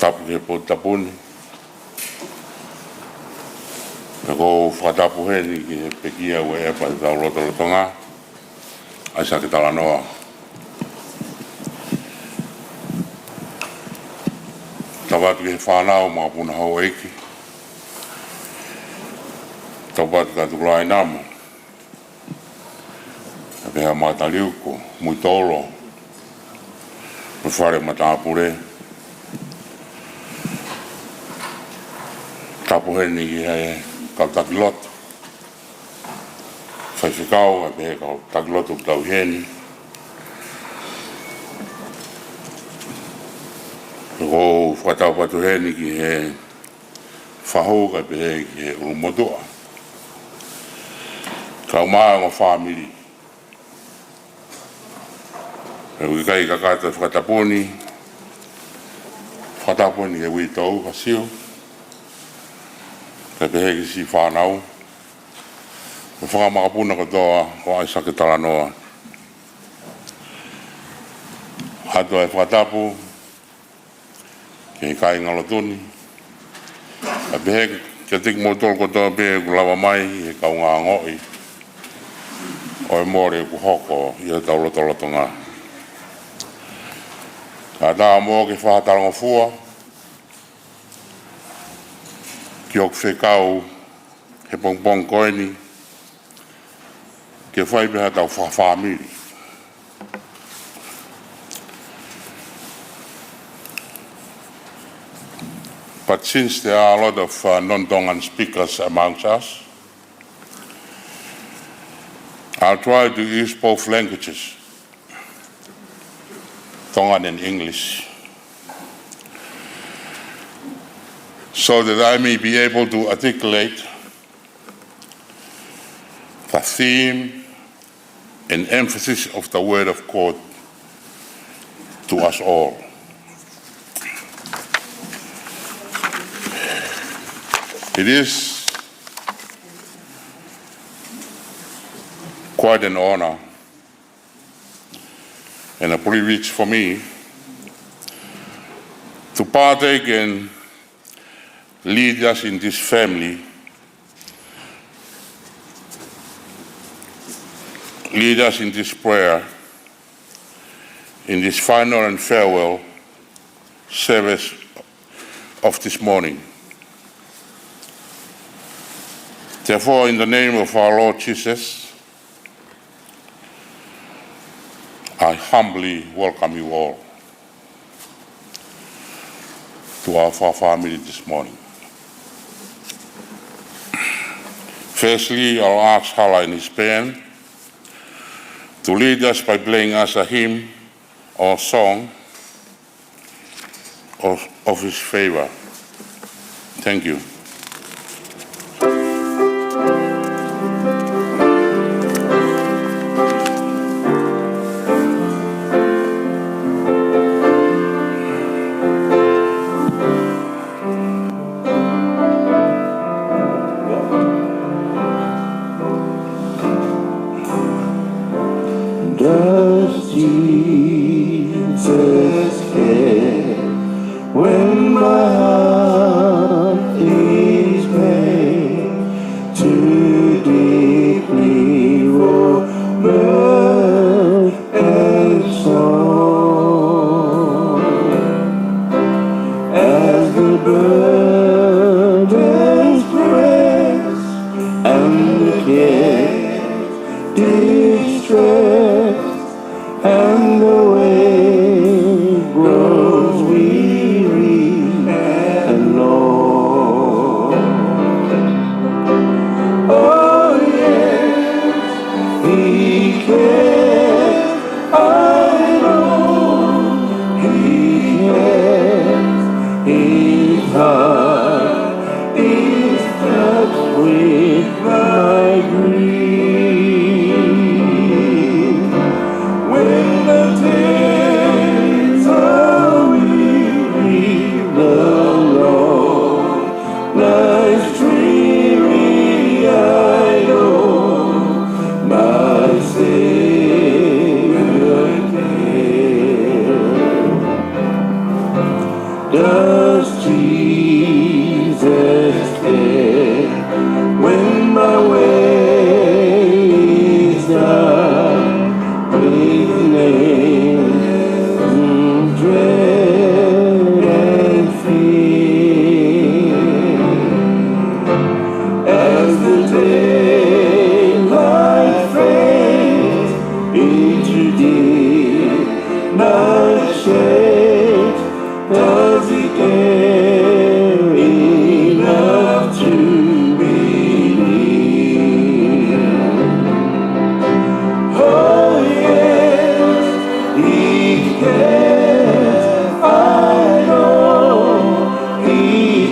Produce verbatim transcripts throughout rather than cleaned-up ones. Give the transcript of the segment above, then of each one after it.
Tapu ki he potu tapu ni. Pea ʻoku ou fakatapu heni ki he pekia ʻoku ʻi hotau lotolotonga, ʻAisake Talanoa. Tapu atu ki he fānau, makapuna, houʻeiki. Tapu atu kia Tukulāinamo, ʻa Peha Mataliuku, Muitolo, mo e fale matāpule. Tapu heni ki he kau taki lotu, faifekau, ʻa e kau taki lotu ʻoku tau ʻi heni. ʻOku ou fakatapu atu heni ki he fahu kae pehē ki he ʻulumotuʻa. Kau mai mo e fāmili. Pea ʻoku ʻikai kakato e fakatapu ni, fakatapu ni ki he uitou, Kasiu, kae pehē ki he siʻi fānau, mo e fanga makapuna kotoa ʻo ʻAisake Talanoa. ʻOatu e fakatapu ki he kāingalotu ni, kae pehē kiate kimoutolu kotoa pē ʻoku lava mai he kaungāongoʻi ʻo e mole ʻoku hoko ʻi hotau lotolotonga. Kae ʻatā mo ke fakatalangofua ki hoku fekau he pongipongi ko eni, ke fai pē haʻatau fakafāmili. But since there are a lot of, uh, non-Tongan speakers amongst us, I'll try to use both languages, Tongan and English, so that I may be able to articulate the theme and emphasis of the Word of God to us all. It is quite an honor and a privilege for me to partake and lead us in this family, lead us in this prayer, in this final and farewell service of this morning. Therefore, in the name of our Lord Jesus, I humbly welcome you all to our fa-, family this morning. Firstly, I'll ask Hala and his band to lead us by playing us a hymn or song of, of his favor. Thank you. Does Jesus care when my heart is pained too deeply for mirth and song? As the burdens press and the cares distress, and the way grows weary and long. Oh yes, he cares, I know he cares. His heart is touched with my grief. When the Does Jesus care when my way is dark with nails and dread and fear? As the daylight fades into deep night shades, does he care enough to be near? Oh yes, he cares. I know he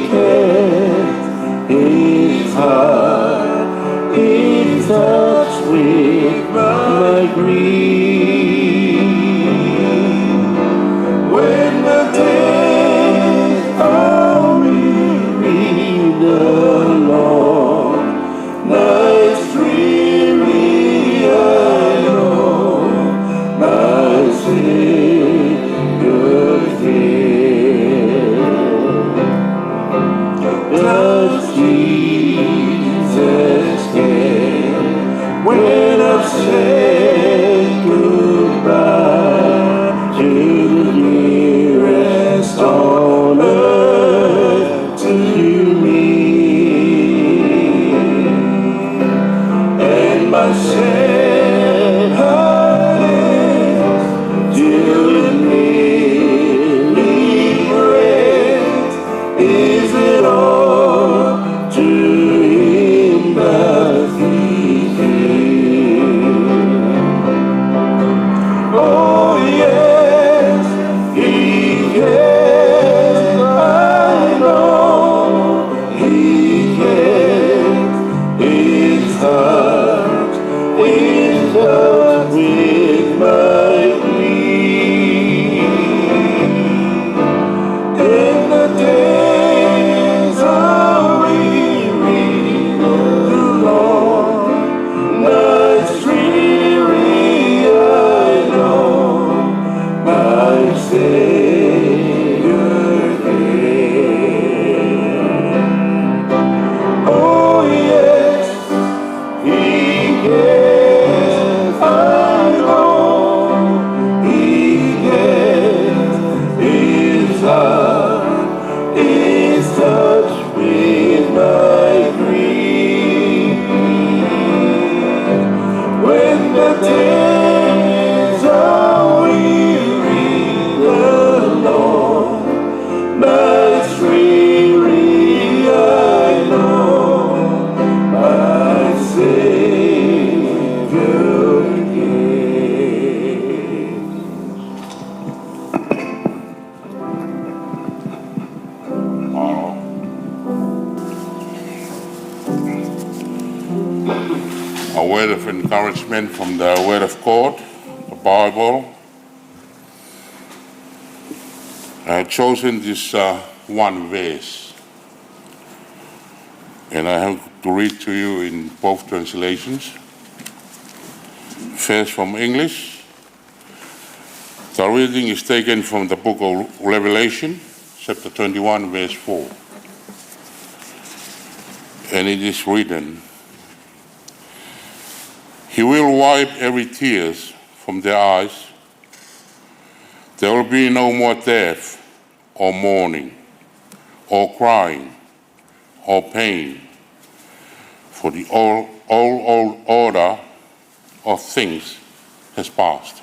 cares. His heart is touched with my grief. When the days are weary, the long nights dreary, I know my Savior cares. Does Jesus care when I say goodbye to the nearest on earth to me? And my sad heart is till it nearly breaks. Is it all to him that he cares? Oh yes, he cares. I know he cares. His heart is touched with my grief. In the days of weary, the long nights dreary, I know my Savior cares. Oh yes, he cares. I know he cares. His heart is touched with my grief. When the days are weary, the long nights dreary, I know my Savior cares. A word of encouragement from the Word of God, the Bible. I have chosen this, uh, one verse, and I have to read to you in both translations. First from English. The reading is taken from the book of Revelation, chapter twenty-one, verse four. And it is written, "He will wipe every tears from their eyes. There will be no more death, or mourning, or crying, or pain, for the old, old, old order of things has passed."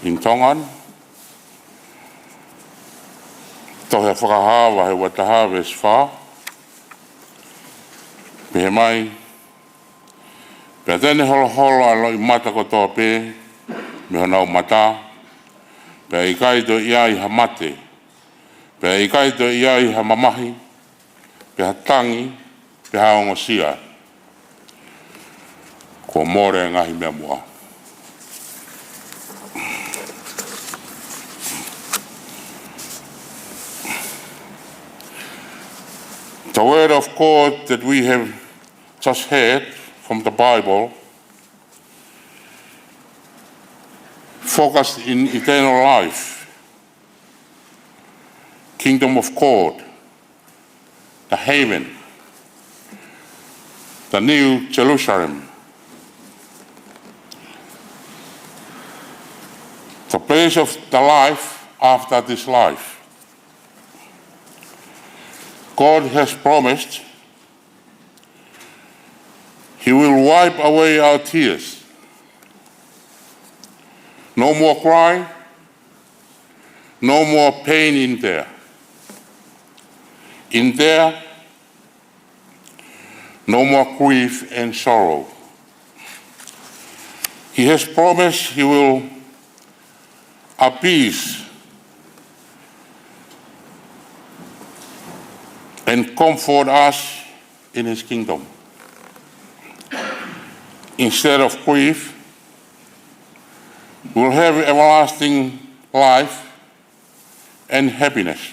In Tongan, Tohi Fakahā vahe ua taha veesi fā, pehē mai: Pea te ne holoholo ʻa e loʻimata kotoa pē mei honau mata, pea ʻikai toe ʻi ai ha mate, pea ʻikai toe ʻi ai ha mamahi, pe ha tangi, pe ha ongosia. Kuo mole e ngaahi meʻa muʻa. The word of God that we have just heard from the Bible focused in eternal life. kingdom of God, the heaven, the New Jerusalem, the place of the life after this life. God has promised He will wipe away our tears. No more cry, no more pain in there. In there, no more grief and sorrow. He has promised He will appease and comfort us in His kingdom. Instead of grief, we'll have everlasting life and happiness,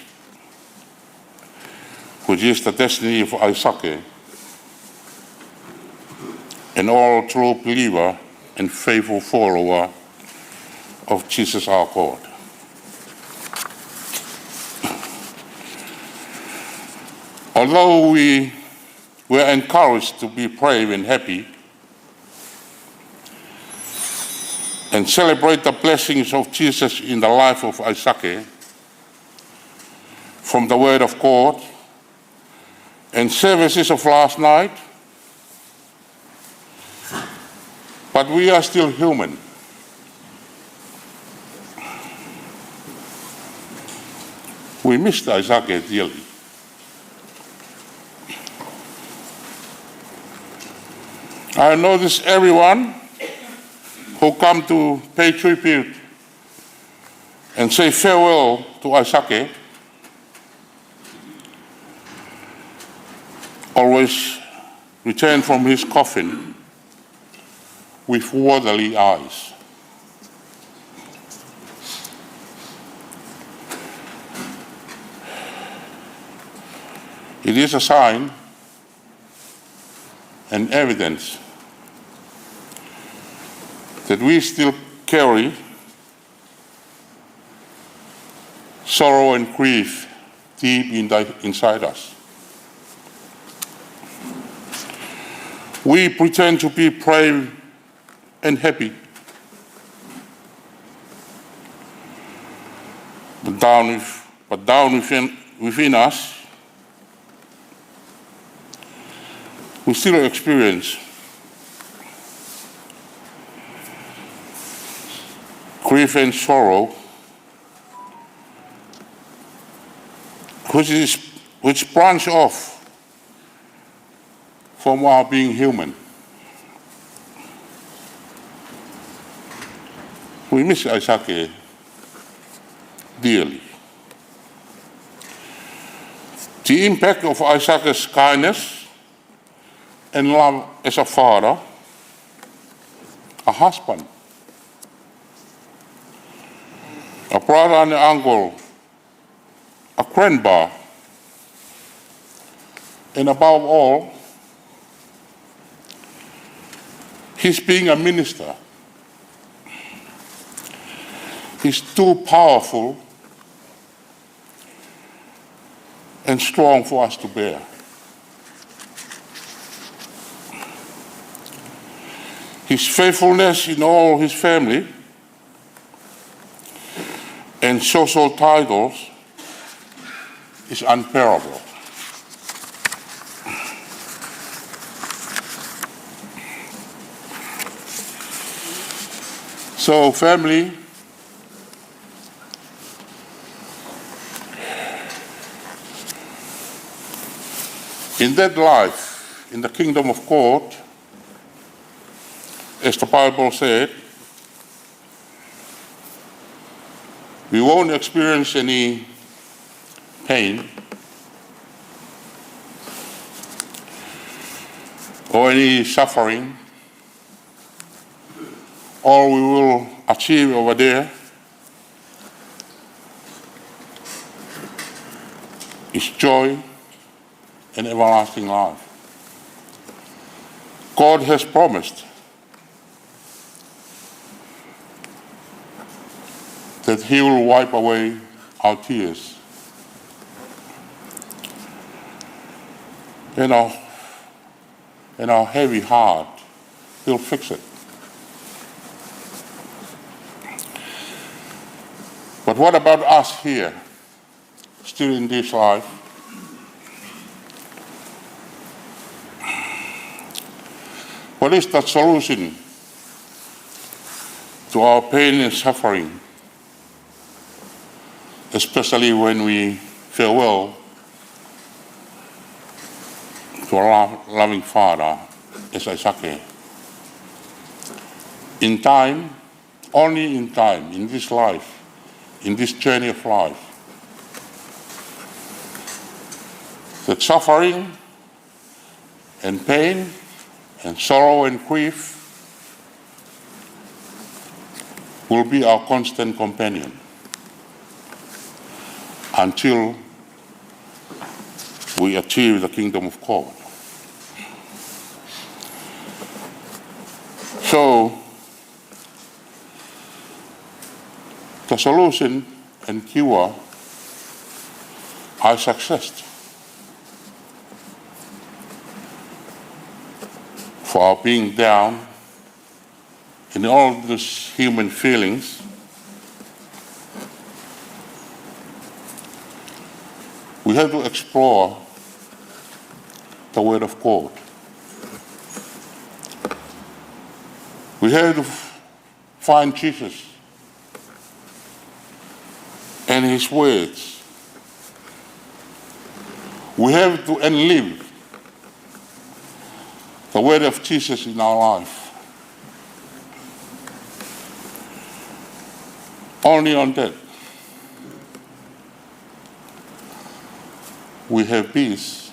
which is the destiny of ʻAisake and all true believer and faithful follower of Jesus our God. Although we were encouraged to be brave and happy and celebrate the blessings of Jesus in the life of ʻAisake from the Word of God and services of last night, but we are still human. We missed ʻAisake dearly. I notice everyone who come to pay tribute and say farewell to ʻAisake always return from his coffin with watery eyes. It is a sign and evidence that we still carry sorrow and grief deep in the, inside us. We pretend to be brave and happy, but down, with, but down within, within us, we still experience grief and sorrow, which is, which branch off from our being human. We miss ʻAisake dearly. The impact of ʻAisake's kindness and love as a father, a husband, a brother and an uncle, a grandpa, and above all, his being a minister is too powerful and strong for us to bear. His faithfulness in all his family and social titles is unparalleled. So, family, in that life, in the kingdom of God, as the Bible said, we won't experience any pain or any suffering. All we will achieve over there is joy and everlasting life. God has promised that He will wipe away our tears. and our, and our heavy heart. He'll fix it. But what about us here, still in this life? What is the solution to our pain and suffering, especially when we farewell to our lo-, loving Father, as ʻAisake? In time, only in time, in this life, in this journey of life, that suffering and pain and sorrow and grief will be our constant companion until we achieve the kingdom of God. So, the solution and cure are success for our being down in all these human feelings. We have to explore the Word of God. We have to find Jesus and his words. We have to and live the word of Jesus in our life. Only on that we have peace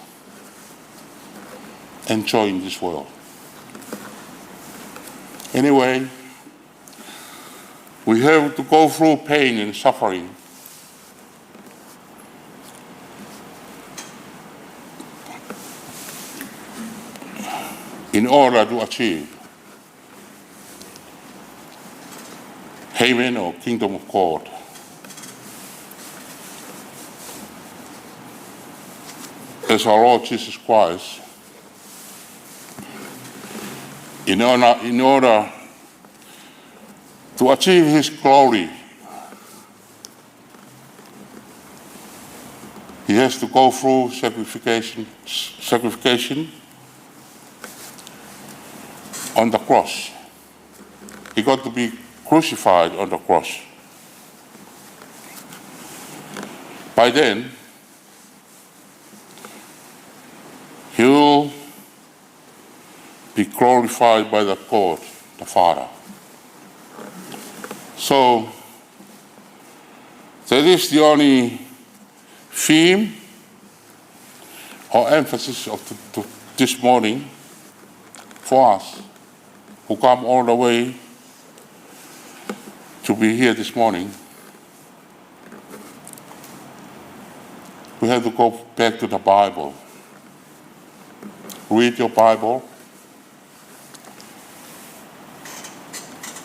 and joy in this world. Anyway, we have to go through pain and suffering in order to achieve heaven or kingdom of God. As our Lord Jesus Christ, in order, in order to achieve his glory, he has to go through sacrification, sacrification on the cross. He got to be crucified on the cross. By then, he will be glorified by the God, the Father. So, that is the only theme or emphasis of th-, th-, this morning for us who come all the way to be here this morning. We have to go back to the Bible. Read your Bible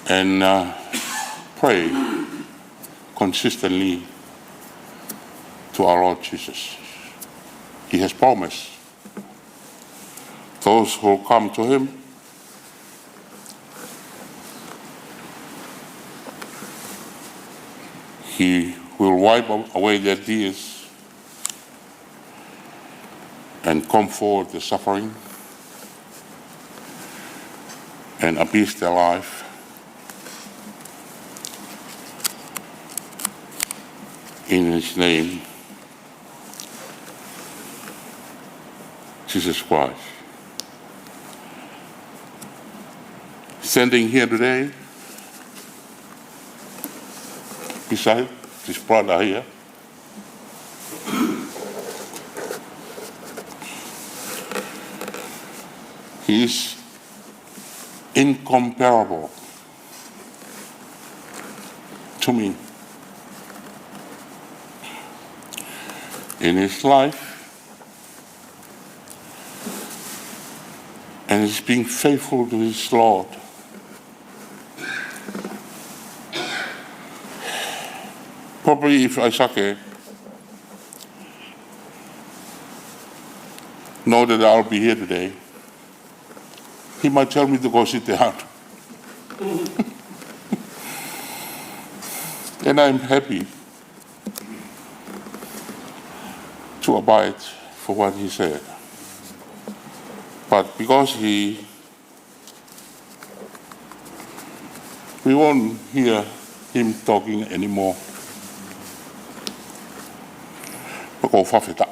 and, uh, pray consistently to our Lord Jesus. He has promised those who come to him, he will wipe away their tears and comfort the suffering and appease their life. In his name, Jesus Christ. Standing here today, beside this brother here, he is incomparable to me in his life, and he's been faithful to his Lord. Probably if ʻAisake know that I'll be here today, he might tell me to go sit down. And I'm happy to abide for what he said. But because he, we won't hear him talking anymore. Pea ʻoku ou fakafetaʻi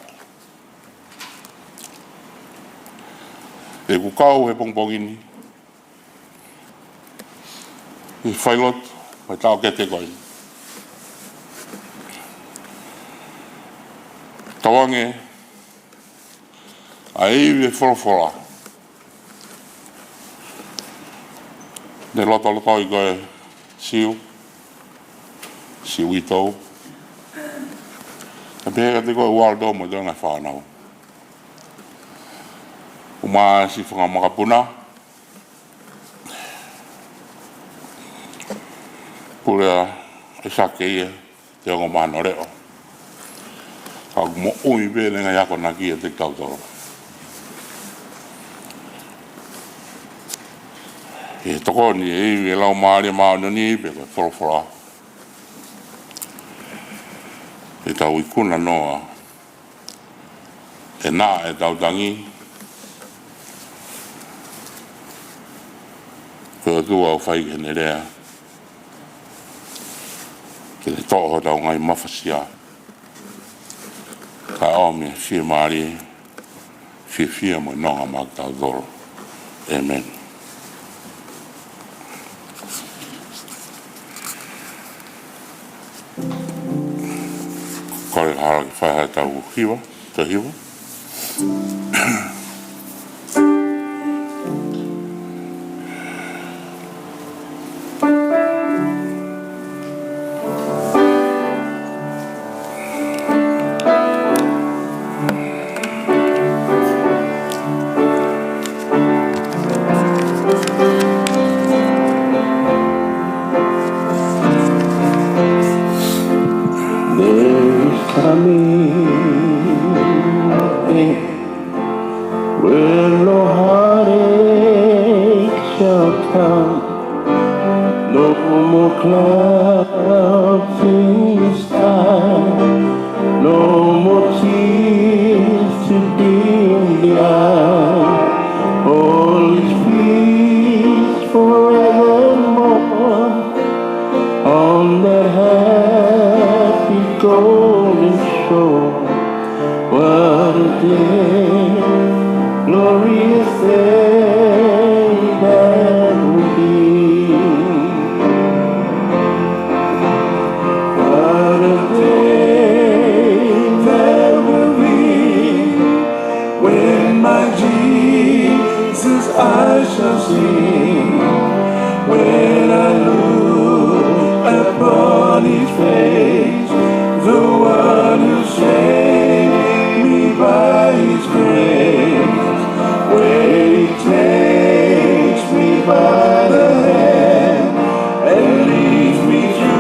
ʻeku kau he pongipongi ni ʻi he failotu mo e taʻokete ko eni. Tauange ʻa e ivi ʻo e folofola ne lotolotoi ko e Siu, Siu ʻi Tou. Pea pehē kiate koe Ualdo mo e toenga fānau. ʻUmaʻā siʻi fanga makapuna, pule ʻa ʻAisake ia, ʻa e ongo mahino leʻo. Ka ʻoku moʻui pē ʻene ngaahi akonaki ʻiate kitautolu. ʻI he tokoni ʻa e ivi ʻo e Laumālie Māʻoniʻoni pea ko e folofola, ʻe tau ikuna noa ʻe naʻa ʻetau tangi, ko e ʻOtua ʻoku fai ki heʻene lea, ke ne toʻo hotau ngaahi mafasia, kae ʻomi ʻa e fiemālie, fiefia mo e nonga maʻa kitautolu. ʻĒmeni. Kole ke hala ke fai haʻatau hiva, toe hiva. There is coming a day when no heartache shall come, no more clouds in the sky, no more tears to dim the eye. All is peace forevermore on that happy golden shore. What a day, glorious day that will be. What a day that will be, when my Jesus I shall see. When I look upon his face, the one who saved me by his grace, when he takes me by the hand and leads me to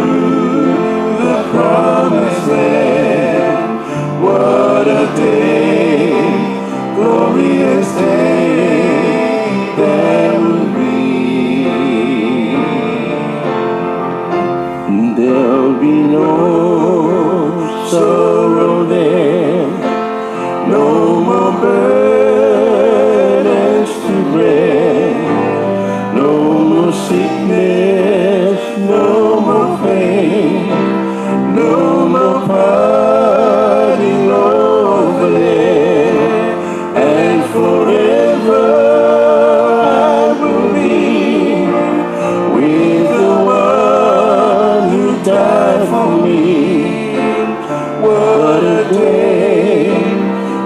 the promised land. What a day, glorious day that will be. There'll be no sorrow there, no more burdens to bear, no more sickness, no more pain, no more parting over there. And forever I will be with the one who died for me. What a day,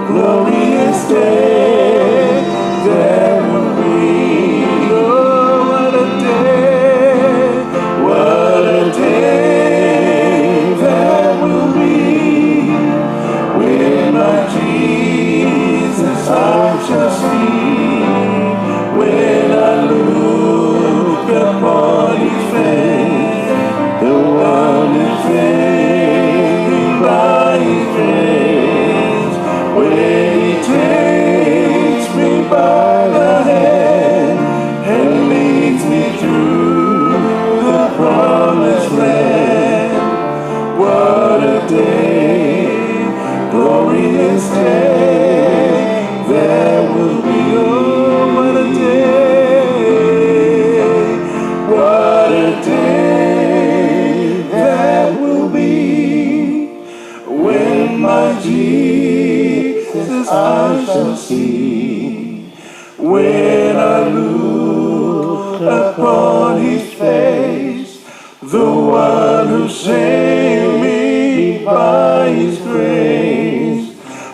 glorious day that will be. Oh, what a day, what a day that will be, when my Jesus I shall see, when I look upon his face, the one who saved This day there will be, oh, what a day, what a day that will be, when my Jesus I shall see. When I look upon his face, the one who saved me by his grace,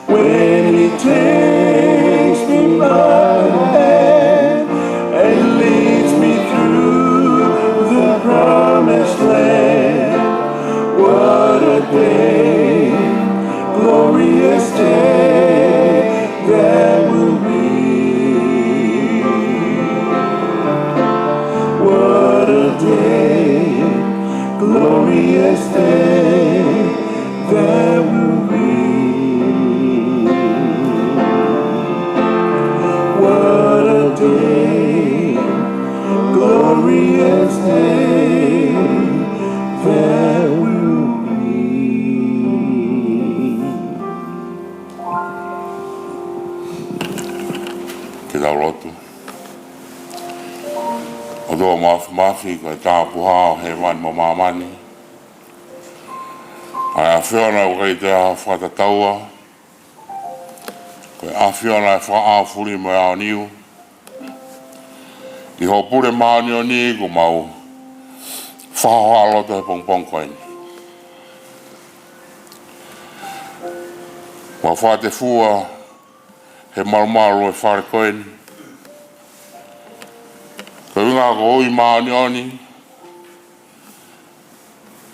when he takes me by the hand and leads me through the promised land, what a day, glorious day that will be. What a day, glorious day that will be. What a day, glorious day that will be. Ke tau lotu. ʻOtua Māfimafi, ko e tāpuhā ʻo hēvani mo māmani, ʻa e ʻAfiona ʻoku ʻikai toe ʻi ai ha fakatataua, ko e ʻAfiona ʻo e fakaʻaufuli mo e aoniu. ʻI hoʻo pule māʻoniʻoni kuo mau fakahohaʻaloto he pongipongi ko eni. Mau fakatefua he malumalu ʻo e fale ko eni, ko e ʻuhinga ko e ui māʻoniʻoni,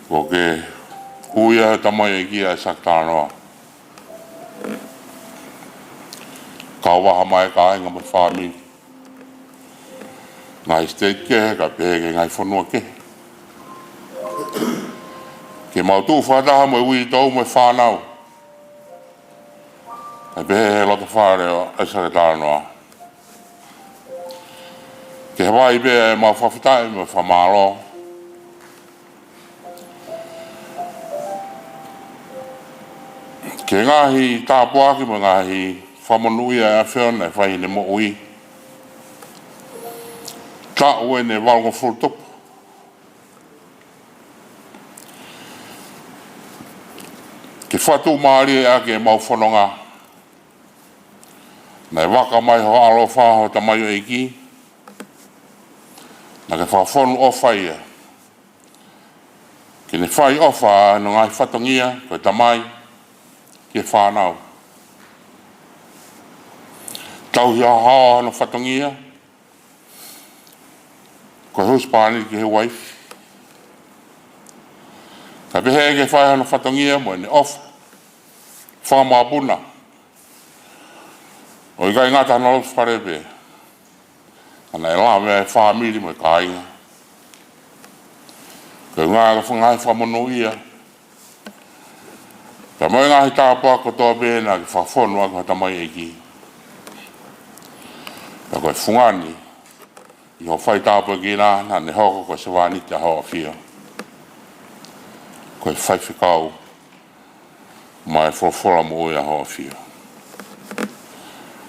ko e ui ʻa e tamaioʻeiki ʻa ʻAisake Talanoa. Kau vaha mai e kāinga mo e fāmili, ngaahi siteiti kehe, kae pehē ki he ngaahi fonua kehe, ke mau tuʻu fakataha mo e uitou mo e fānau, kae pehē he loto fale ʻo ʻAisake Talanoa, ke hāʻele pē ʻemau fakafetaʻi mo e fakamālō ki he ngaahi tāpuaki mo e ngaahi fakamonūʻia ʻa e ʻAfiona naʻe fai heʻene moʻui, taʻu ʻeni ʻe valungofulu tupu, ke fakatuʻumālie ʻaki ʻemau fononga. Naʻe vaka mai ho ʻaloʻofa, ho tamaioʻeiki, naʻa ke fakafonu ʻofa ia, ke ne fai ʻofa ʻa hono ngaahi fatongia, ko e tamai ki he fānau. Tauhi haohaoa hono fatongia, ko e husepāniti ki he uaifi, kae pehē ke fai hono fatongia mo ʻene ʻofa fakamapuna, ʻo ʻikai ngata hono loto fale pē, ka naʻe lave ʻa e fāmili mo e kāinga. Ko e ʻuhinga ko e ngaahi fakamonūʻia pea mo e ngaahi tāpuaki kotoa pē naʻa ke fakafonu ʻaki ho tamaioʻeiki, pea ko e fungani ʻi hoʻo fai tāpuekina, naʻa ne hoko ko e sevāniti ʻa ho ʻAfio, ko e faifekau maʻa e folofola moʻui ʻa ho ʻAfio.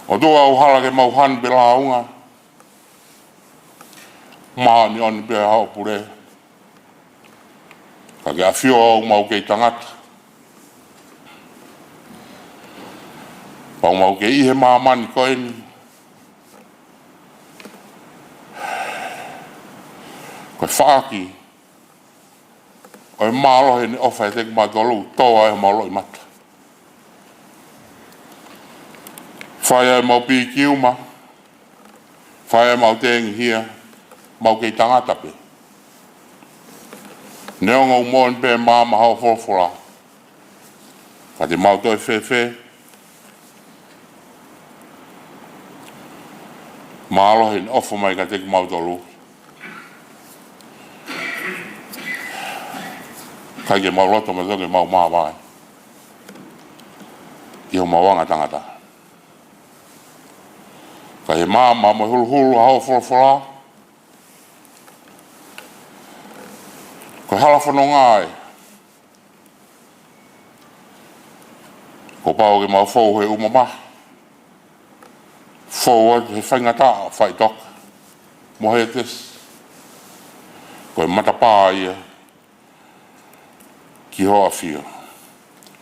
ʻOtua, ʻoku hala ke mau hanu pe lāunga, māʻoniʻoni pē ʻa hoʻo pule, ka ke ʻafio ʻoku mau kei tangata, pea ʻoku mau kei ʻi he māmani ko eni, ko e faʻaki ʻo e mālohi ʻene ʻofa ʻiate kimautolu, tō ai homau loʻimata. Fai ai ʻemau pīkiuma, fai ai ʻemau tengihia, mau kei tangata pē. Neongo ʻoku moʻoni pē maama hoʻo folofola, ka te mau toe fēfē mālohi ʻene ʻofa mai kiate kimautolu, kae ʻikai ke mau loto mo toki mau māvae ʻi homau anga tangata. Ka ʻi he maama mo e huluhulu ʻa hoʻo folofola, ko e hala fononga ē, ko Kuo pau ke mau fou he ʻumamā, fou atu he faingataʻa, faʻitoka mo Hētesi. Ko e matapā ia ki hoʻo ʻafio,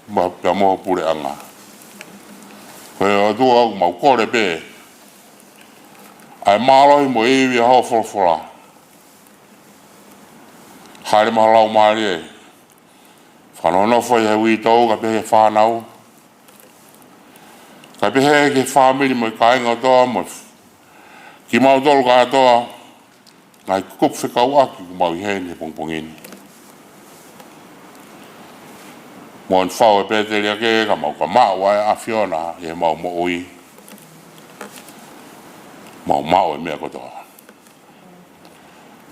mo, pea mo ho puleʻanga. Ko e ʻOtua, ʻoku mau kole pē ʻa e mālohi mo e ivi ʻa hoʻo folofola. Hāʻele mai ho Laumālie, fakanonofo ʻi he uitou, kae pehē ki he fānau, kae pehē ki he fāmili mo e kāinga kotoa, mo kimautolu kātoa, ngaahi kupu fekauʻaki ʻoku mau ʻi heni he pongipongi ni. Mo ʻene fau e pēteliake, ka mau ka maʻu ʻa e ʻAfiona ʻi heʻemau moʻui, mau maʻu e meʻa kotoa.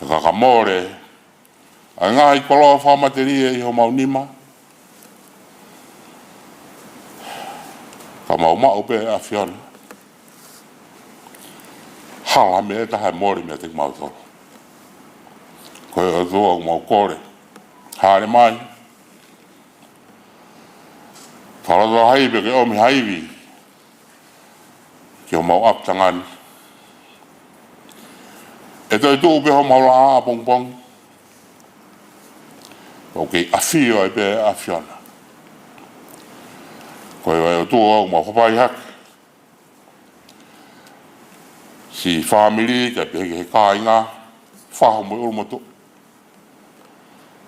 Ka ka mole ʻa e ngaahi koloa fakamatelie ʻi homau nima, ka mau maʻu pē ʻa e ʻAfiona. Hala meʻa ʻe taha ʻe mole meiate kimautolu. Ko e ʻOtua, ʻoku mau kole, hāʻele mai, fakalotolahi pea ke ʻomi ha ivi ki homau ʻapitanga ni. ʻE toe tuʻu pē homau laʻā ʻapongipongi, ʻoku kei ʻafio ai pē ʻa e ʻAfiona. Ko e ʻOtua, ʻoku mau fakapai hake siʻi fāmili, kae pehē ki he kāinga, fahu mo e ʻulumotuʻa,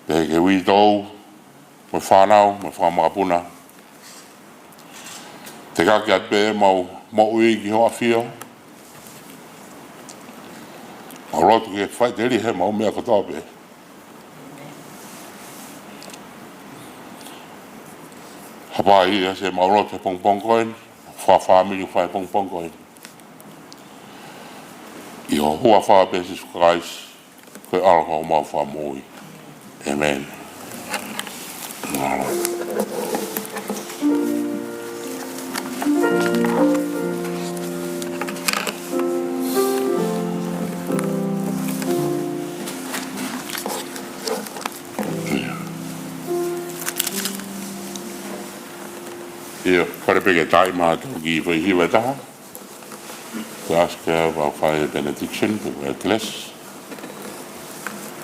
pehē ki he uitou mo e fānau mo e fanga makapuna. Tekaki atu pē ʻemau moʻui ki hoʻo ʻAfio. Mau lotu ke faʻiteliha ʻemau meʻa kotoa pē. Hapai ia siʻemau lotu he pongipongi ko eni, fakafāmili fai pongipongi ko eni. ʻI ho huafa pē, Sīsū Kalaisi, ko e ʻAlo ko homau Fakamoʻui. ʻĒmeni. ʻIo, fale pē ke taaʻi mai ha toki foʻi hiva ʻe taha. Ko e ask ʻe fai e benediction, pe ko e address.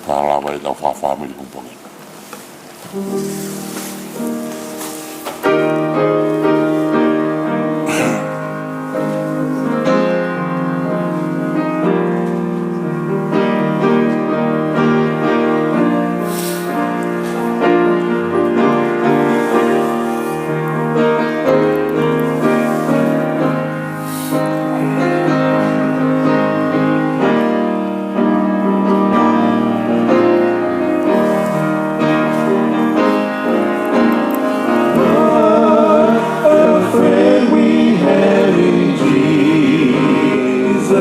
Ka lava ʻetau fakafāmili pongipongi. What a friend we have in Jesus.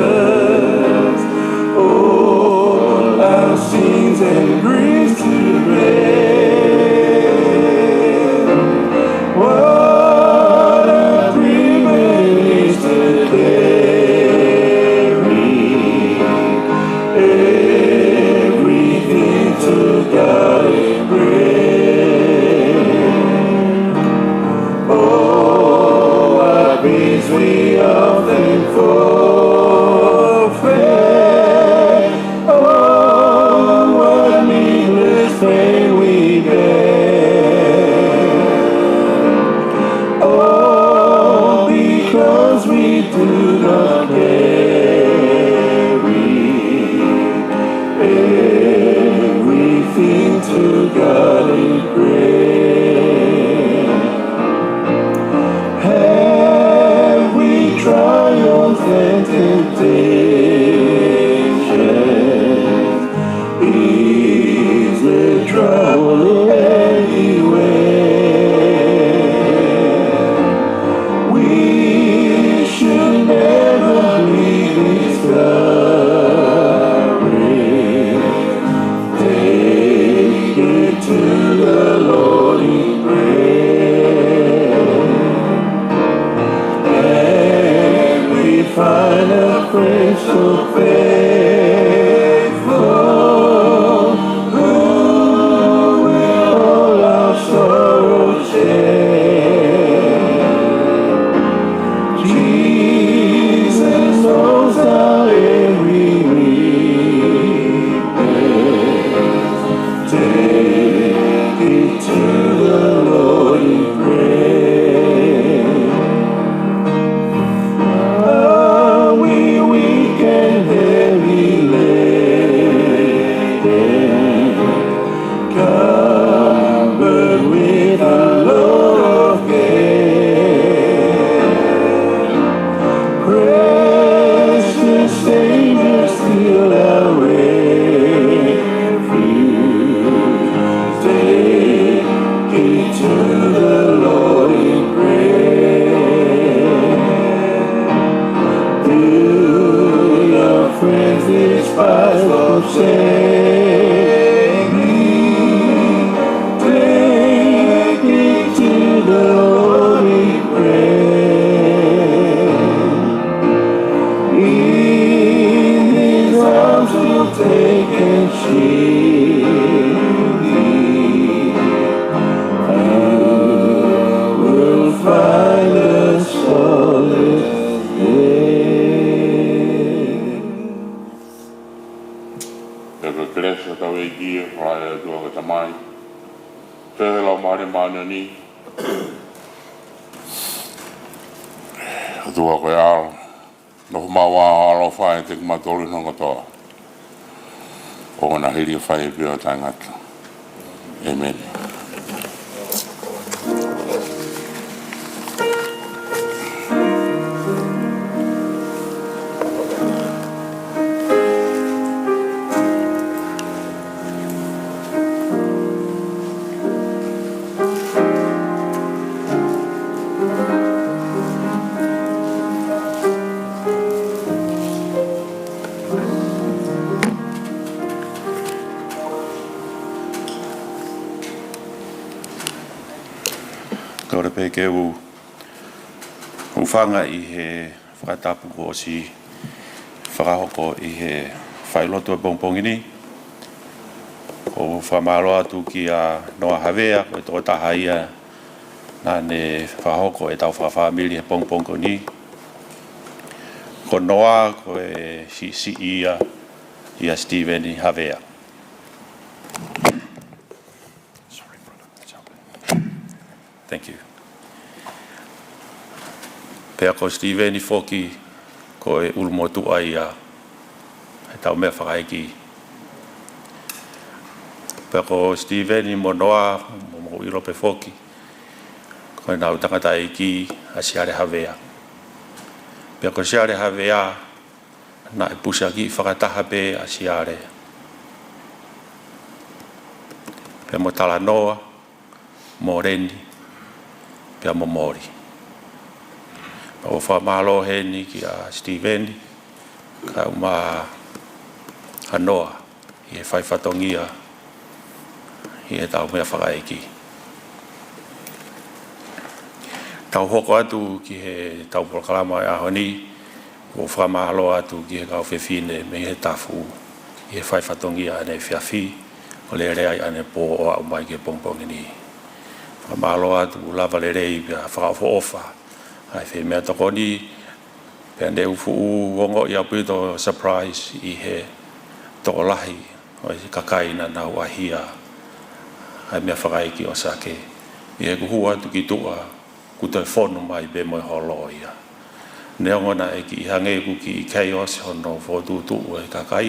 All our sins and griefs to bear. What a privilege to carry everything to God in prayer. Oh, what peace we often forfeit. Oh, what needless pain we bear. All because we do not carry everything to God in prayer. Have we To the Lord in prayer. Do your friends despise, forsake me? Take me to the Lord in prayer. In his arms will take and shield me. You will find a solace there. Pea ko e kelesi ʻa hotau ʻEiki, ʻa e ʻOtua ko e Tamai, pea mo e Laumālie Māʻoniʻoni, ʻOtua ko e ʻAlo, nofo maʻu ʻa e ʻaloʻofa ʻiate kimautolu kotoa, ʻo na hili ʻo fai pē ʻo taʻengata. ʻĒmeni. Kole pē ke u hūfanga ʻi he fakatapu kuo ʻosi fakahoko ʻi he failotu ʻo e pongipongi ni. ʻOku ou fakamālō atu kia Noa Havea, ko e tokotaha ia naʻa ne fakahoko ʻetau fakafāmili he pongipongi ni. Ko Noa ko e siʻisiʻi ia ʻia Steven Havea. Sorry, brother. It's okay. Thank you. Pea ko Steven foki ko e ʻulumotuʻa ia ʻetau meʻafakaʻeiki. Pea ko Steven mo Noa, mo, mo ʻilo pē foki, ko ʻenau tangataʻeiki ʻa Siale Havea. Pea ko Siale Havea, naʻe pusiaki fakataha pē ʻa Siale pea mo Talanoa, mo Leni, pea mo Moli. Pea ʻoku ou fakamālō heni kia Steven, kaeʻumaʻā Noa, ʻi he fai fatongia ʻi heʻetau meʻafakaʻeiki. Tau hoko atu ki heʻetau polokalama ʻo e ʻaho ni, ʻoku ou fakamālō atu ki he kau fefine mei he tafu ʻi he fai fatongia ʻaneefiafi, ʻo lele ai ʻanepō ʻo aʻu mai ki he pongipongi ni. Fakamālō atu, lava lelei pea fakaʻofoʻofa ʻa e fai meʻatokoni, pea ne u fuʻu ongoʻi ʻaupito surprise ʻi he tokolahi ʻo e kakai naʻa nau ʻahia ʻa e meʻafakaʻeiki ʻo Sake. ʻI heʻeku hū atu ki tuʻa, kuo toe fonu mai pē mo e holo ia. Neongo naʻe kiʻi hangē kuo kiʻi chaos hono fokotuʻutuʻu ʻe he kakai,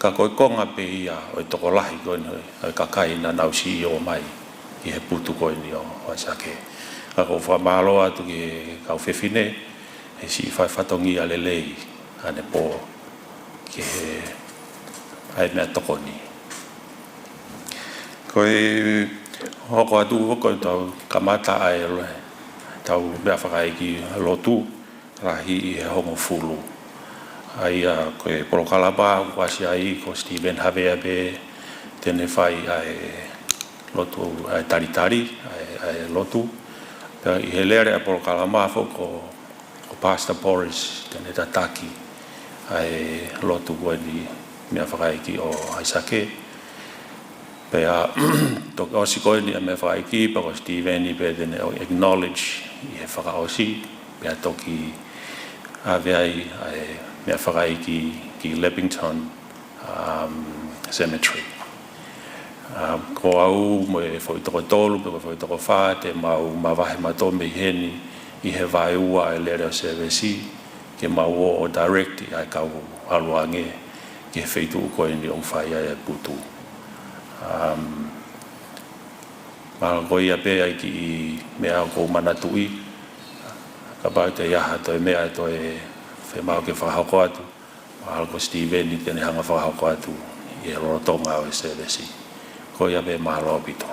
ka ko e konga pē ia ʻo e tokolahi ko eni ʻo e kakai naʻa nau siʻi ō mai ki he putu ko eni ʻo, ʻo Sake. Ka ʻoku ou fakamālō atu ki he kau fefine, he siʻi fai fatongia lelei ʻanepō ki he ʻa e meʻatokoni. Ko e hoko atu ko ʻetau kamata ʻa e lo-, ʻetau meʻafakaʻeiki lotu lahi ʻi he hongofulu. ʻA ia ko e polokalama ʻoku ʻasi ai ko Steven Havea pē te ne fai ʻa e lotu, ʻa e talitali ʻa e, ʻa e lotu. Pea ʻi he lele ʻa e polokalama foki ko ko Pastor Boris te ne tataki ʻa e lotu ko eni meʻafakaʻeiki ʻo Aisake. Pea toki ʻosi ko eni ʻa e meʻafakaʻeiki, pea ko Steven pē te ne acknowledge ʻi he fakaʻosi, pea toki ʻave ai ʻa e meʻafakaʻeiki ki Leppington, um, Cemetery. Um, ko au mo e foʻi toko tolu, pe ko e foʻi toko fā, te mau mavahe mautolu mei heni ʻi he vaeua ʻa e lele ʻo e sēvesi, ke mau ō ʻo direct ʻa e kau ʻalu ange ki he feituʻu ko eni ʻoku fai ai ʻa e putu. Um, mahalo ko ia pē ʻa e kiʻi meʻa ʻoku ou manatuʻi, kapau ʻe ʻi ai ha toe meʻa ʻe toe fiemaʻu ke fakahoko atu, mahalo ko Steven te ne hanga ʻo fakahoko atu ʻi he lolotonga ʻo e sēvesi. Ko ia pē, mālō ʻaupito.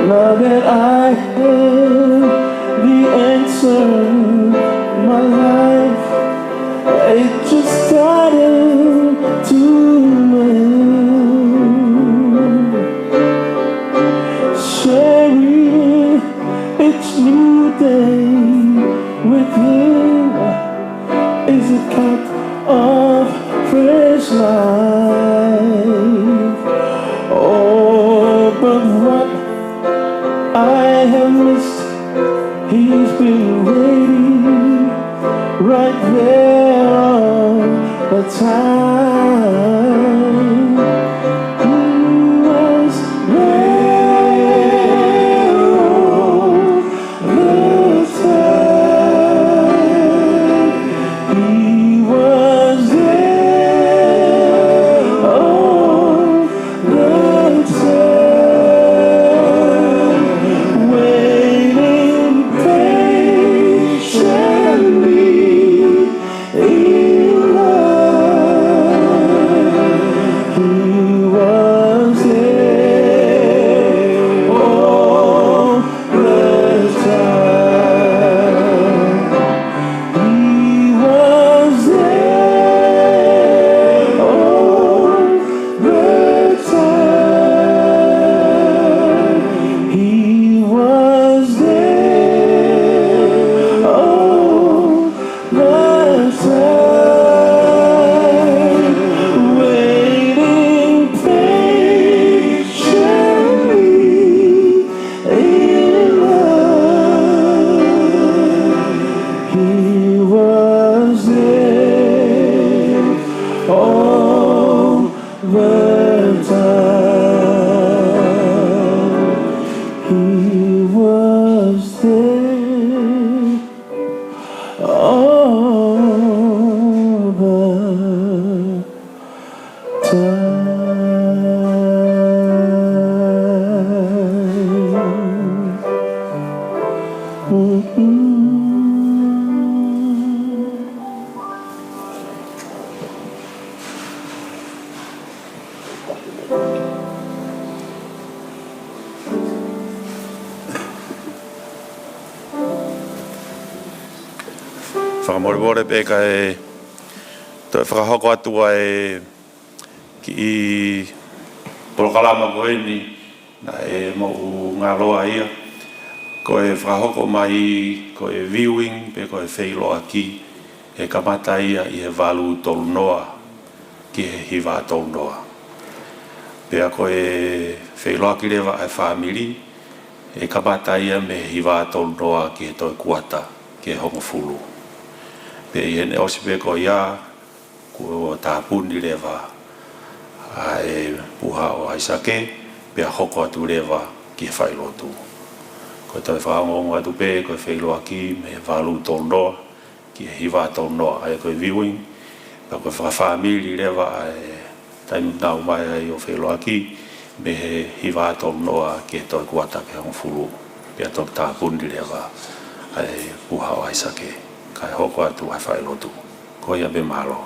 Now that I have the answer, my life, it just started to end. Sharing each new day with him is a cup of fresh life. Oh, but what I have missed, he's been waiting right there all the time. He was there all the time. He was there all the time, waiting patiently in love. He was there all the time. He was there all the time. He was there all the time, waiting patiently in love. He was there all the time. He was there all the time. Mm-hmm. Fakamolemole pē kae toe fakahoko atu ʻa e kiʻi polokalama ko eni naʻe moʻu ngalo ai ia. Ko e fakahoko mai ko e viewing pe ko e feʻiloaki ʻe kamata ia ʻi he valu tolu noa ki he hiva tolu noa. Pea ko e feʻiloaki leva ʻa e fāmili ʻe kamata ia mei he hiva tolu noa ki he toe kuata ki he hongofulu. Pea ʻi heʻene ʻosi pē ko ia, kuo tāpuni leva ʻa e puha ʻo ʻAisake, pea hoko atu leva ki he failotu. Ko e toe fakaongoongo atu pē, ko e feʻiloaki mei he valu tolu noa ki he hiva tolu noa, ʻa ia ko e viewing, pea ko e fakafāmili leva ʻa e taimi naʻa nau ō mai ai ʻo feʻiloaki, mei he hiva tolu noa ki he toe kuata ki he hongofulu, pea toki tāpuni leva ʻa e puha ʻo ʻAisake, kae hoko atu ʻa e failotu. Ko ia pē, mālō.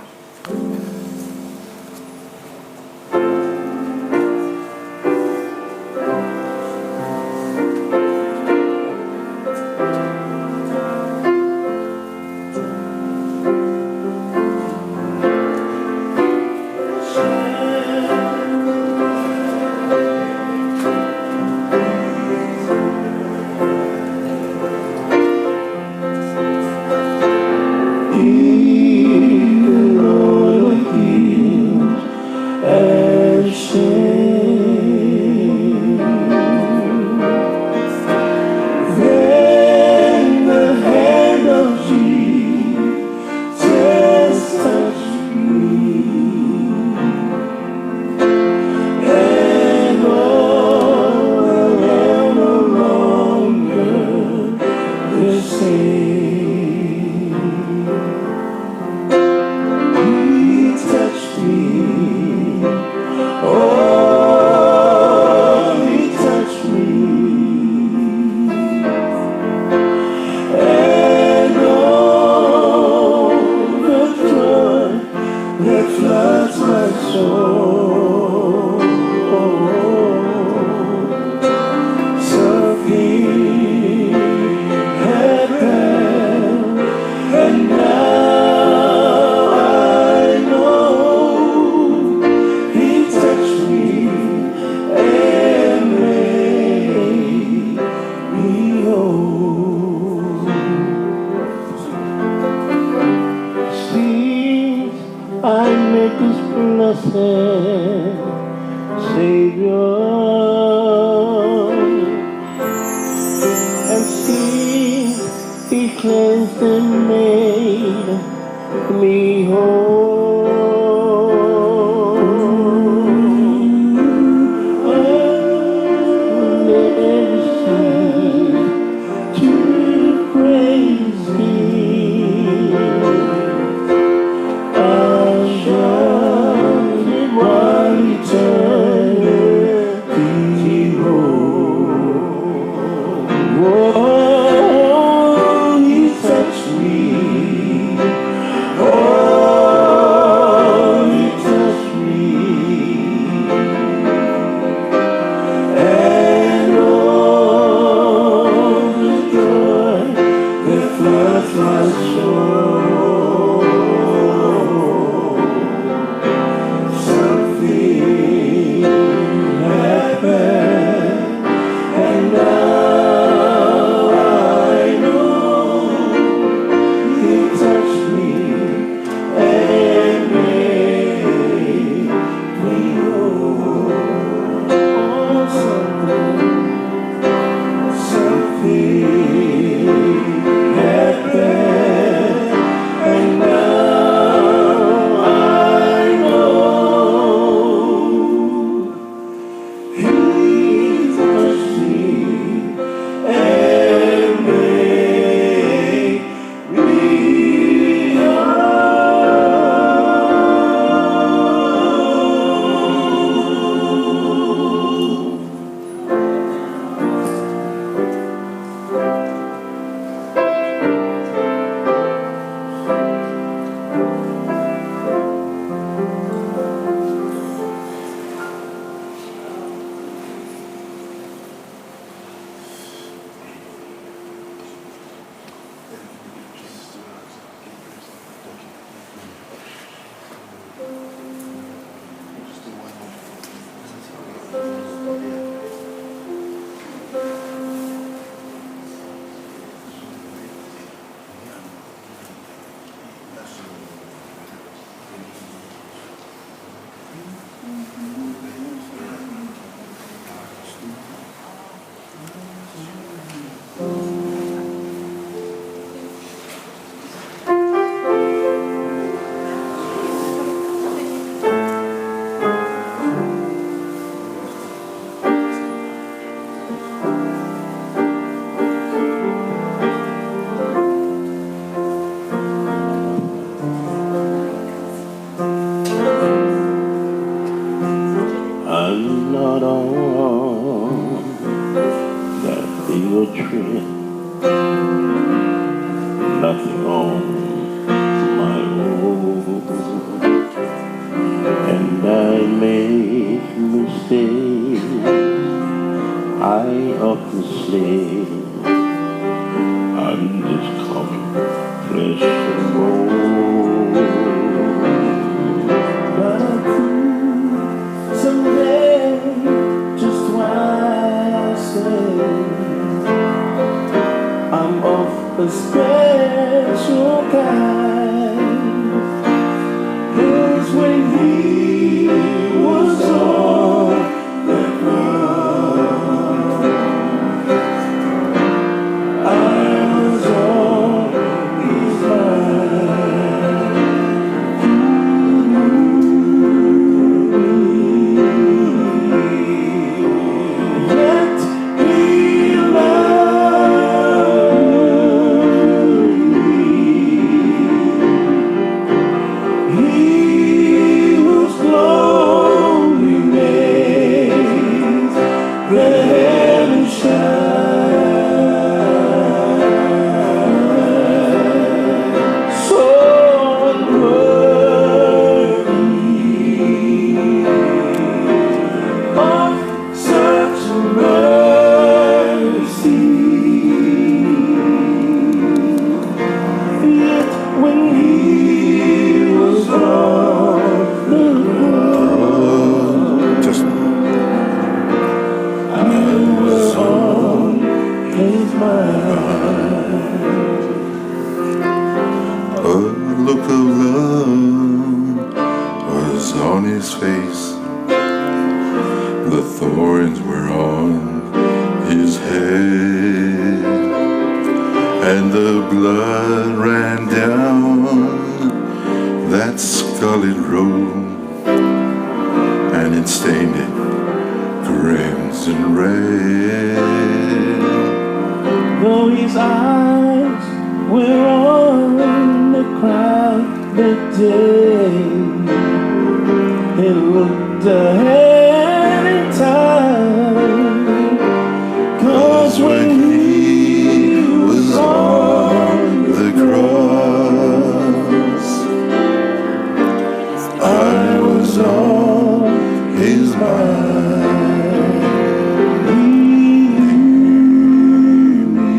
Savior, and sins He cleansed and made me whole. And never cease to praise Thee. I shall keep my eternity whole. Oh, He touched me. Oh, He touched me. And all the joy that floods my soul. Something happened, and now I know He touched me and made me whole. Oh, something, something happened, and now I know He touched me and made me whole. I'm not on that evil trip. Nothing on my own. And I make mistake. I often slip. I'm just coming flesh and bone. But someday, just why I say I'm of a special kind. 'Cause when He was on the cross, I was on His mind. Yet He loved me. He whose glory makes the heavens shine. So unworthy of such mercy. Yet when He was on the cross, just I was on His mind. A look of love was on His face. The thorns were on his head, and the blood ran down that scarlet robe, and it stained it crimson red. Though his eyes were on the crowd that day, he looked ahead in time. 'Cause when he was on the cross, I was on his mind. He knew me,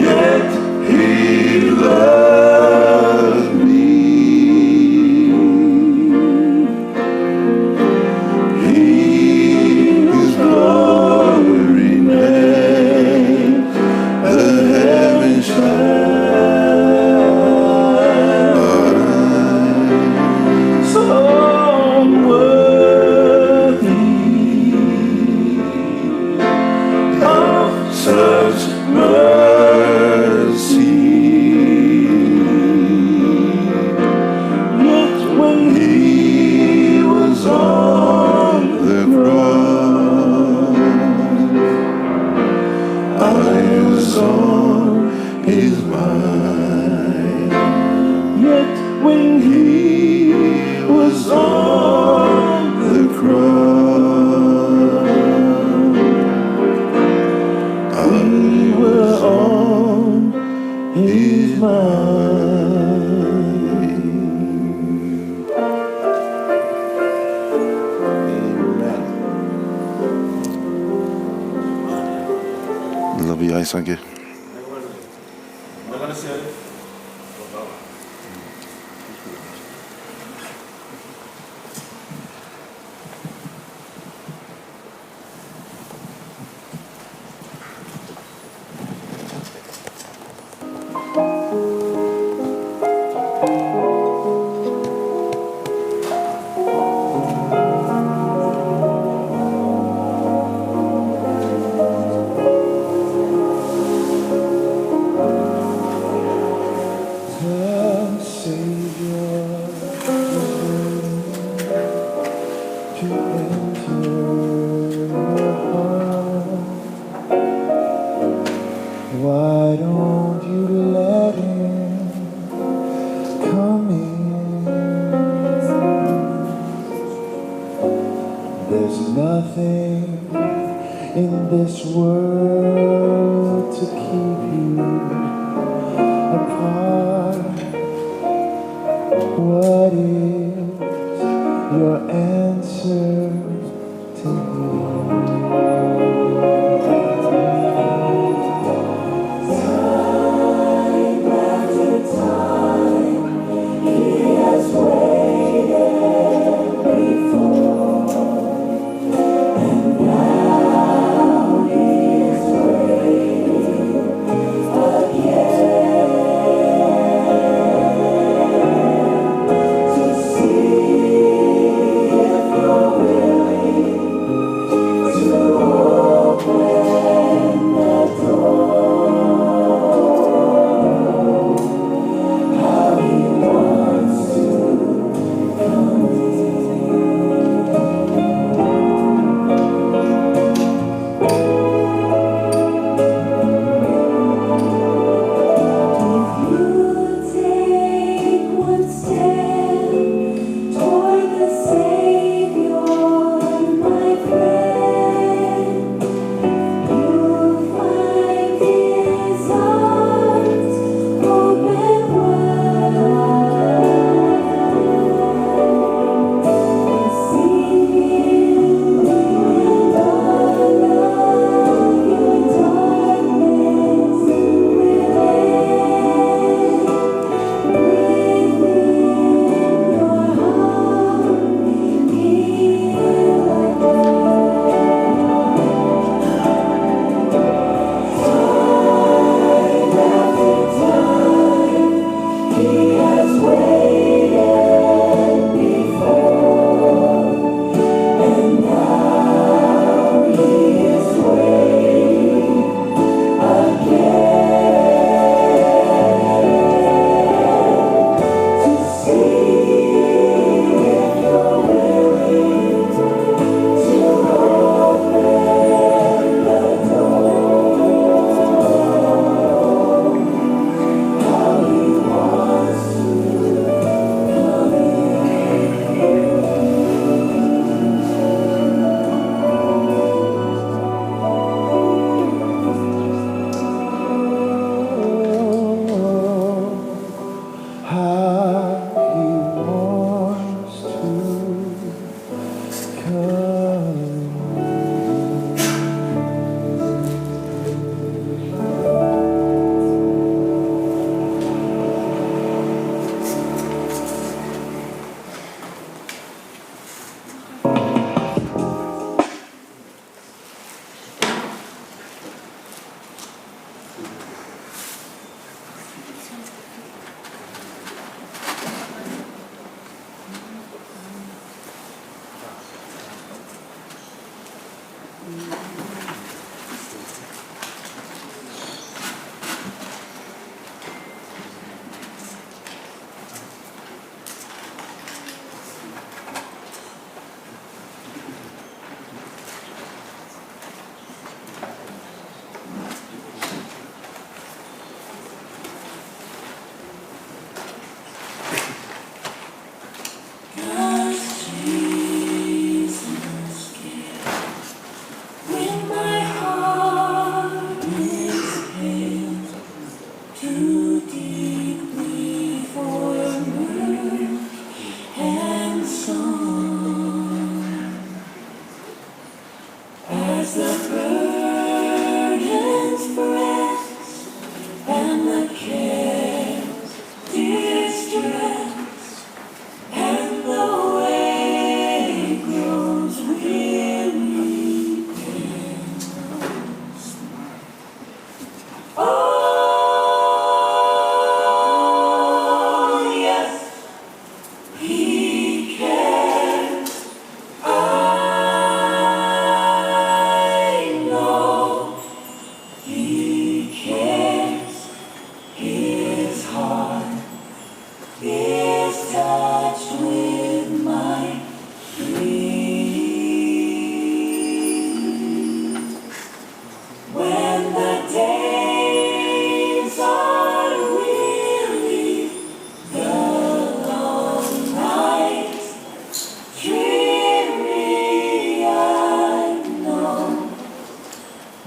yet he loved me. He whose glory made the heavens shine. So worthy of such mercy. Yet when he was on the cross, I was on his mind. Yet when he was on the cross, I was on his mind. Amen. Love you guys, thank you. The Savior is waiting to enter your heart. Why don't you let him come in? There's nothing in this world to keep you apart. What is your answer to him? Time after time, he has waited before.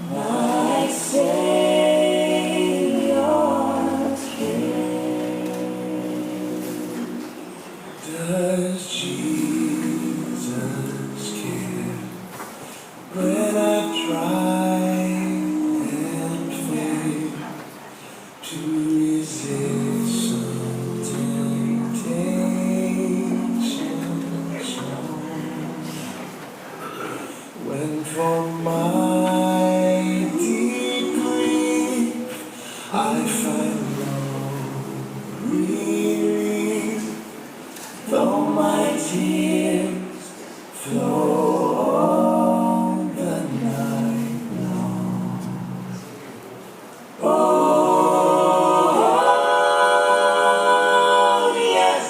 My Savior came. Does Jesus care when I try and fail to resist some temptation? When from my deep grief I find no relief, though my tears flow on the night long. Oh, yes,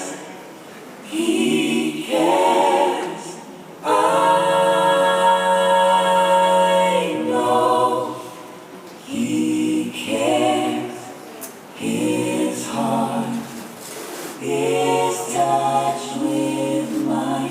He cares. I know He cares. His heart is touched with my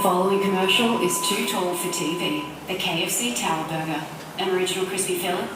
Following commercial is too tall for T V, the K F C Tower Burger, an original crispy fillet.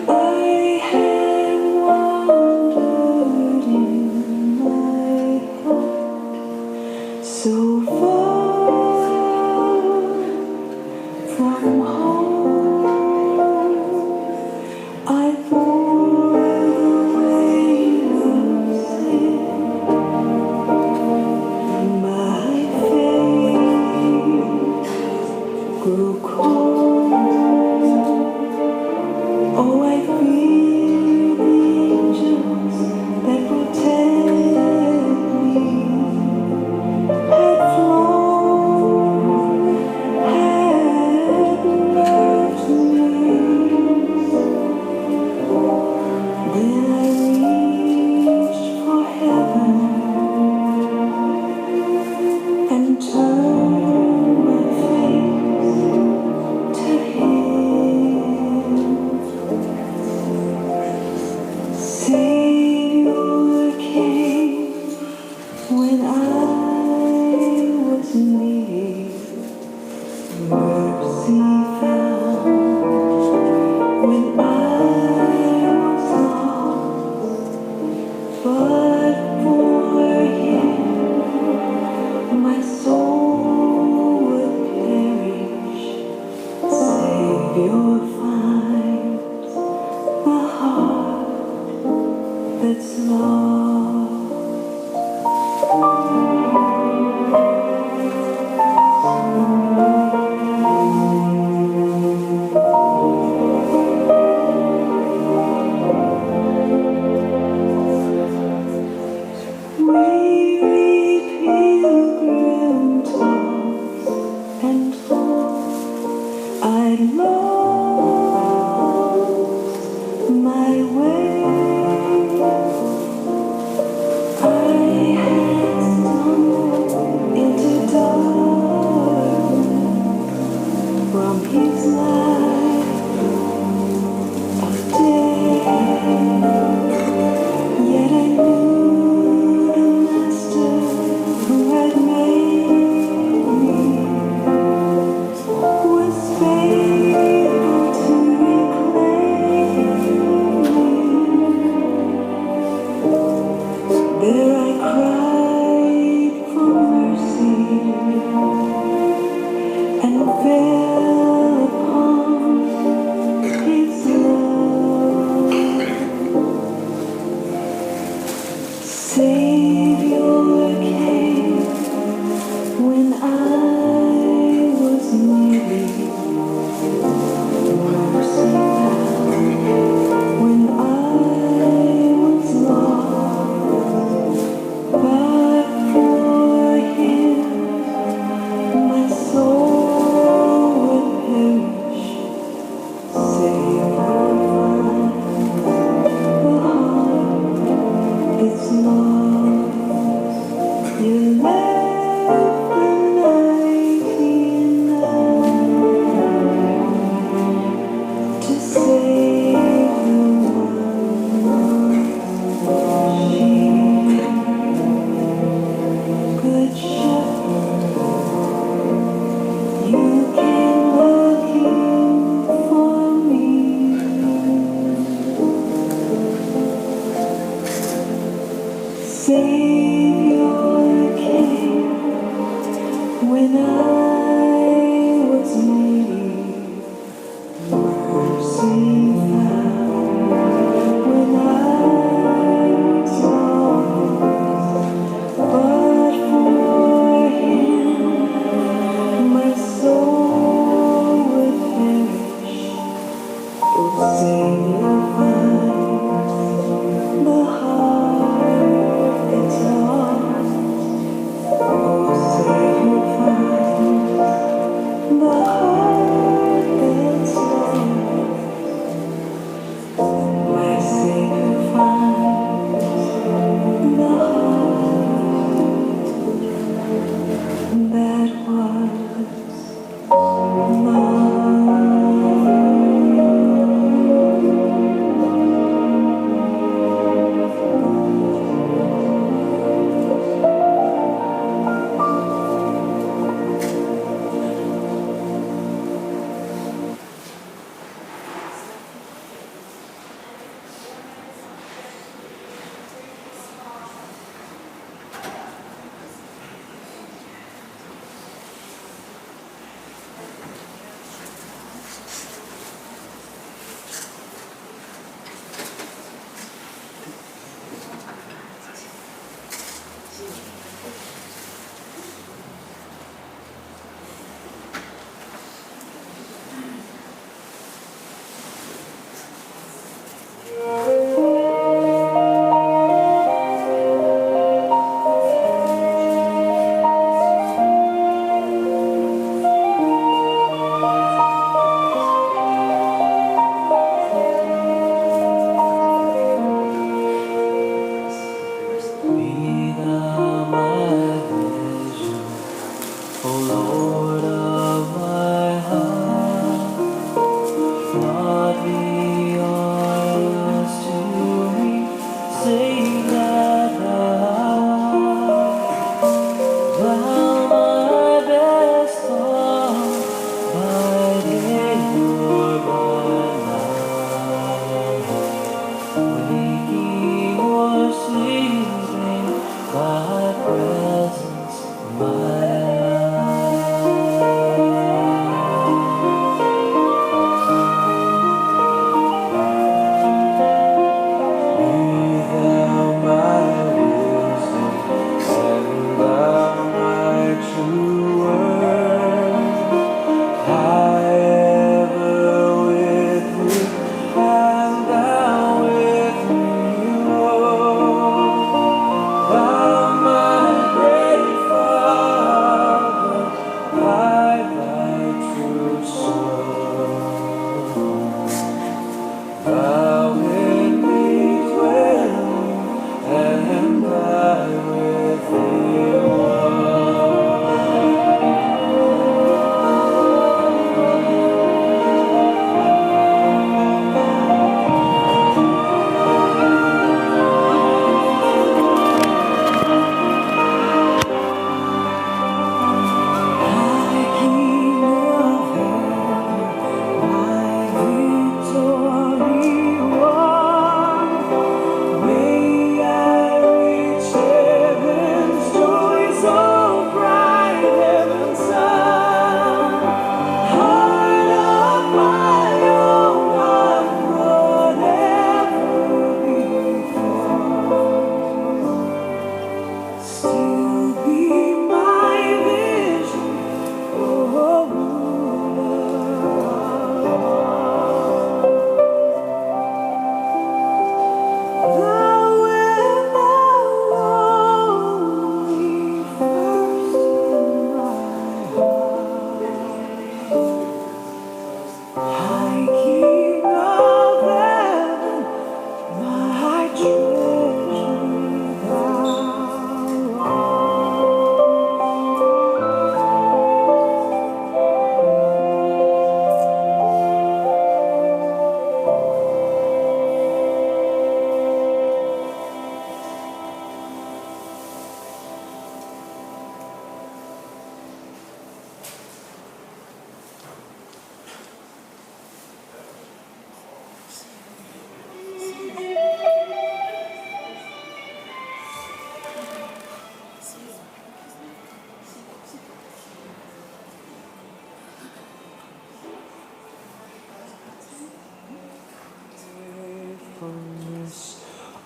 I have wandered in my heart so far from home. I bore the weight of sin. My faith grew cold. Oh, I fear the angels that protect me had flown, had left me. Then I reached for heaven and turned my face to Him. Savior came when I was needy. Mercy found when I was lost. But for Him, my soul would perish. Savior finds the heart that's lost. Weary pilgrim, tossed and torn, I lost my way. I had stumbled into darkness from His light of day. Yet I knew the Master who had made me was faithful to reclaim me. There I cried for mercy and fell upon His love. Savior came when I was needy. Mercy found when I was lost. But for Him, my soul would perish. Savior finds the heart that's lost. You left the ninety-nine to save the one lost sheep. Good Shepherd, you came looking for me. Say you find the heart that's lost. Oh, say you find the heart that's lost. I say you find the heart that was Be thou my vision, O Lord of my heart, not be yours to me, save that thou art. Thou my best song, by day or by night, waking or sleeping, thy presence and thou with me, Lord. Thou my great Father, by thy true Son, thou in me dwelling, and I within. High King of heaven, my victory won. May I reach heaven's joys, oh, bright heaven's sun. Heart of my own, I'm not ever before. Still be my vision, oh, ruler of all. Thou wilt thou only first in my heart. High King of heaven, my treasure thou art. Faithfulness,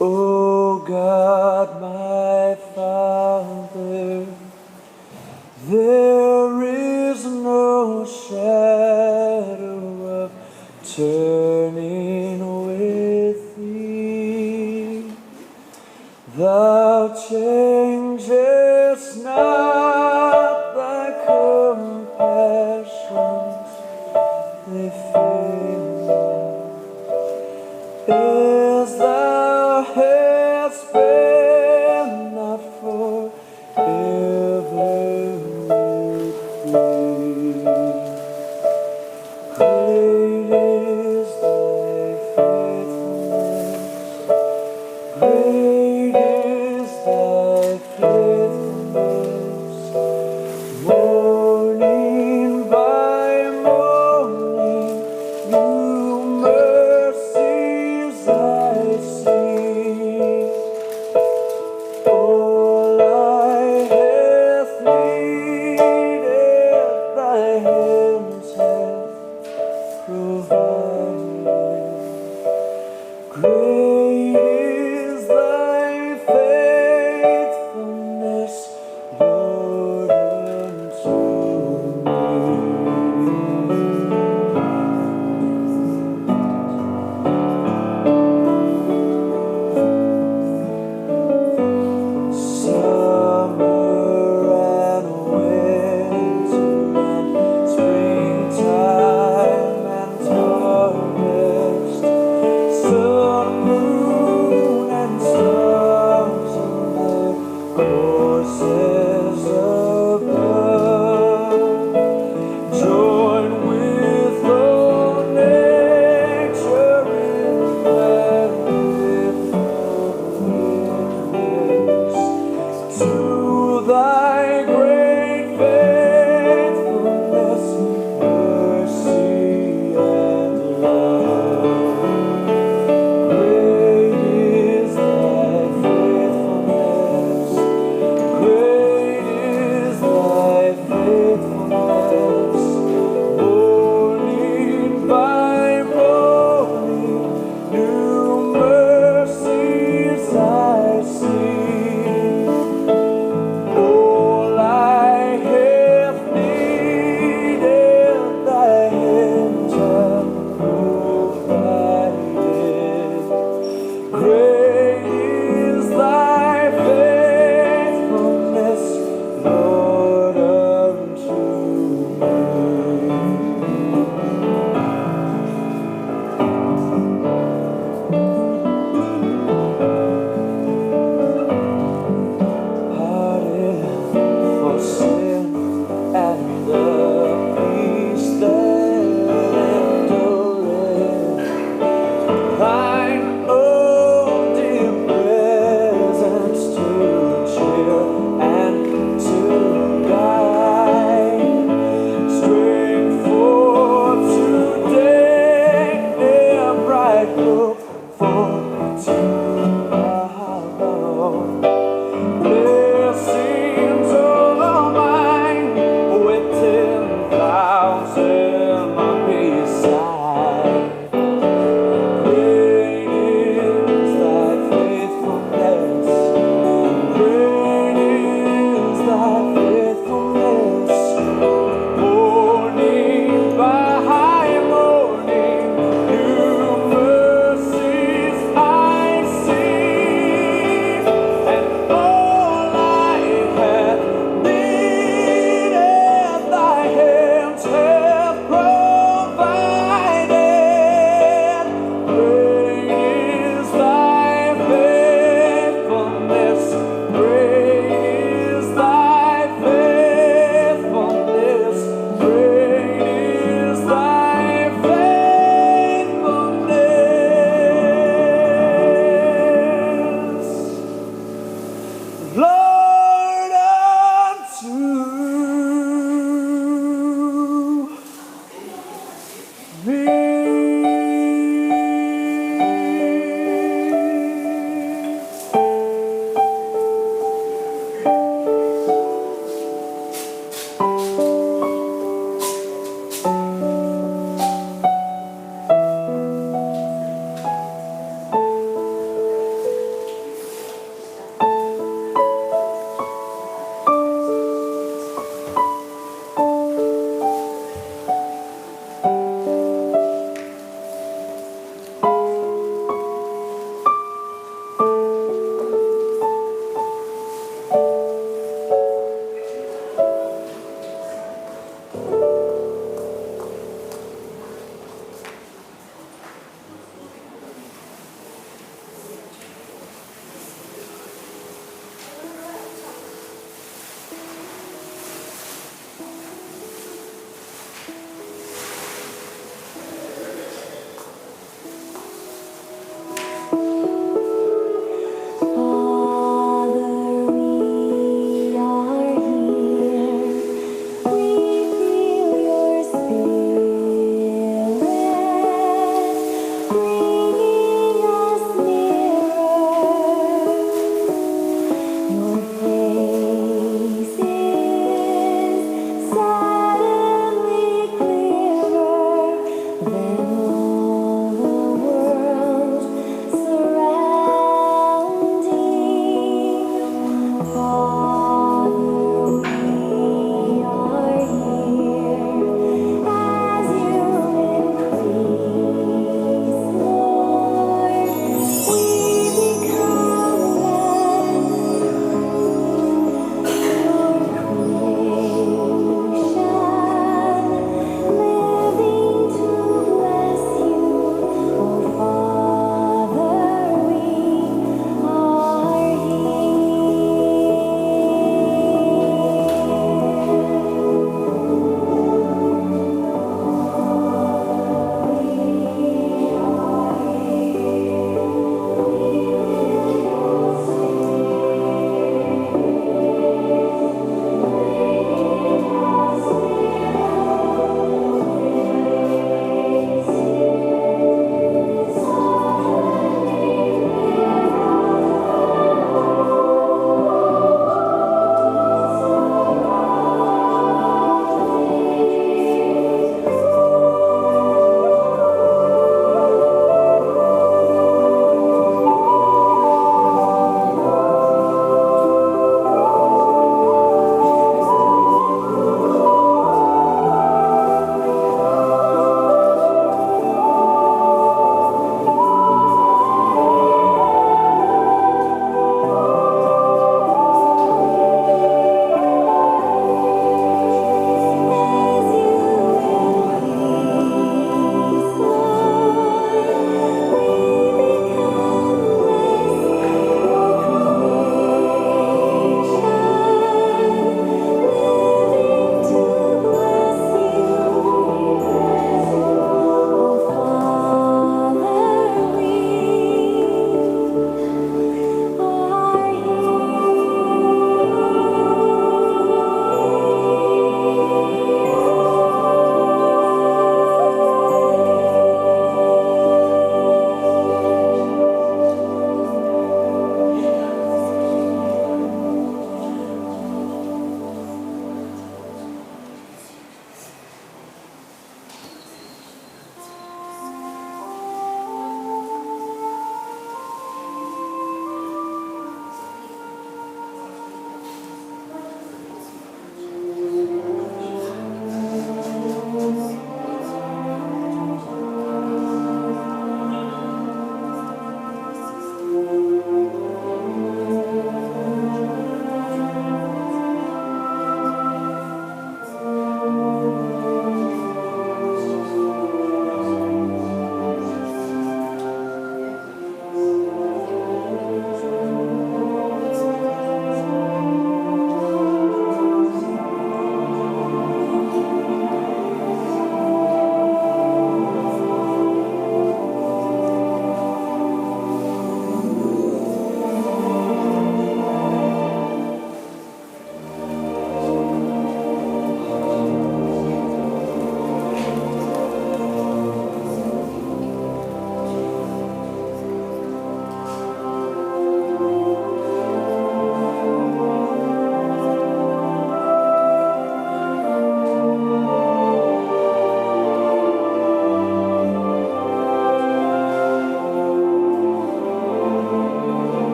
O God, my Father, there is no shadow of Turning with thee, thou changest not, thy compassions, they fail not. As thou hast been, not forever with me. Great is thy faithfulness. Great is thy faithfulness. Morning by morning, new mercies I see. All I have needed, thy hands have provided. Great is thy faithfulness, Lord, unto me. Summer and winter and springtime and harvest, sun, moon,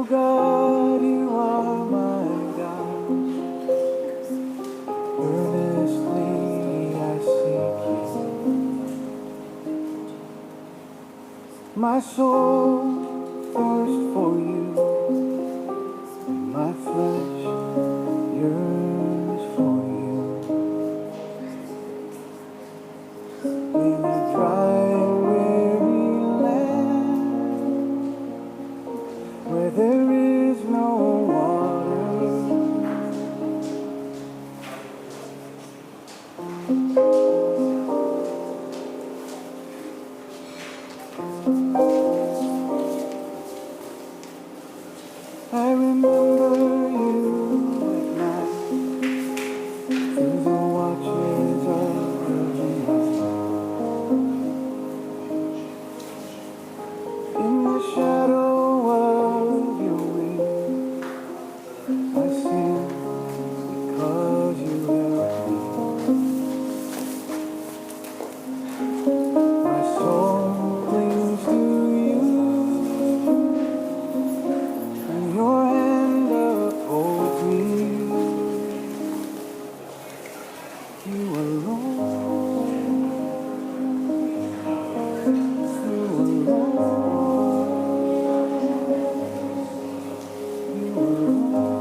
God, you are my God. Earnestly I seek you. My soul thirsts for you, and my flesh yearns for you. In a dry and weary land, where there is no water, I remember you at night through the watches of the night. In the shadow of your wings, I sing because you help me. My soul clings to you, and your hand upholds me. You alone, you alone, you alone.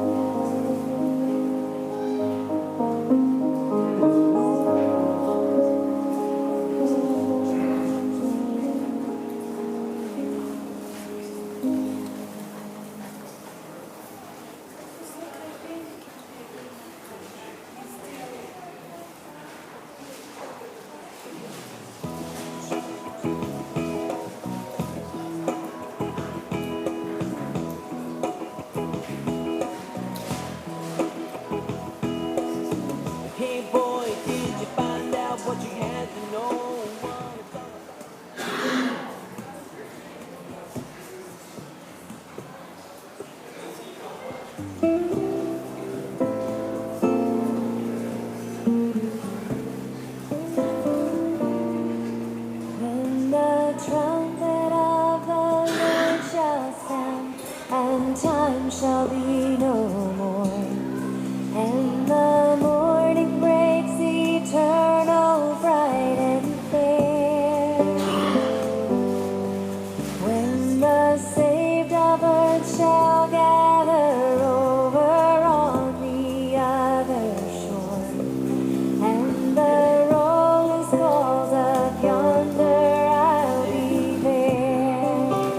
Hey boy, did you find out what you had to know? When the trumpet of the Lord shall sound, and time shall be no more, and the morning breaks eternal, bright and fair. When the saved of earth shall gather over on the other shore, and the roll is called up yonder, I'll be there.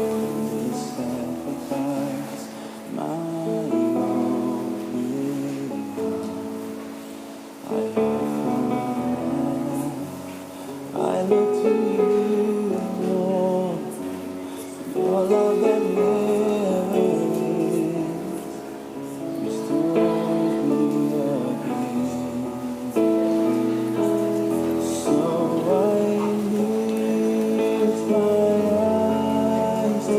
This sacrifice, my only love. I offer now. I look to you, Lord, for your love that never ends. Restore me again. So I lift my eyes to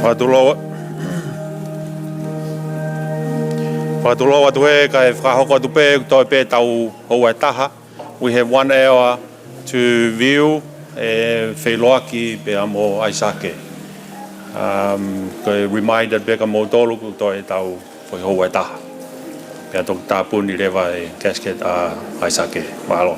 Fakatulou, fakatulou atu ē, kae fakahoko atu pē, toe pē tau houa ʻe taha. We have one hour to view, ē, feʻiloaki pea mo ʻAisake. Um, ko e reminder pē kia moutolu kuo toe tau foʻi houa ʻe taha. Pea toki tāpuni leva e casket ʻa ʻAisake. Mālō.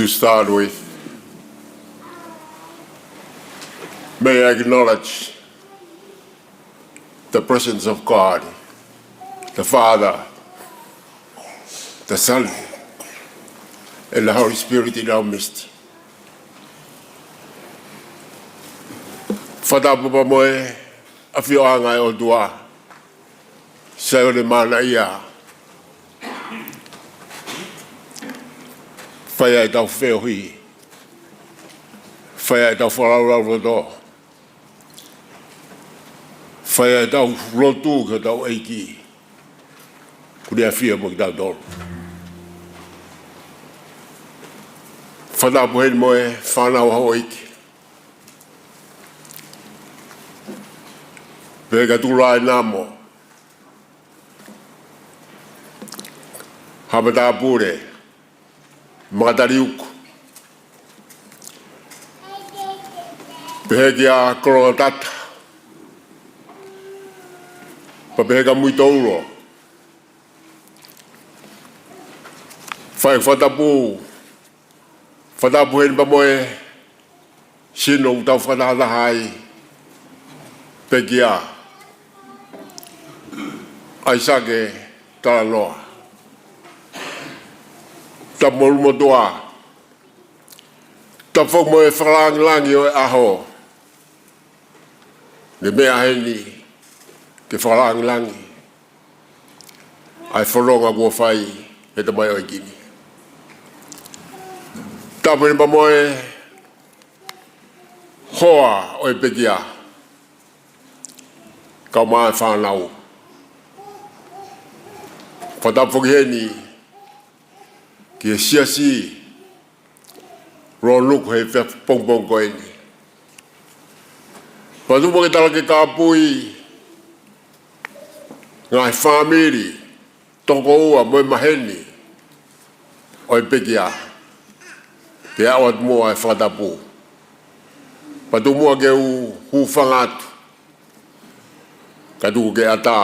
To start with, may I acknowledge the presence of God, the Father, the Son, and the Holy Spirit in our midst. Fakatapu pea mo e ʻafioʻanga ʻo e ʻOtua, Saione Māʻoniʻoni. Fai ʻetau feohi, fai ʻetau fakalaulauloto, fai ʻetau lotu ki hotau ʻEiki, kuo ne ʻafio mo kitautolu. Fakatapu heni mo e fānau ʻa houʻeiki, pehē kia Tulaʻi Namo, Haʻa Matāpule, Makataliuku, pehē kia Kolongatata, pea pehē kia Muitoulo. Fai fakatapu, fakatapu heni pea mo e sino ʻoku tau fakatahataha ai, pekia ʻAisake Talanoa. Tapu mo e ʻulumotuʻa, tapu mo e fakalāngilangi ʻo e ʻaho, ne meʻa heni ke fakalāngilangi ʻa e fononga kuo fai ʻe he tamaioʻeiki ni. Tapu heni pea mo e hoa ʻo e pekia, kae ʻumaʻā e fānau. Fakatapu foki heni ki he siasi Lōnuku he efiafi pongipongi ko eni. Pea tuku ke tala ke kāpui ngaahi fāmili, tokoua mo e maheni ʻo e pekia, pea ʻoatu muʻa e fakatapu. Pea tuku muʻa ke u hūfanga atu, kae tuku ke ʻatā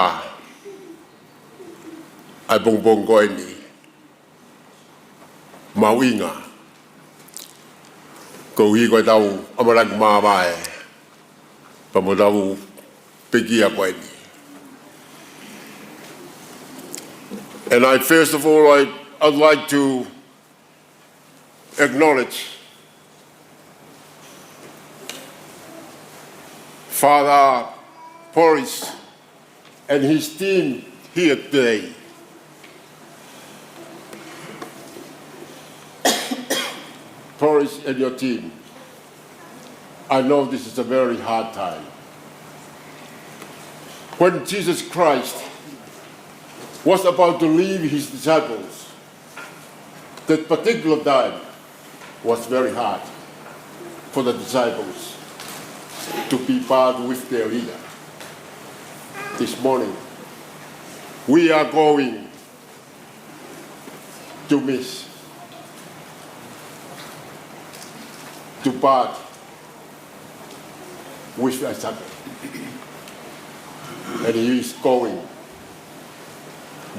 ʻa e pongipongi ko eni mahuʻinga, koeʻuhi ko ʻetau ʻamanaki māvae pea mo ʻetau pekia ko eni. And I, first of all, I, I'd like to acknowledge Father Boris and his team here today. Boris and your team, I know this is a very hard time. When Jesus Christ was about to leave his disciples, that particular time was very hard for the disciples to be part with their leader. This morning, we are going to miss, to part with ʻAisake. And he is going.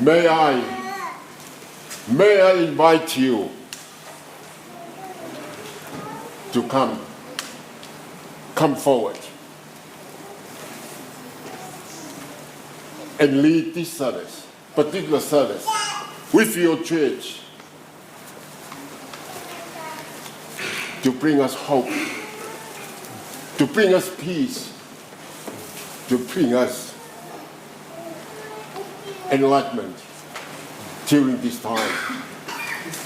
May I, may I invite you to come, come forward and lead this service, particular service, with your church, to bring us hope, to bring us peace, to bring us enlightenment during this time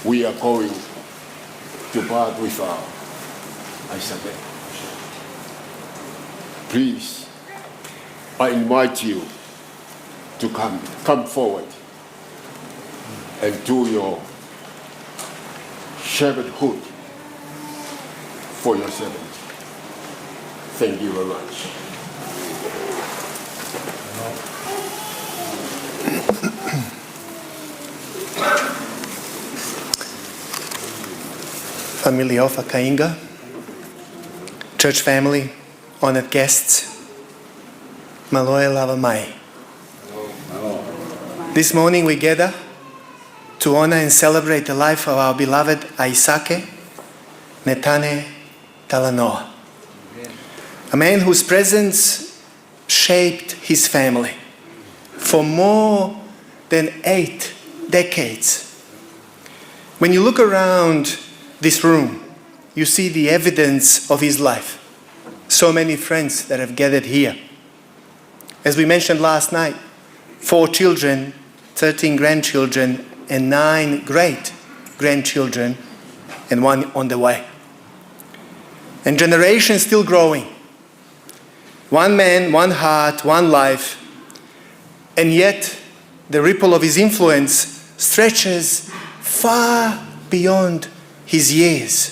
we are going to part with our ʻAisake. Please, I invite you to come, come forward and do your shepherdhood for your servant. Thank you very much. Fāmili ʻofa kāinga, church family, honored guests, mālō e lava mai. This morning we gather to honor and celebrate the life of our beloved ʻAisake, Netane Talanoa, a man whose presence shaped his family for more than eight decades. When you look around this room, you see the evidence of his life. So many friends that have gathered here. As we mentioned last night, four children, thirteen grandchildren, and nine great-grandchildren, and one on the way. And generations still growing. One man, one heart, one life. And yet, the ripple of his influence stretches far beyond his years.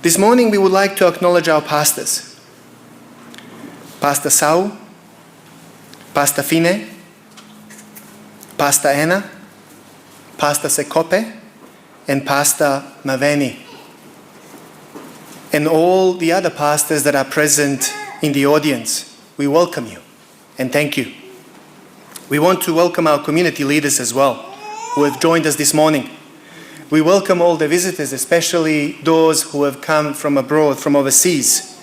This morning, we would like to acknowledge our pastors. Pastor Sau, Pastor Fine, Pastor Anna, Pastor Sekope, and Pastor Maveni. And all the other pastors that are present in the audience, we welcome you and thank you. We want to welcome our community leaders as well, who have joined us this morning. We welcome all the visitors, especially those who have come from abroad, from overseas.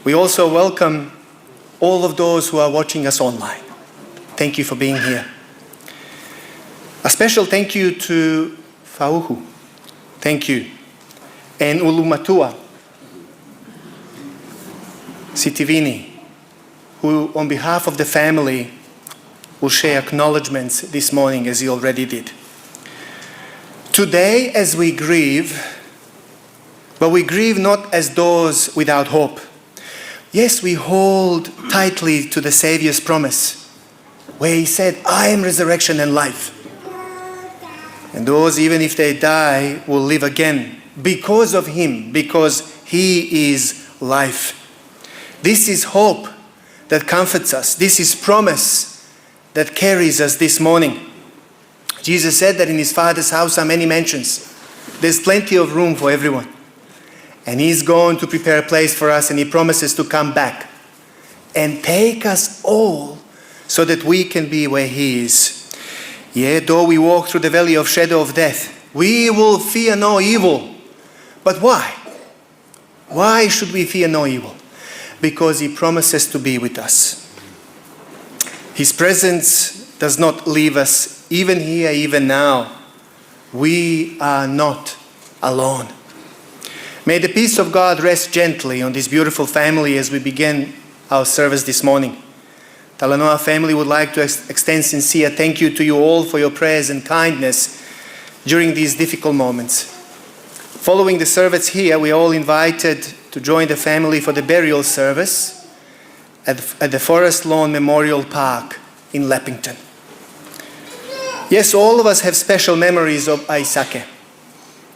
We also welcome all of those who are watching us online. Thank you for being here. A special thank you to Fauhu. Thank you. And Ulumatua Sitivini, who, on behalf of the family, will share acknowledgements this morning, as he already did. Today, as we grieve, but we grieve not as those without hope. Yes, we hold tightly to the Savior's promise, where he said, "I am resurrection and life. And those, even if they die, will live again because of him, because he is life." This is hope that comforts us. This is promise that carries us this morning. Jesus said that in his Father's house are many mansions. There's plenty of room for everyone. And he's going to prepare a place for us, and he promises to come back and take us all so that we can be where he is. Yea, though we walk through the valley of shadow of death, we will fear no evil. But why? Why should we fear no evil? Because he promises to be with us. His presence does not leave us, even here, even now. We are not alone. May the peace of God rest gently on this beautiful family as we begin our service this morning. Talanoa family would like to ex-, extend sincere thank you to you all for your prayers and kindness during these difficult moments. Following the service here, we are all invited to join the family for the burial service at, at the Forest Lawn Memorial Park in Leppington. Yes, all of us have special memories of ʻAisake.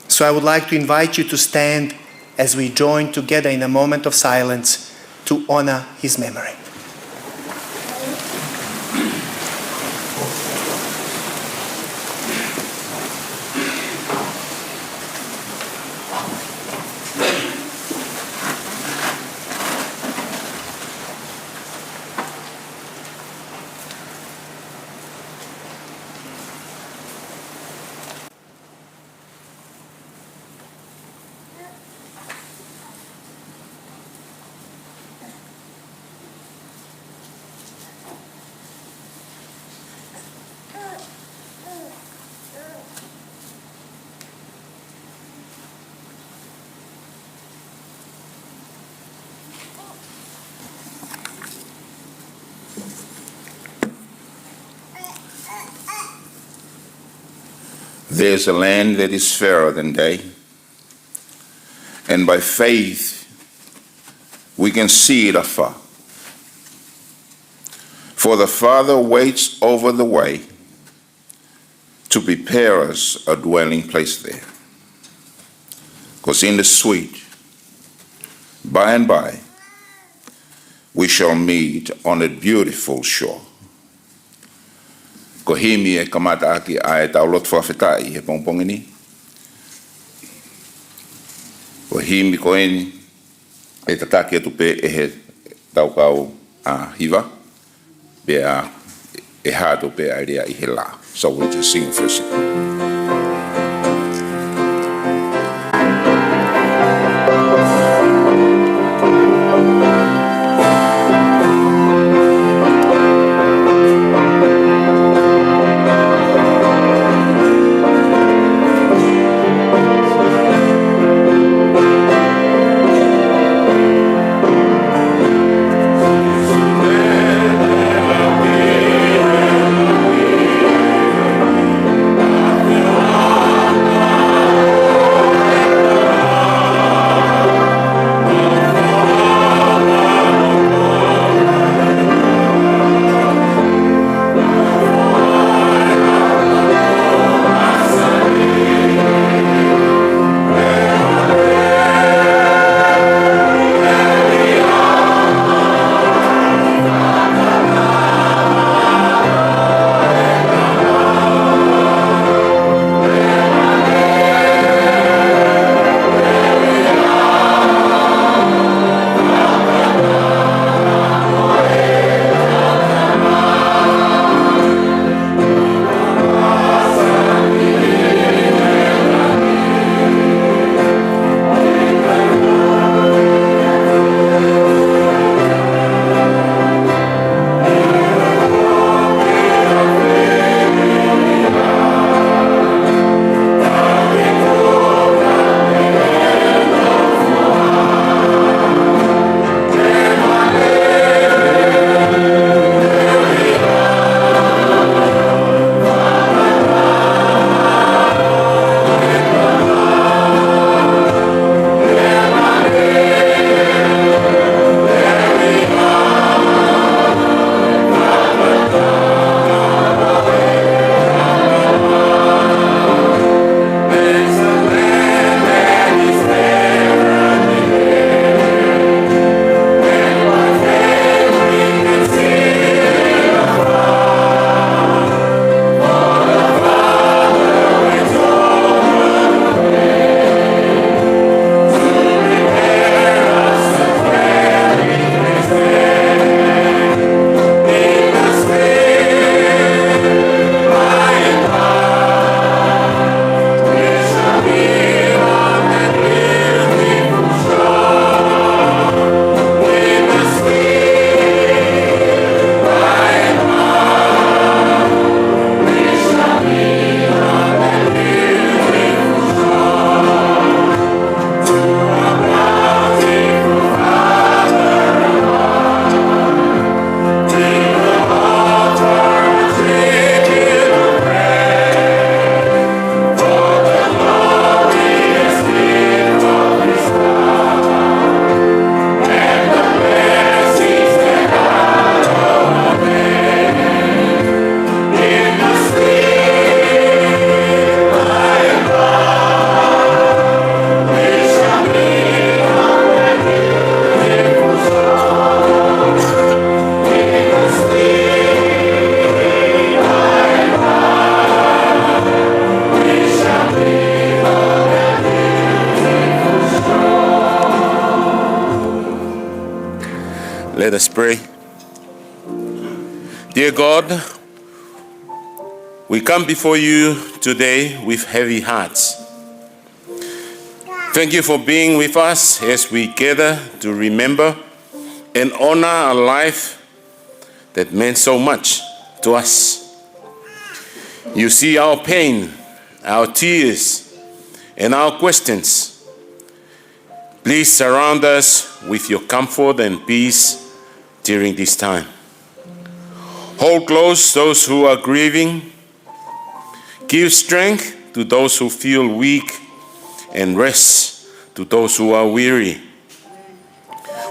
So I would like to invite you to stand as we join together in a moment of silence to honor his memory. There's a land that is fairer than day, and by faith we can see it afar. For the Father waits over the way to prepare us a dwelling place there. 'Cause in the sweet, by and by, we shall meet on a beautiful shore. Ko e himi ʻe kamata ʻaki ʻa ʻetau lotu fakafetaʻi he pongipongi ni. Ko e himi ko eni ʻe tataki atu pē ʻe he tau kau ʻa hiva, pea ʻe hā atu pē ʻa e lea ʻi he lā. So we'll just sing first. Let us pray. Dear God, we come before you today with heavy hearts. Thank you for being with us as we gather to remember and honor a life that meant so much to us. You see our pain, our tears, and our questions. Please surround us with your comfort and peace during this time. Hold close those who are grieving. Give strength to those who feel weak and rest to those who are weary.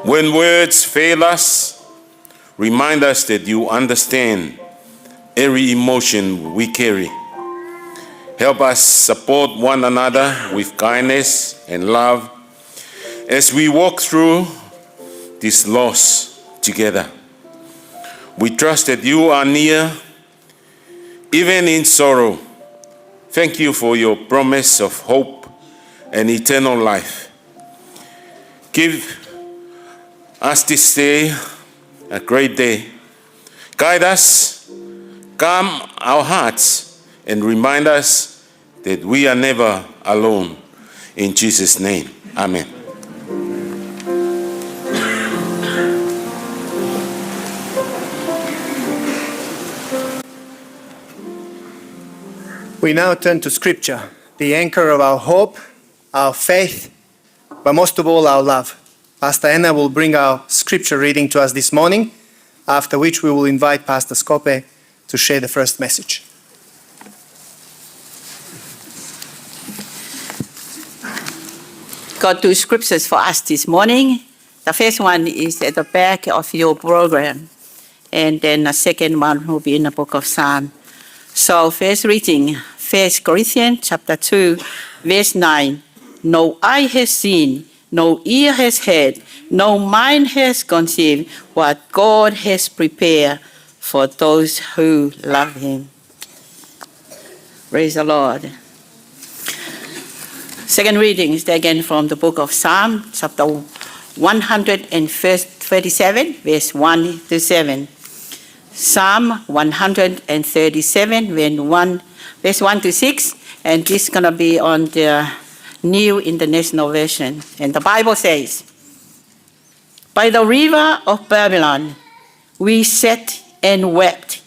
When words fail us, remind us that you understand every emotion we carry. Help us support one another with kindness and love as we walk through this loss together. We trust that you are near, even in sorrow. Thank you for your promise of hope and eternal life. Give us this day a great day. Guide us, calm our hearts, and remind us that we are never alone. In Jesus' name, amen. We now turn to Scripture, the anchor of our hope, our faith, but most of all, our love. Pastor Anna will bring our scripture reading to us this morning, after which we will invite Pastor Scope to share the first message. Got two scriptures for us this morning. The first one is at the back of your program, and then the second one will be in the book of Psalm. So, first reading, First Corinthians chapter two, verse nine. No eye has seen, no ear has heard, no mind has conceived what God has prepared for those who love him. Praise the Lord. Second reading is again from the book of Psalm, chapter one hundred and thirty-seven, verse one to seven. Psalm one hundred and thirty-seven, verse one, verse one to six, and this is gonna be on the New International Version. And the Bible says, "By the river of Babylon, we sat and wept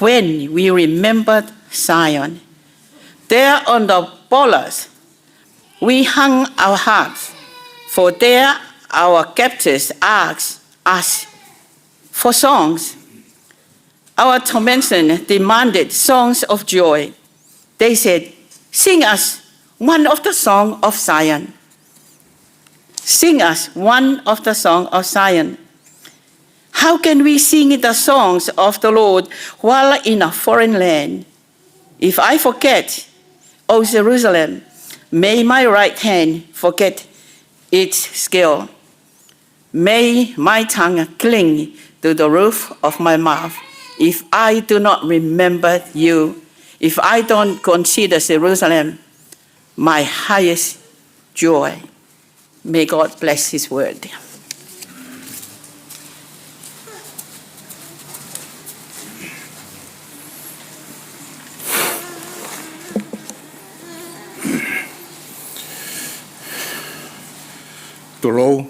when we remembered Zion. There on the pollards, we hung our harps, for there our captors asked us for songs. Our tormentors demanded songs of joy. They said, 'Sing us one of the song of Zion. Sing us one of the song of Zion.' How can we sing the songs of the Lord while in a foreign land? If I forget, O Jerusalem, may my right hand forget its skill. May my tongue cling to the roof of my mouth if I do not remember you, if I don't consider Jerusalem my highest joy." May God bless his word. Tulou.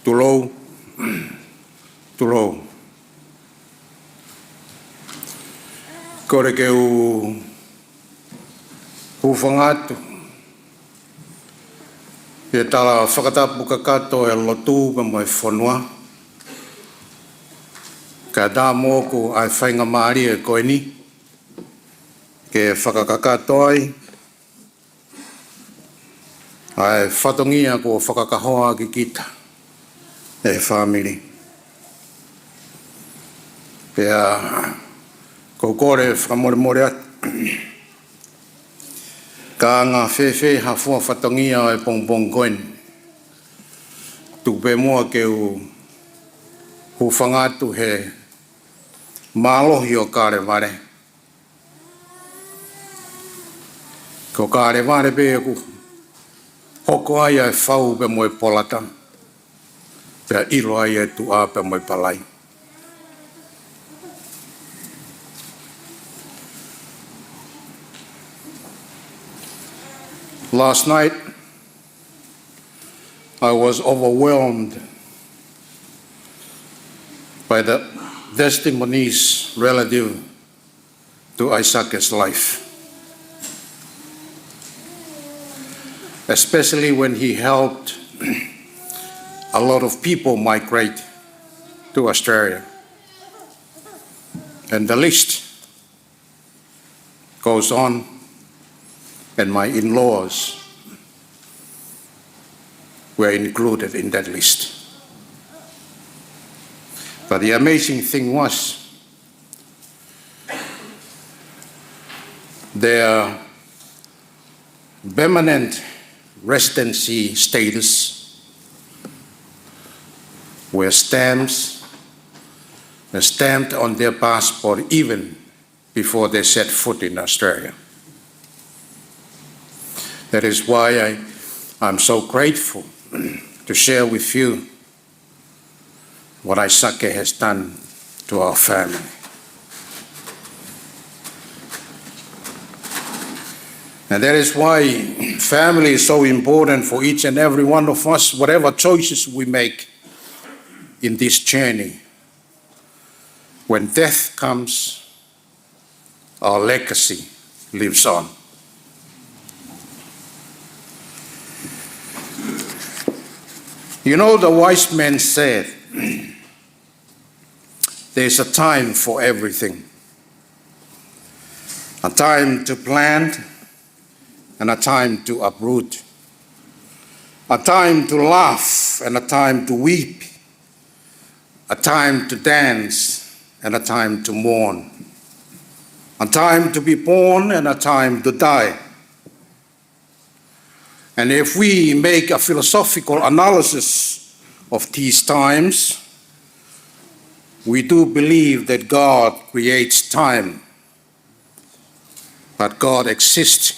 Tulou. Tulou. Kole ke u hūfanga atu he tala fakatapu kakato e lotu pea mo e fonua. Kae ʻatā moʻoku ʻa e faingamālie ko eni ke fakakakato ai ʻa e fatongia kuo fakakahoa ʻaki kita ʻe he fāmili. Pea ʻoku ou kole fakamolemole atu, ka anga fēfē ha fua fatongia ʻo e pongipongi ko eni, tuku pē muʻa ke u hūfanga atu he mālohi ʻo Kalevale. Ko Kalevale pē ʻoku hoko ai ʻa e fau pea mo e polata. Pea ʻilo ai e tuʻa pea mo e palai. Last night, I was overwhelmed by the testimonies relative to Isake's life, especially when he helped a lot of people migrate to Australia. And the list goes on, and my in-laws were included in that list. But the amazing thing was, their permanent residency status were stamps, were stamped on their passport even before they set foot in Australia. That is why I, I'm so grateful to share with you what Isake has done to our family. And that is why family is so important for each and every one of us, whatever choices we make in this journey. When death comes, our legacy lives on. You know, the wise men said, "There's a time for everything. A time to plant and a time to uproot. A time to laugh and a time to weep. A time to dance and a time to mourn. A time to be born and a time to die." And if we make a philosophical analysis of these times, we do believe that God creates time, but God exists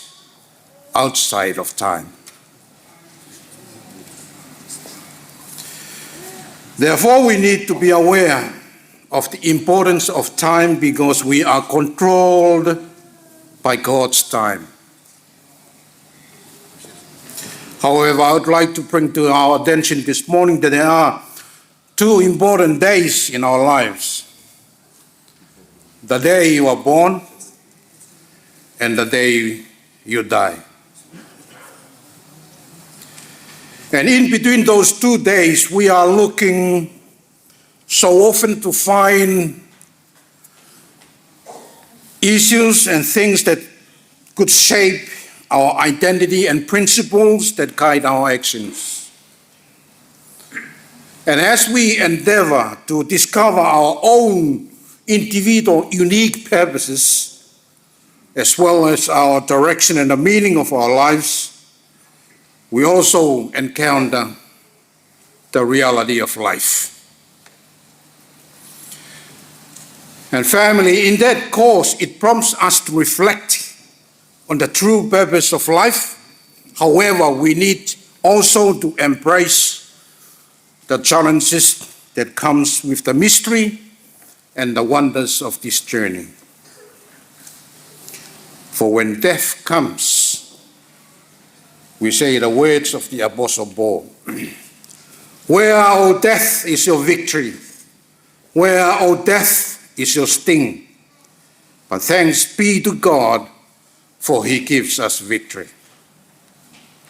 outside of time. Therefore, we need to be aware of the importance of time, because we are controlled by God's time. However, I would like to bring to our attention this morning that there are two important days in our lives: the day you are born and the day you die. And in between those two days, we are looking so often to find issues and things that could shape our identity and principles that guide our actions. And as we endeavor to discover our own individual unique purposes, as well as our direction and the meaning of our lives, we also encounter the reality of life. And family, in that course, it prompts us to reflect on the true purpose of life. However, we need also to embrace the challenges that comes with the mystery and the wonders of this journey. For when death comes, we say the words of the Apostle Paul, "Where, O death, is your victory? Where, O death, is your sting? But thanks be to God, for he gives us victory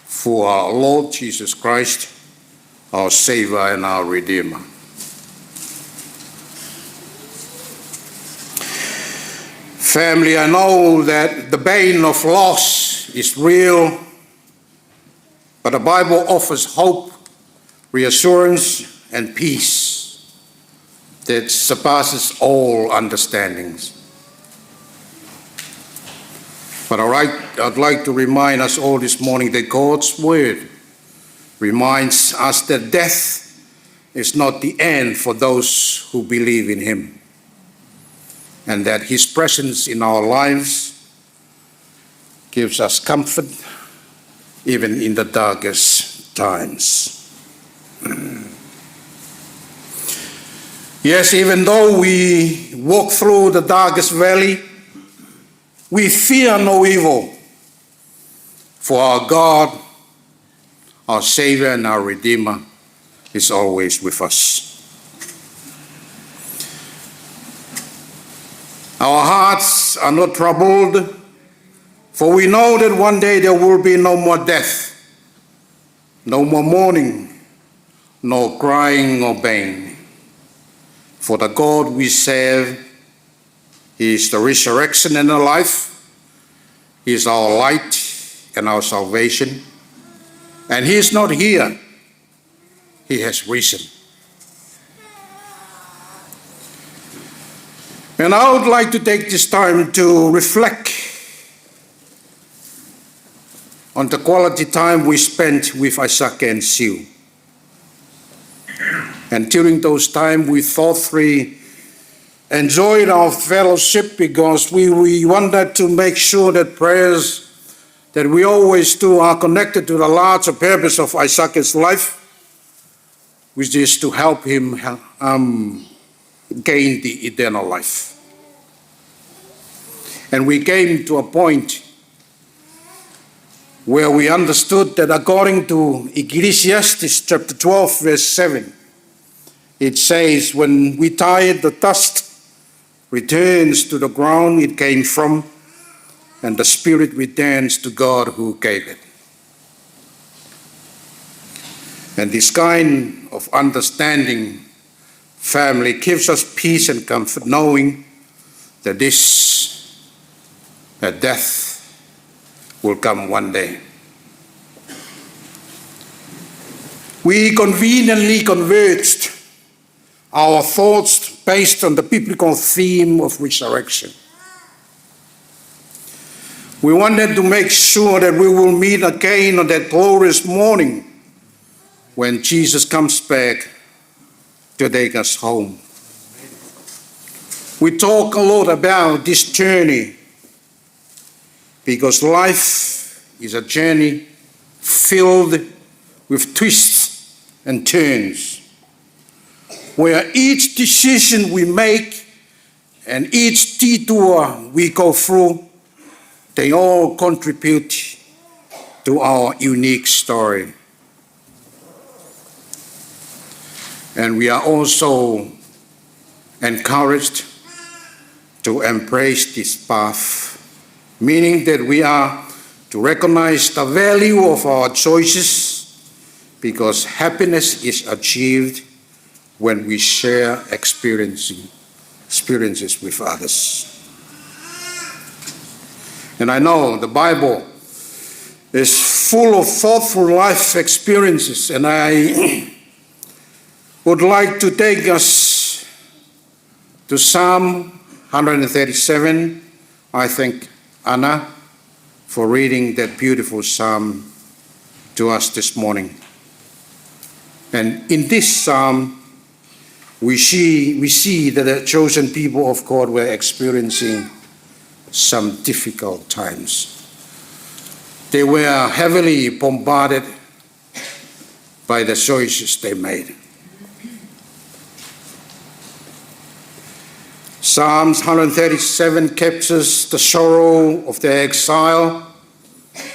through our Lord Jesus Christ, our Savior and our Redeemer." Family, I know that the pain of loss is real, but the Bible offers hope, reassurance, and peace that surpasses all understandings. But all right, I'd like to remind us all this morning that God's Word reminds us that death is not the end for those who believe in Him, and that His presence in our lives gives us comfort even in the darkest times. Yes, even though we walk through the darkest valley, we fear no evil, for our God, our Savior and our Redeemer, is always with us. Our hearts are not troubled, for we know that one day there will be no more death, no more mourning, no crying or pain. For the God we serve, He is the resurrection and the life. He is our light and our salvation. And He is not here. He has risen. And I would like to take this time to reflect on the quality time we spent with Isaac and Sue. And during those times, we thoughtfully enjoyed our fellowship because we, we wanted to make sure that prayers that we always do are connected to the larger purpose of Isaac's life, which is to help him, um, gain the eternal life. And we came to a point where we understood that according to Ecclesiastes chapter twelve, verse seven, it says, "When we die, the dust returns to the ground it came from, and the spirit returns to God who gave it." And this kind of understanding, family, gives us peace and comfort, knowing that this, that death will come one day. We conveniently converged our thoughts based on the biblical theme of resurrection. We wanted to make sure that we will meet again on that glorious morning when Jesus comes back to take us home. We talk a lot about this journey because life is a journey filled with twists and turns, where each decision we make and each detour we go through, they all contribute to our unique story. And we are also encouraged to embrace this path, meaning that we are to recognize the value of our choices, because happiness is achieved when we share experiencing, experiences with others. And I know the Bible is full of thoughtful life experiences, and I would like to take us to Psalm hundred thirty-seven. I thank Anna for reading that beautiful psalm to us this morning. And in this psalm, we see, we see that the chosen people of God were experiencing some difficult times. They were heavily bombarded by the choices they made. Psalms hundred thirty-seven captures the sorrow of their exile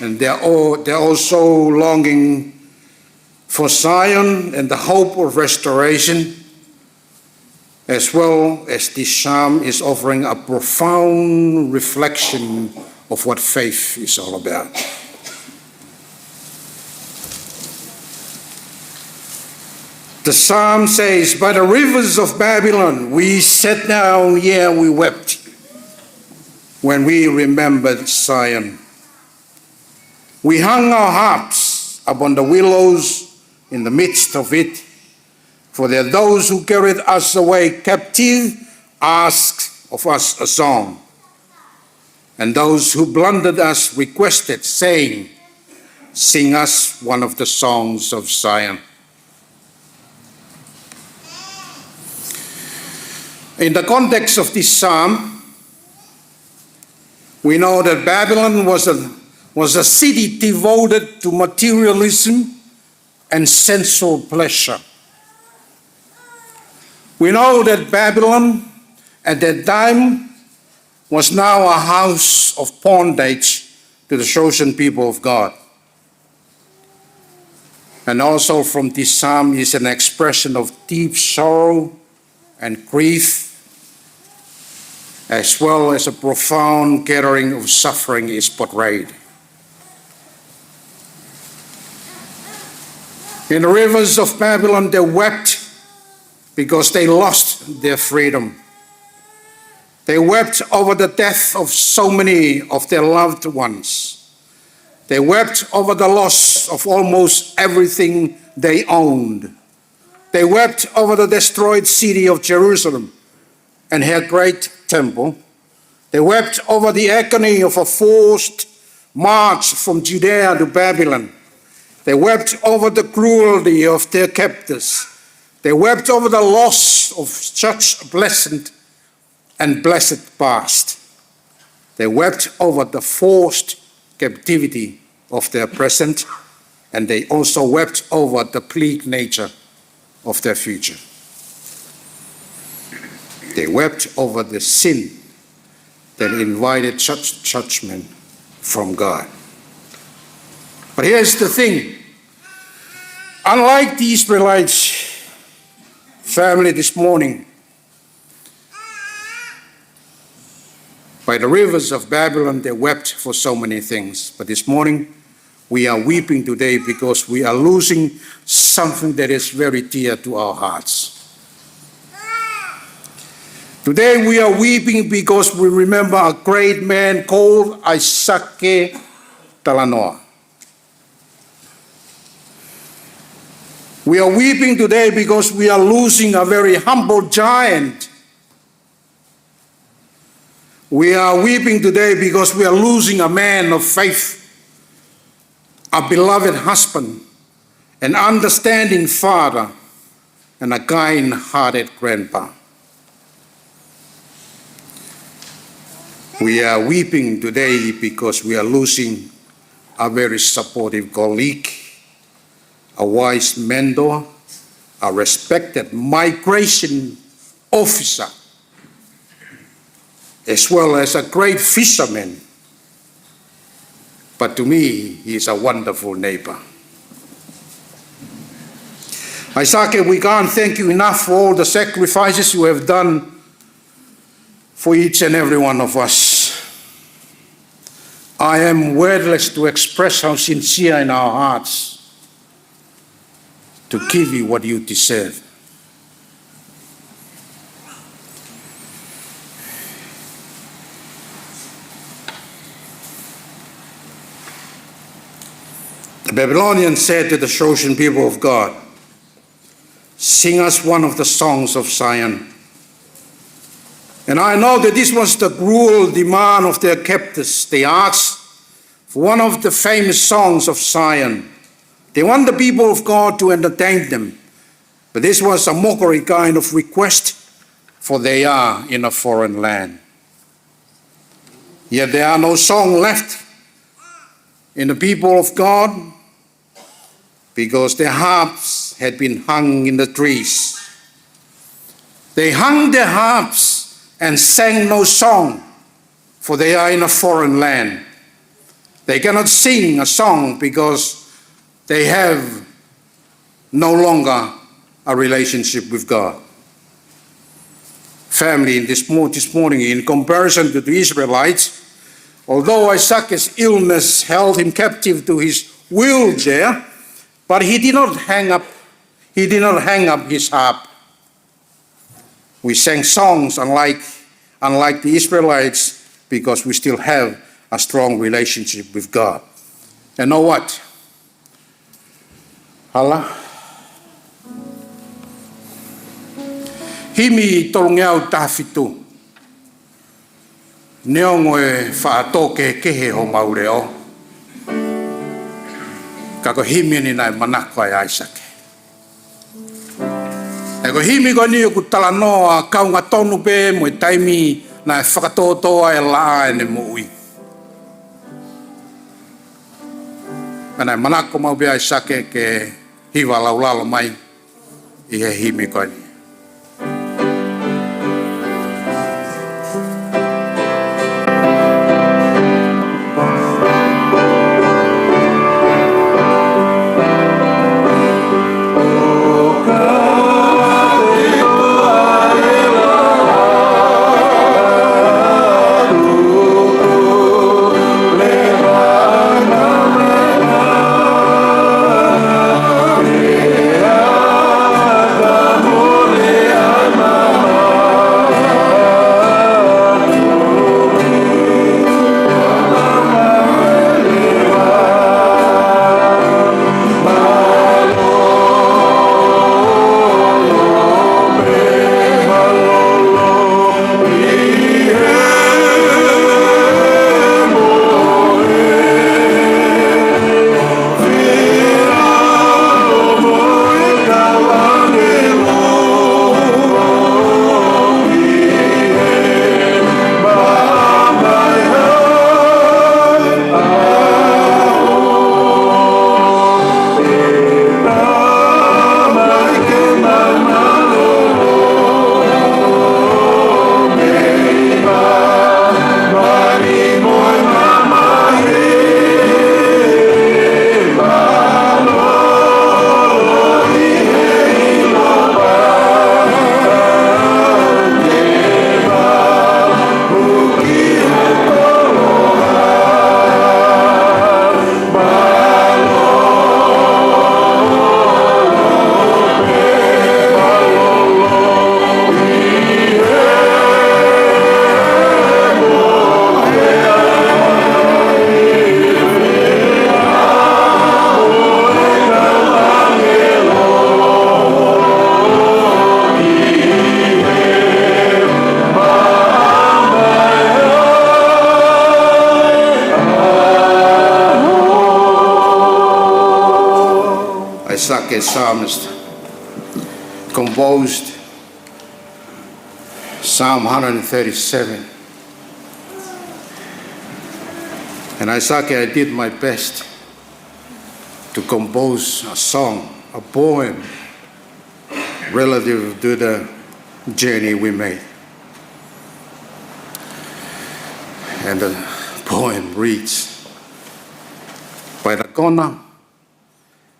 and their, al-, their also longing for Zion and the hope of restoration, as well as this psalm is offering a profound reflection of what faith is all about. The psalm says, "By the rivers of Babylon, we sat down, yea, we wept when we remembered Zion. We hung our harps upon the willows in the midst of it, for there those who carried us away captive asked of us a song. And those who plundered us requested, saying, 'Sing us one of the songs of Zion.'" In the context of this psalm, we know that Babylon was a, was a city devoted to materialism and sensual pleasure. We know that Babylon at that time was now a house of bondage to the chosen people of God. And also from this psalm is an expression of deep sorrow and grief, as well as a profound gathering of suffering is portrayed. In the rivers of Babylon, they wept because they lost their freedom. They wept over the death of so many of their loved ones. They wept over the loss of almost everything they owned. They wept over the destroyed city of Jerusalem and her great temple. They wept over the agony of a forced march from Judea to Babylon. They wept over the cruelty of their captors. They wept over the loss of such a pleasant and blessed past. They wept over the forced captivity of their present, and they also wept over the bleak nature of their future. They wept over the sin that invited such judgment from God. But here's the thing. Unlike the Israelites family this morning, by the rivers of Babylon, they wept for so many things. But this morning, we are weeping today because we are losing something that is very dear to our hearts. Today, we are weeping because we remember a great man called ʻAisake Talanoa. We are weeping today because we are losing a very humble giant. We are weeping today because we are losing a man of faith, a beloved husband, an understanding father, and a kind-hearted grandpa. We are weeping today because we are losing a very supportive colleague, a wise mentor, a respected migration officer, as well as a great fisherman. But to me, he is a wonderful neighbor. ʻAisake, we can't thank you enough for all the sacrifices you have done for each and every one of us. I am wordless to express how sincere in our hearts to give you what you deserve. The Babylonians said to the chosen people of God, "Sing us one of the songs of Zion." And I know that this was the cruel demand of their captors. They asked for one of the famous songs of Zion. They want the people of God to entertain them. But this was a mockery kind of request, for they are in a foreign land. Yet there are no song left in the people of God, because their harps had been hung in the trees. They hung their harps and sang no song, for they are in a foreign land. They cannot sing a song because they have no longer a relationship with God. Family, in this mo-, this morning, in comparison to the Israelites, although ʻAisake's illness held him captive to his wheelchair, but he did not hang up, he did not hang up his harp. We sang songs unlike, unlike the Israelites because we still have a strong relationship with God. And know what? Hala. Himi tolungeau taha fitu. Neongo ʻe faʻa tō kehekehe homau leʻo, ka ko e himi eni naʻe manako ai ʻa ʻAisake. He ko e himi ko eni ʻoku talanoa kaunga tonu pē mo e taimi naʻe fakatōtō ai e laʻā ʻene moʻui. Pea naʻe manako maʻu pē ʻa ʻAisake ke hiva laulalo mai ʻi he himi ko eni. Psalmist composed Psalm one hundred thirty-seven. And ʻAisake, I did my best to compose a song, a poem, relative to the journey we made. And the poem reads, By the corner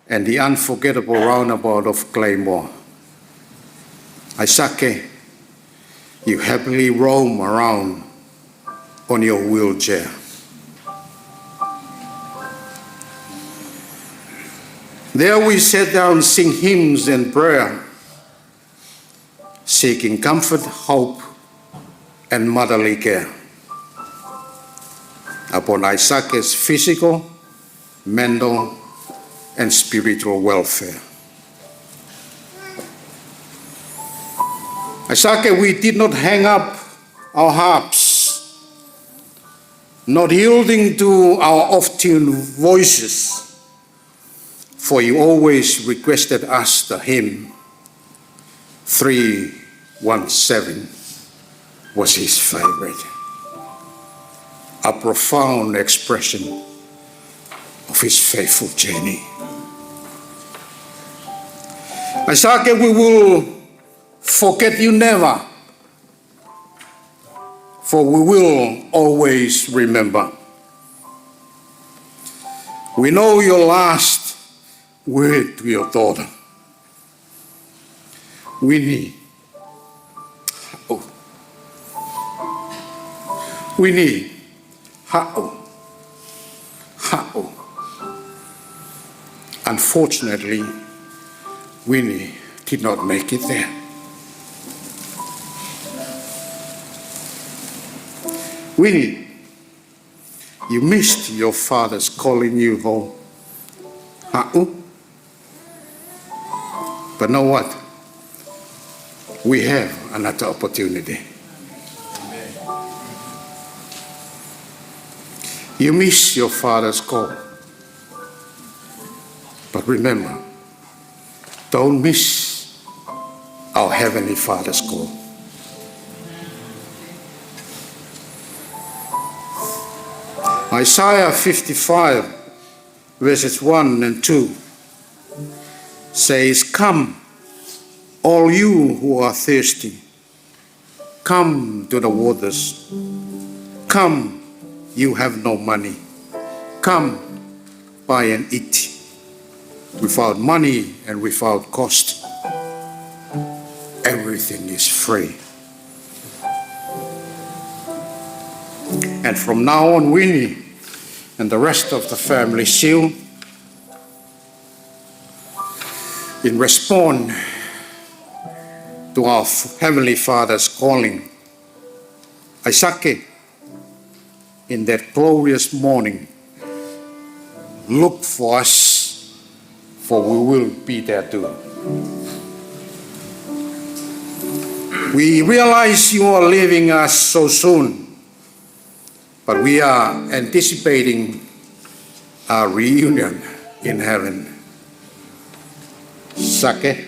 and the unforgettable roundabout of Claymore, ʻAisake, you happily roam around on your wheelchair. There we sat down, sing hymns and prayer, seeking comfort, hope, and motherly care upon ʻAisake's physical, mental, and spiritual welfare. ʻAisake, we did not hang up our harps, not yielding to our off-tuned voices, for you always requested us the hymn three one seven was his favorite, a profound expression of his faithful journey. ʻAisake, we will forget you never, for we will always remember. We know your last word to your daughter, Winnie. Oh. Winnie, haʻu. Haʻu. Unfortunately, Winnie did not make it there. Winnie, you missed your father's calling you home. Haʻu. But know what? We have another opportunity. You miss your father's call. But remember, don't miss our Heavenly Father's call. Isaiah fifty-five, verses one and two says, "Come, all you who are thirsty, come to the waters. Come, you have no money. Come, buy and eat. Without money and without cost, everything is free." And from now on, Winnie and the rest of the family seal, in response to our Heavenly Father's calling, ʻAisake, in that glorious morning, look for us, for we will be there too. We realize you are leaving us so soon, but we are anticipating our reunion in heaven. ʻAisake,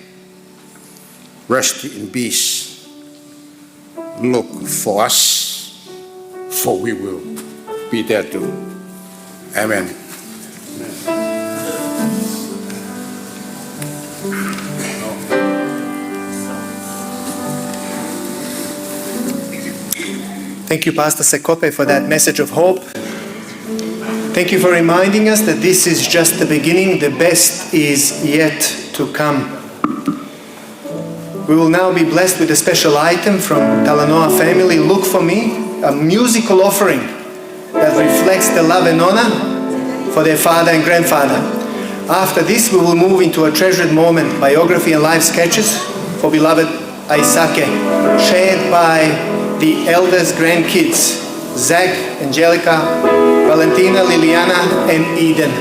rest in peace. Look for us, for we will be there too. Amen. Thank you, Pastor Sekope, for that message of hope. Thank you for reminding us that this is just the beginning, the best is yet to come. We will now be blessed with a special item from Talanoa family, Look for Me, a musical offering that reflects the love and honor for their father and grandfather. After this, we will move into a treasured moment, biography and life sketches for beloved ʻAisake, shared by the elders' grandkids, Zach, Angelica, Valentina, Liliana, and Eden.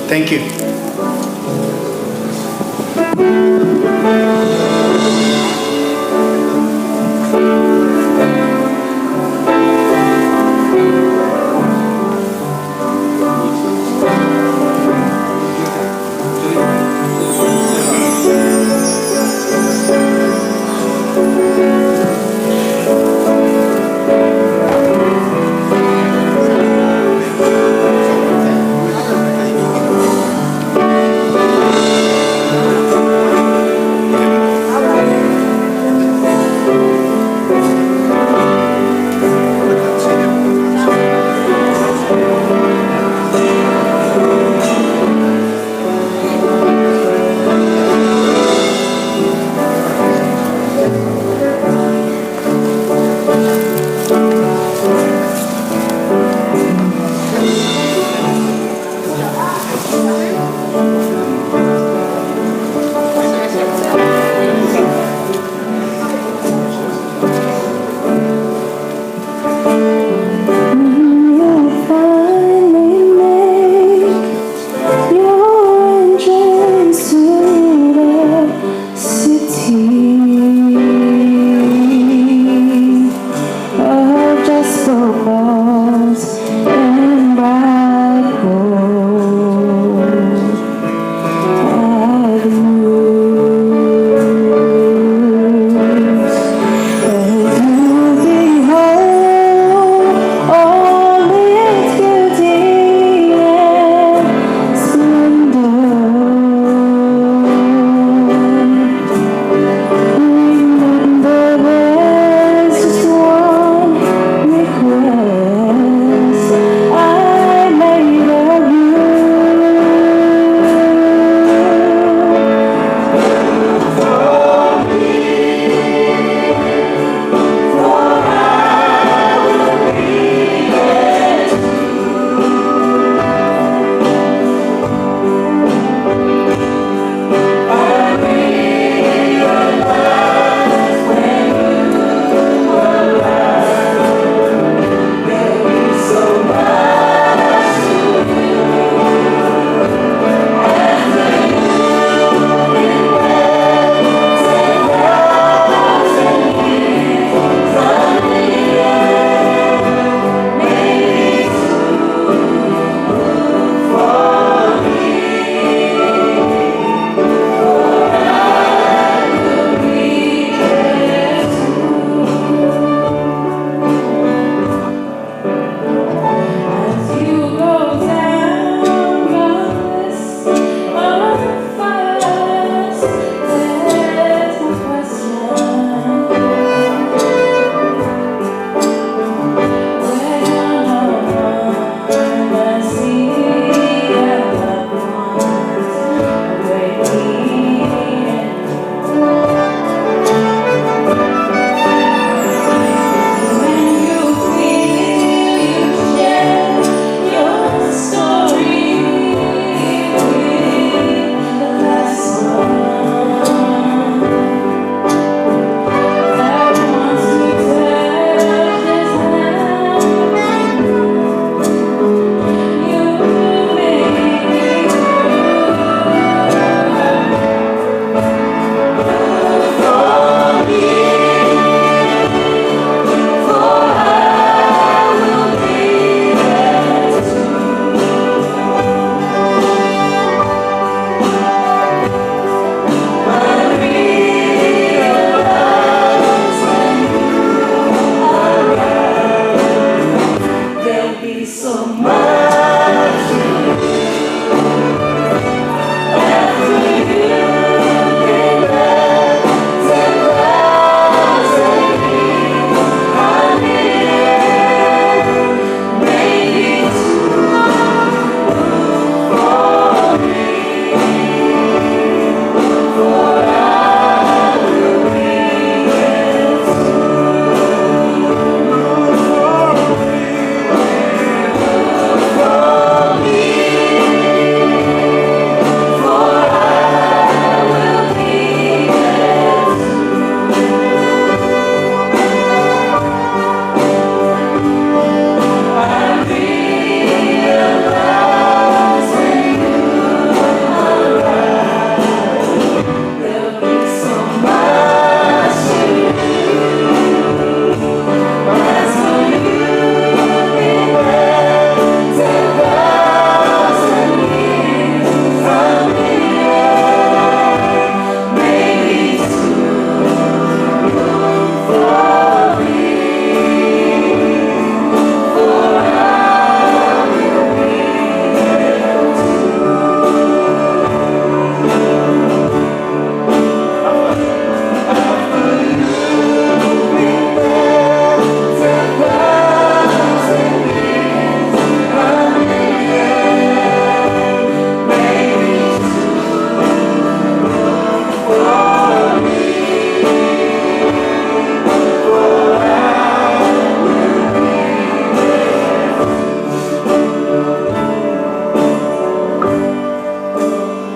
Thank you.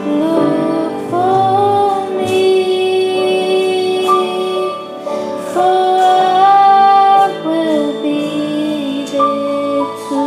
Look for me, for I will be there too.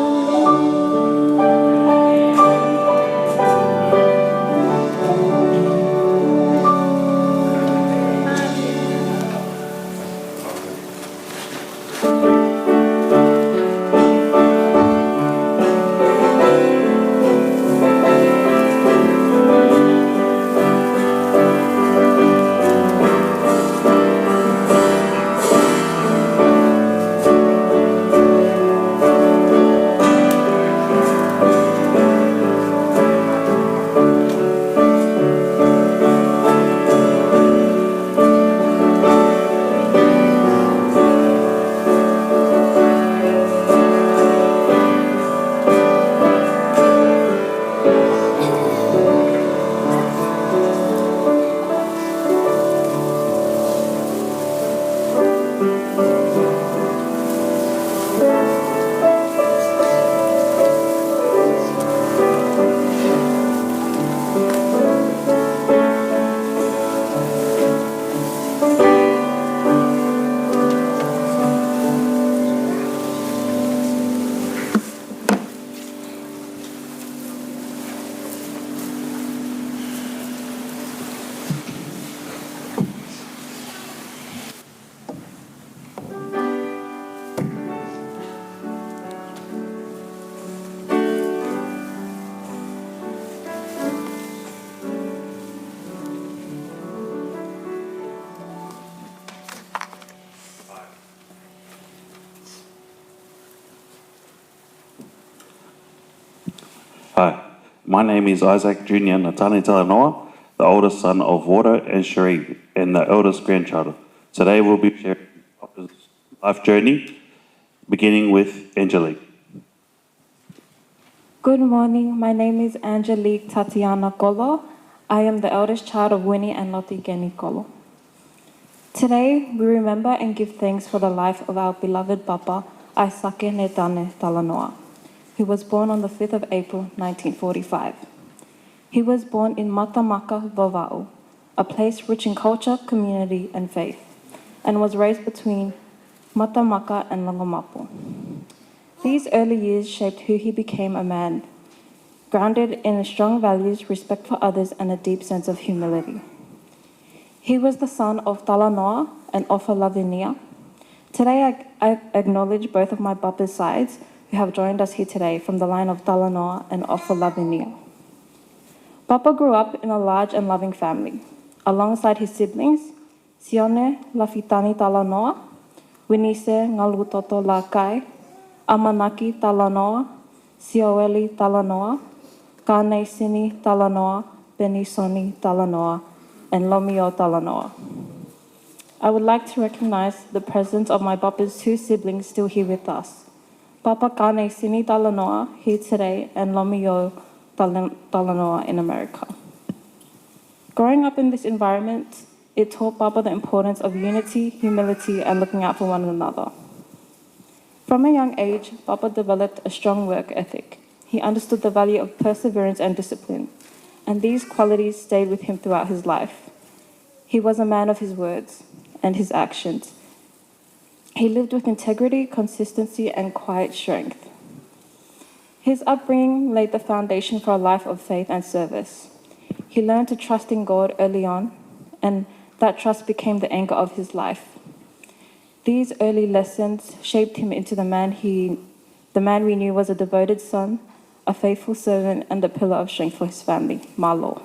Hi, my name is Isaac Junior Natane Talanoa, the oldest son of Walter and Cherie, and the eldest grandchild. Today we'll be sharing Papa's life journey, beginning with Angelique. Good morning. My name is Angelique Tatiana Kolo. I am the eldest child of Winnie and Lottie Kenny Kolo. Today, we remember and give thanks for the life of our beloved Papa, Aisake Netane Talanoa, who was born on the fifth of April, nineteen forty-five. He was born in Matamaka, Vavaʻu, a place rich in culture, community, and faith, and was raised between Matamaka and Longomapu. These early years shaped who he became, a man grounded in strong values, respect for others, and a deep sense of humility. He was the son of Talanoa and Ofa Lavinia. Today, I, I acknowledge both of my Papa's sides who have joined us here today from the line of Talanoa and Ofa Lavinia. Papa grew up in a large and loving family, alongside his siblings, Sione Lafitani Talanoa, Winise Ngalutoto Lakai, ʻAmanaki Talanoa, Sioeli Talanoa, Kāneisini Talanoa, Penisoni Talanoa, and Lomio Talanoa. I would like to recognize the presence of my papa's two siblings still here with us, Papa Kāneisini Talanoa here today and Lomio Talan- Talanoa in America. Growing up in this environment, it taught Papa the importance of unity, humility, and looking out for one another. From a young age, Papa developed a strong work ethic. He understood the value of perseverance and discipline, and these qualities stayed with him throughout his life. He was a man of his words and his actions. He lived with integrity, consistency, and quiet strength. His upbringing laid the foundation for a life of faith and service. He learned to trust in God early on, and that trust became the anchor of his life. These early lessons shaped him into the man he, the man we knew was a devoted son, a faithful servant, and a pillar of strength for his family. Mālō.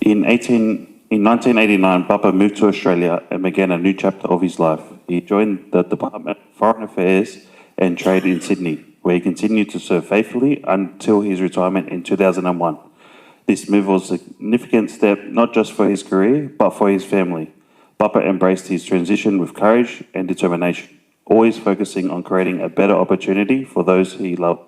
In eighteen, in nineteen eighty-nine, Papa moved to Australia and began a new chapter of his life. He joined the Department of Foreign Affairs and Trade in Sydney, where he continued to serve faithfully until his retirement in two thousand one. This move was a significant step not just for his career, but for his family. Papa embraced his transition with courage and determination, always focusing on creating a better opportunity for those he loved.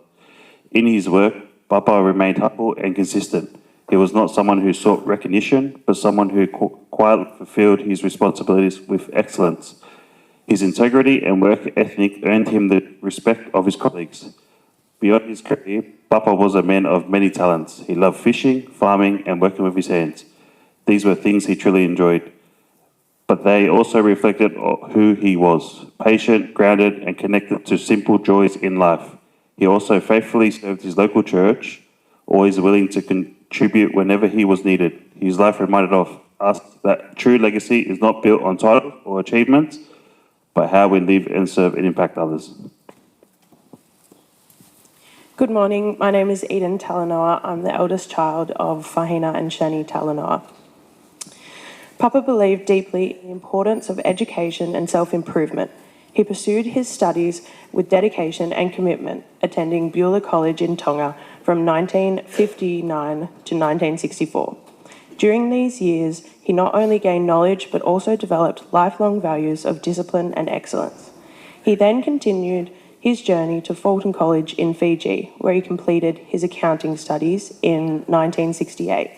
In his work, Papa remained humble and consistent. He was not someone who sought recognition, but someone who qu- quietly fulfilled his responsibilities with excellence. His integrity and work ethic earned him the respect of his colleagues. Beyond his career, Papa was a man of many talents. He loved fishing, farming, and working with his hands. These were things he truly enjoyed, but they also reflected who he was: patient, grounded, and connected to simple joys in life. He also faithfully served his local church, always willing to contribute whenever he was needed. His life reminded of us that true legacy is not built on titles or achievements, but how we live and serve and impact others. Good morning. My name is Eden Talanoa. I'm the eldest child of Fahina and Shani Talanoa. Papa believed deeply in the importance of education and self-improvement. He pursued his studies with dedication and commitment, attending Beulah College in Tonga from nineteen fifty-nine to nineteen sixty-four. During these years, he not only gained knowledge but also developed lifelong values of discipline and excellence. He then continued his journey to Fulton College in Fiji, where he completed his accounting studies in nineteen sixty-eight.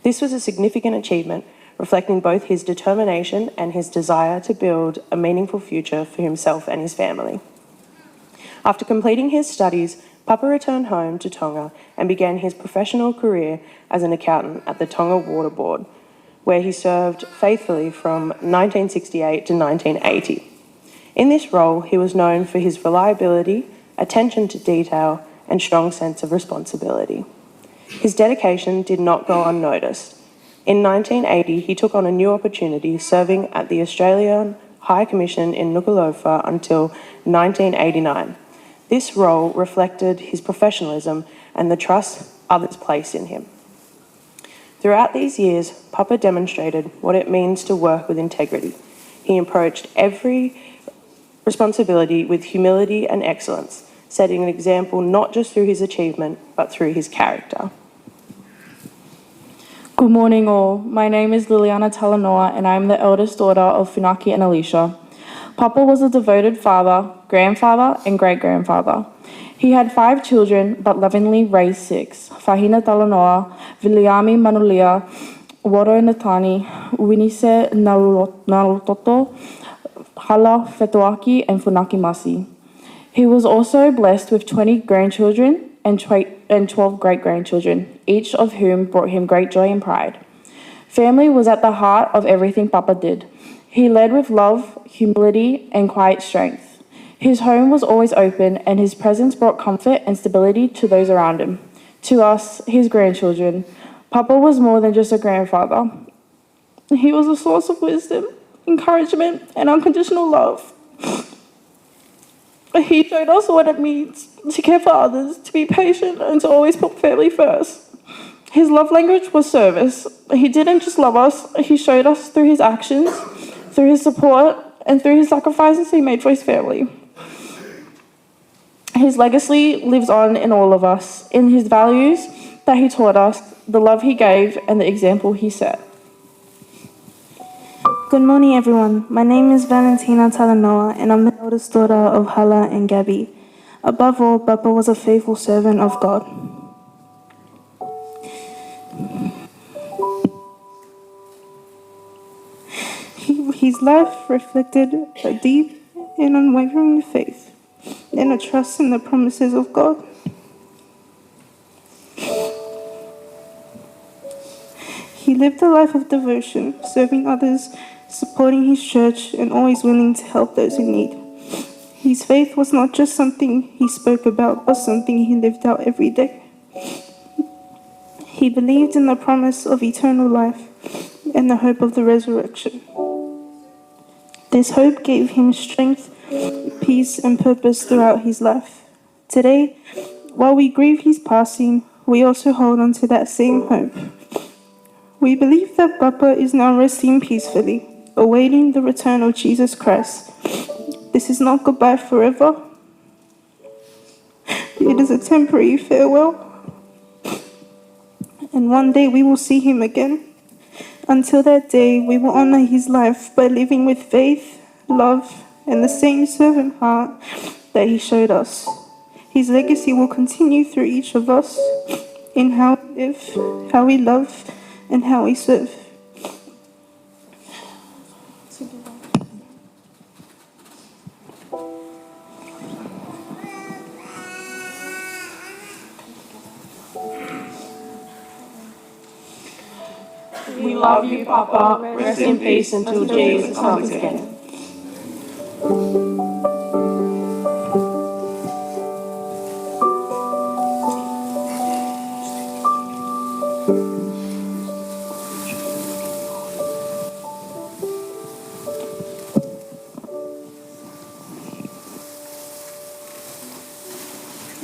This was a significant achievement, reflecting both his determination and his desire to build a meaningful future for himself and his family. After completing his studies, Papa returned home to Tonga and began his professional career as an accountant at the Tonga Water Board, where he served faithfully from nineteen sixty-eight to nineteen eighty. In this role, he was known for his reliability, attention to detail, and strong sense of responsibility. His dedication did not go unnoticed. In nineteen eighty, he took on a new opportunity, serving at the Australian High Commission in Nuku'alofa until nineteen eighty-nine. This role reflected his professionalism and the trust others placed in him. Throughout these years, Papa demonstrated what it means to work with integrity. He approached every responsibility with humility and excellence, setting an example not just through his achievement, but through his character. Good morning, all. My name is Liliana Talanoa, and I am the eldest daughter of Funaki and Alicia. Papa was a devoted father, grandfather, and great-grandfather. He had five children, but lovingly raised six: Fahina Talanoa, Viliami Manulia, Waro Natani, Winise Nalulo- Nalutoto, Hala Fetoaki, and Funaki Masi. He was also blessed with twenty grandchildren and twe- and twelve great-grandchildren, each of whom brought him great joy and pride. Family was at the heart of everything Papa did. He led with love, humility, and quiet strength. His home was always open, and his presence brought comfort and stability to those around him. To us, his grandchildren, Papa was more than just a grandfather. He was a source of wisdom, encouragement, and unconditional love. He showed us what it means to care for others, to be patient, and to always put family first. His love language was service. He didn't just love us, he showed us through his actions, through his support, and through his sacrifices he made for his family. His legacy lives on in all of us, in his values that he taught us, the love he gave, and the example he set. Good morning, everyone. My name is Valentina Talanoa, and I'm the eldest daughter of Hala and Gabby. Above all, Papa was a faithful servant of God. He, his life reflected a deep and unwavering faith and a trust in the promises of God. He lived a life of devotion, serving others, supporting his church, and always willing to help those in need. His faith was not just something he spoke about, but something he lived out every day. He believed in the promise of eternal life and the hope of the resurrection. This hope gave him strength, peace, and purpose throughout his life. Today, while we grieve his passing, we also hold on to that same hope. We believe that Papa is now resting peacefully, awaiting the return of Jesus Christ. This is not goodbye forever. It is a temporary farewell. And one day we will see him again. Until that day, we will honor his life by living with faith, love, and the same servant heart that he showed us. His legacy will continue through each of us in how we live, how we love, and how we serve. We love you, Papa. Rest in peace until Jesus comes again.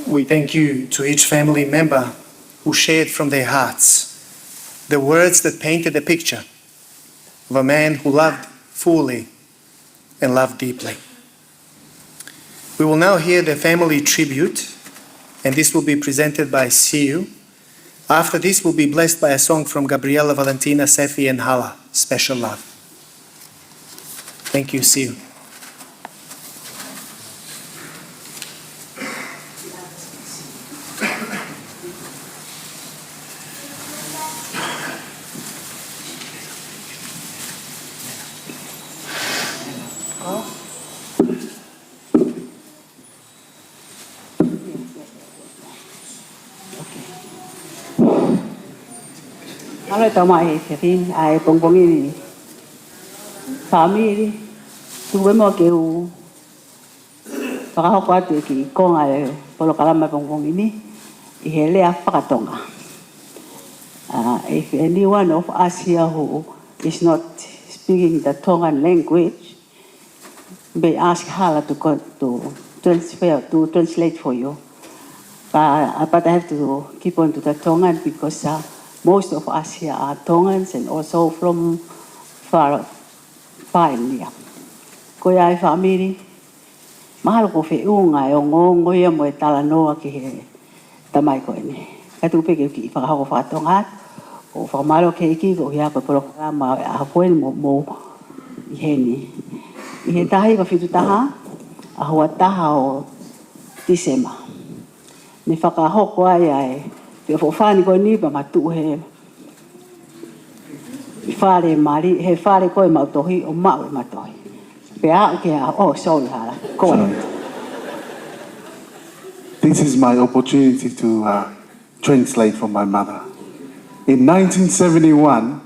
We thank you to each family member who shared from their hearts the words that painted a picture of a man who loved fully and loved deeply. We will now hear the family tribute, and this will be presented by Siu. After this, we'll be blessed by a song from Gabriella, Valentina, Sefi, and Hala, Special Love. Thank you, Siu. Mālō e tau mai he fefin, ʻa e pongipongi ni. Fāmili, tuku muʻa ke u fakahoko atu e kiʻi konga e polokalama pongipongi ni, ʻi he lea fakatonga. Uh, if anyone of us here who is not speaking the Tongan language, may ask Hala to, co- to transfer, to translate for you. But, uh, but I have to keep on to the Tongan because, uh, most of us here are Tongans and also from far, far and near. Ko ia e fāmili, mahalo ko e feʻunga e ongoongo ia mo e talanoa ki he tamai ko eni. Ka tuku pē ke u kiʻi fakahoko fakatonga atu, ʻo fakamālō ki he ʻEiki koeʻuhi ko e polokalama ʻo e ʻaho ko eni mo, mo ʻi heni. ʻI he taha hiva fitu taha, ʻaho ua taha ʻo Tīsema, ne fakahoko ai ʻa e feʻofoʻofani ko eni pea ma tuʻu he fale mali, he fale ko e maʻu tohi, ʻo maʻu e maʻu tohi. Pea aʻu ki he, oh, sorry, Hala. Ko e. Sorry. This is my opportunity to, uh, translate for my mother. In nineteen seventy-one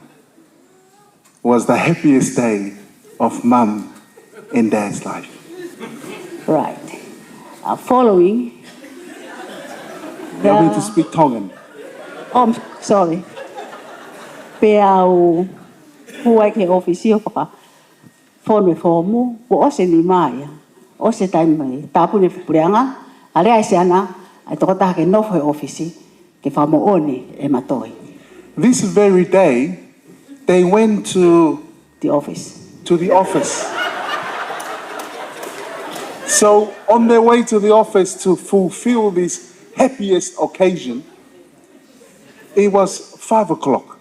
was the happiest day of Mum and Dad's life. Right. Uh, following. You want me to speak Tongan? Oh, I'm sorry. Pea u hū ai ki he ʻōfisi ʻo fakafonu e foomu, kuo ʻosi e nima ia. ʻOsi e taimi mai, tāpuni e puleʻanga, ʻa e lea ʻa e siana, ʻa e tokotaha ke nofo he ʻōfisi, ke fakamoʻoni e maʻu tohi. This very day, they went to the office. To the office. So, on their way to the office to fulfill this happiest occasion, it was five o'clock.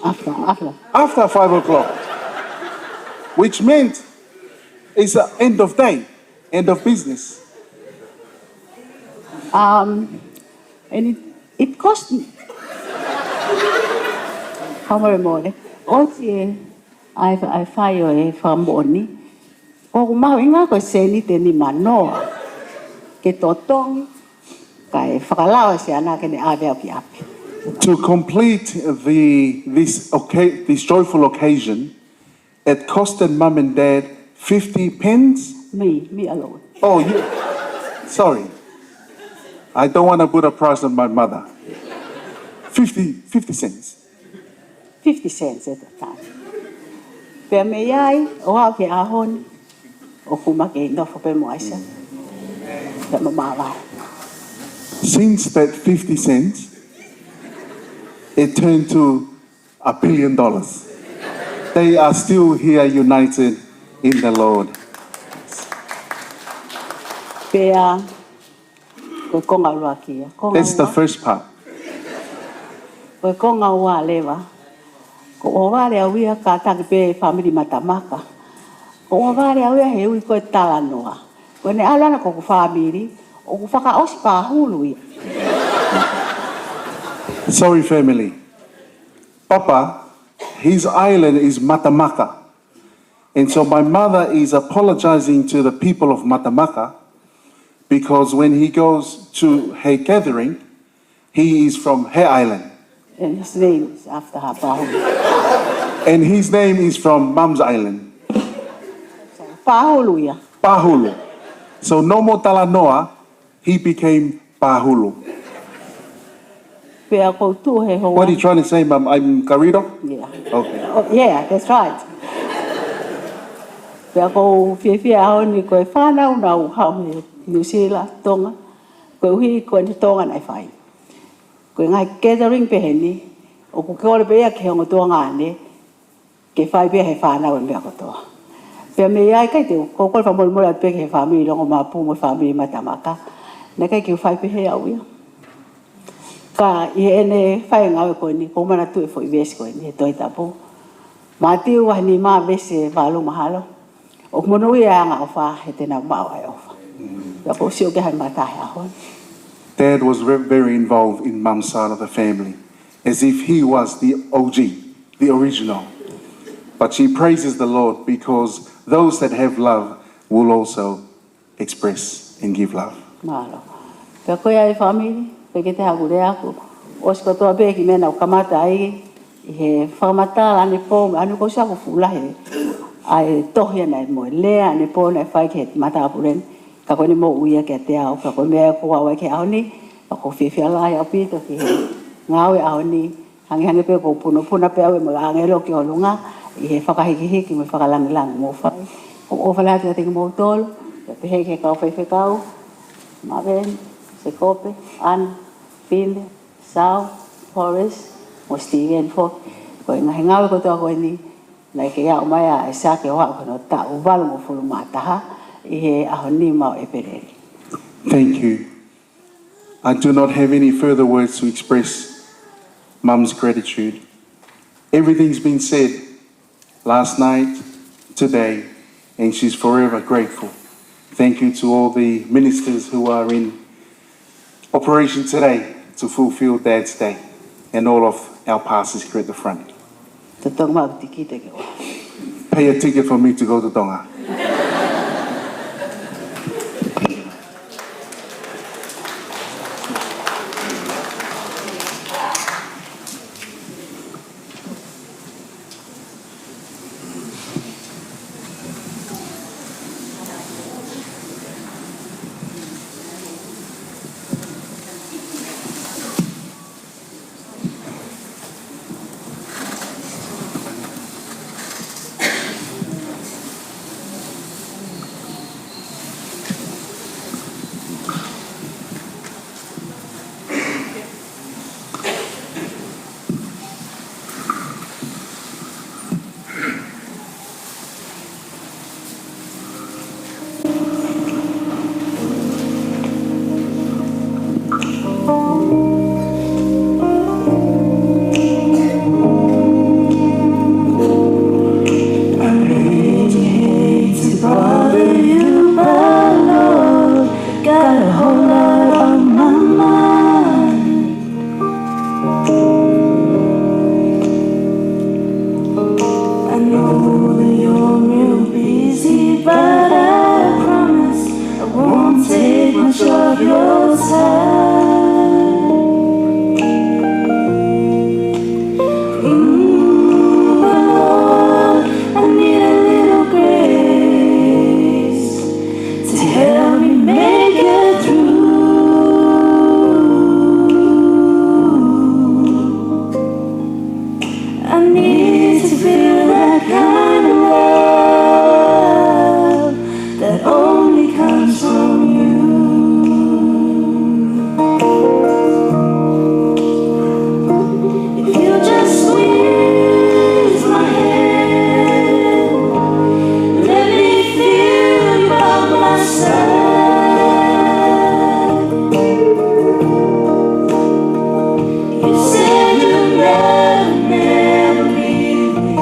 After, after. After five o'clock, which meant it's the end of day, end of business. Um, and it, it cost me. How much more? ʻOsi e, ʻai, ʻai fai ʻo e fakamoʻoni. ʻOku mahuʻinga ko e sēniti ʻe nima noa ke totongi, kae fakalao e siana ke ne ʻave au ki ʻapi. To complete the, this, okay, this joyful occasion, it costed mum and dad fifty pence. Me, me alone. Oh, you, sorry. I don't want to put a price on my mother. Fifty, fifty cents. Fifty cents at the time. Pea mei ai, ʻo aʻu ki he ʻaho ni, ʻoku ma kei nofo pē mo ʻAisa. Pea ma māvae. Since that fifty cents, it turned to a billion dollars. They are still here united in the Lord. Pea, ko e konga ʻuluaki ia. Konga ua. That's the first part. Ko e konga ua leva. Ko ʻohovale au ia, kātaki pē fāmili Matamaka. Ko ʻohovale au ia he ui ko e talanoa. Ko ʻene ʻalu ʻana ko ʻeku fāmili, ʻoku fakaʻosi Pahulu ia. Sorry, family. Papa, his island is Matamaka. And so my mother is apologizing to the people of Matamaka because when he goes to her gathering, he is from her island. And his name is after her Pahulu. And his name is from Mum's island. Pahulu ia. Pahulu. So no more talanoa, he became Pahulu. Pea ʻoku ou tuʻu he houa. What are you trying to say, Mum? I'm Garrido? Yeah. Okay. Oh, yeah, that's right. Pea ʻoku ou fiefia he ʻaho ni ko e fānau naʻa nau haʻu mei New Zealand, Tonga. Koeʻuhi ko ʻene Tonga naʻe fai. Ko e ngaahi gathering pehē ni, ʻoku ke ʻalu pē ia ki he ongo tuongaʻane, ke fai pē ʻe he fānau e meʻa kotoa. Pea mei ai, ʻikai te u, ʻoku ou kole fakamolemole atu pē ki he fāmili Longomapū mo e fāmili Matamaka. Naʻe ʻikai ke u fai pehē au ia. Ka ʻi heʻene fai e ngāue ko eni, ʻoku ou manatuʻi e foʻi veesi ko eni he Tohi Tapu. Mātiu vahe nima veesi valu, mahalo. ʻOku monūʻia ʻa e angaʻofa, he te nau maʻu ʻa e ʻofa. Pea ʻoku ou sio ki ai he mata he ʻaho ni. Dad was ve-, very involved in Mum's side of the family, as if he was the O G, the original. But she praises the Lord because those that have love will also express and give love. Mālō. Pea ko ia e fāmili, pea ke te haku lea aku. ʻOsi kotoa pē kiʻi meʻa naʻa ku kamata ai, ʻi he fakamatala ʻanepō, ʻanepō ʻosi ʻaku fuʻu lahi ʻa e tohi ʻana mo e lea ʻanepō naʻe fai ki he matāpule ni. Ka ko ʻene moʻui ia kiate au, ka ko e meʻa ʻoku ou ʻai ki he ʻaho ni, ka ʻoku ou fiefia lahi ʻaupito ki he ngāue ʻaho ni, hangehangē pē ʻoku ou punapuna pē au ʻe mo e ʻāngelo ki ʻolunga, ʻi he fakahikihiki mo e fakalangilangi mou fai. ʻOku ou ʻofa lahi atu kiate kimoutolu, pea pehē ki he kau faifekau, Maveni, Sekope, ʻAna, Pine, Sau, Horace, mo Steven foki. Ko e ngaahi ngāue kotoa ko eni, naʻe kei aʻu mai ʻa ʻAisake ʻo aʻu ki hono taʻu valungofulu mā taha ʻi he ʻaho nima ʻo ʻEpeleli. Thank you. I do not have any further words to express Mum's gratitude. Everything's been said last night, today, and she's forever grateful. Thank you to all the ministers who are in operation today to fulfill Dad's day and all of our pastors here at the front. Totongi maʻu tikite ke ʻoua. Pay a ticket for me to go to Tonga. Take much of your time. Ooh, Lord, I need a little grace to help me make it through. I need to feel that kind of love that only comes from you. If you just squeeze my hand, let me feel you by my side. You said you'll never, never leave me.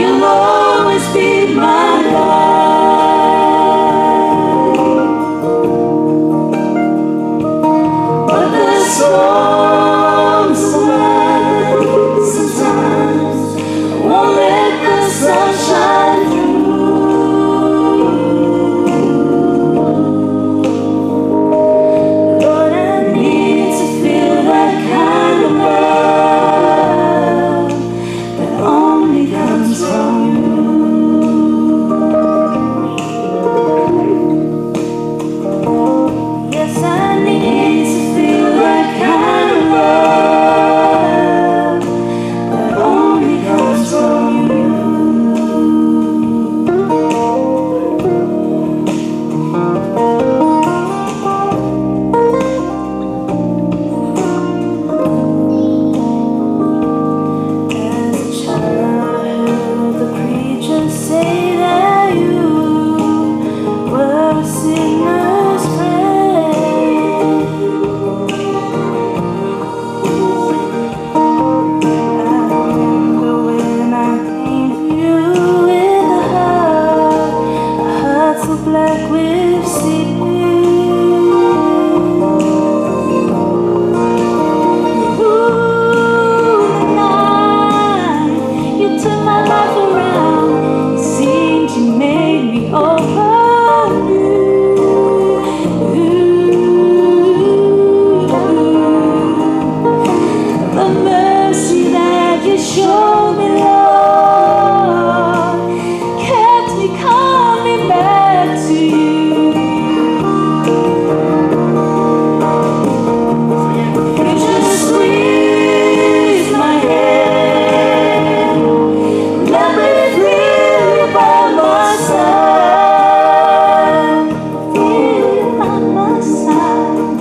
You'll always be my guide. But the storms of life sometimes won't let the sunshine through. Lord, I need to feel that kind of love that only comes from you. Yes, I need to feel that kind of love that only comes from you. As a child, I heard the preacher say that you were a sinner's friend. I remember when I came to you with a heart, a heart so black with sin. Ooh, the night you turned my life around, seemed to make me over you. The mercy that you showed me, Lord, kept me coming back to you. You just squeeze my hand, let me feel you by my side. Feel you by my side.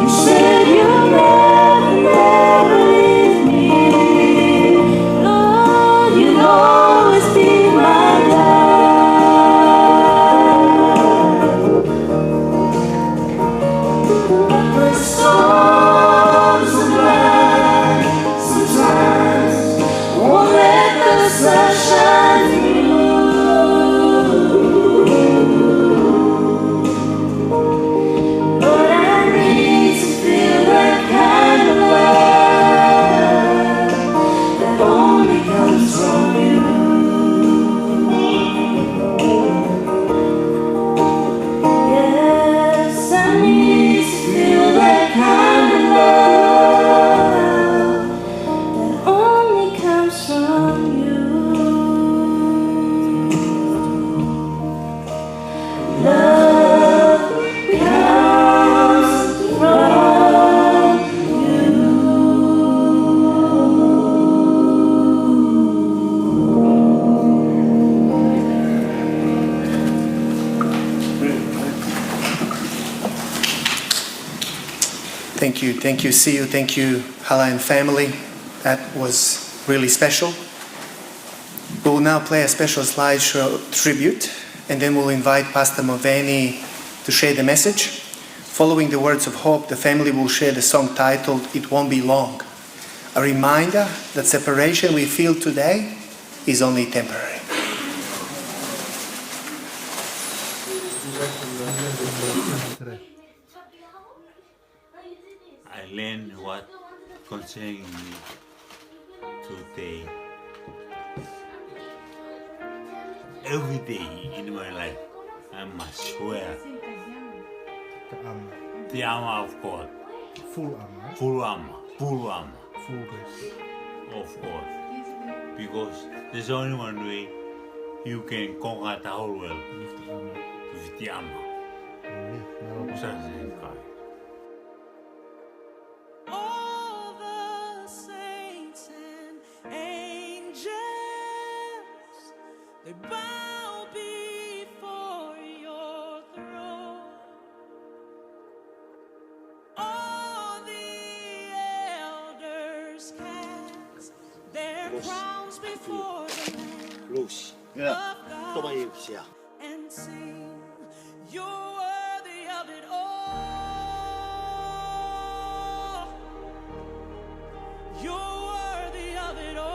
You said you'll never, never leave me. Lord, you'll always be my guide. But the storms of life sometimes won't let the sunshine through. But I need to feel that kind of love that only comes from you. Yes, I need to feel that kind of love that only comes from you. Love comes from you. Thank you, thank you, Siu, thank you, Halayan family. That was really special. We'll now play a special slideshow tribute, and then we'll invite Pastor Mulvaney to share the message. Following the words of hope, the family will share the song titled It Won't Be Long, a reminder that separation we feel today is only temporary. I learn what concerning me today. Every day in my life, I must swear. The armor. The armor of God. Full armor. Full armor. Full armor. Full dress. Of course. Because there's only one way you can conquer the whole world. With the armor. With the armor. Amen. Such a thing, God. All the saints and angels, they bow before your throne. All the elders cast their crowns before the Lamb of God and sing, "You're worthy of it all. You're worthy of it all.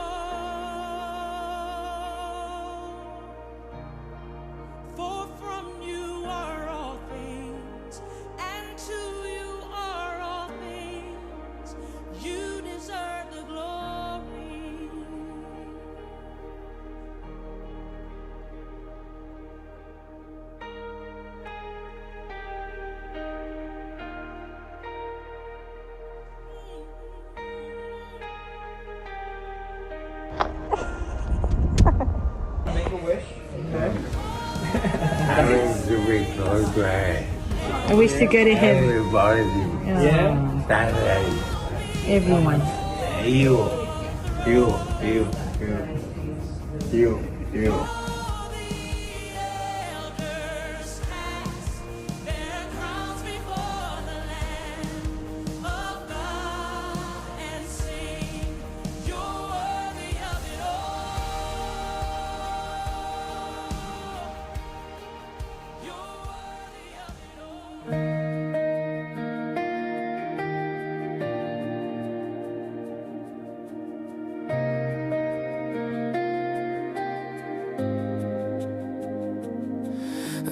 For from you are all things, and to you are all things. You deserve the glory." Make a wish. Okay. I wish to go to heaven. Everybody. Yeah. Everyone. You, you, you, you, you, you. Their crowns before the Lamb of God and sing, "You're worthy of it all. You're worthy of it all."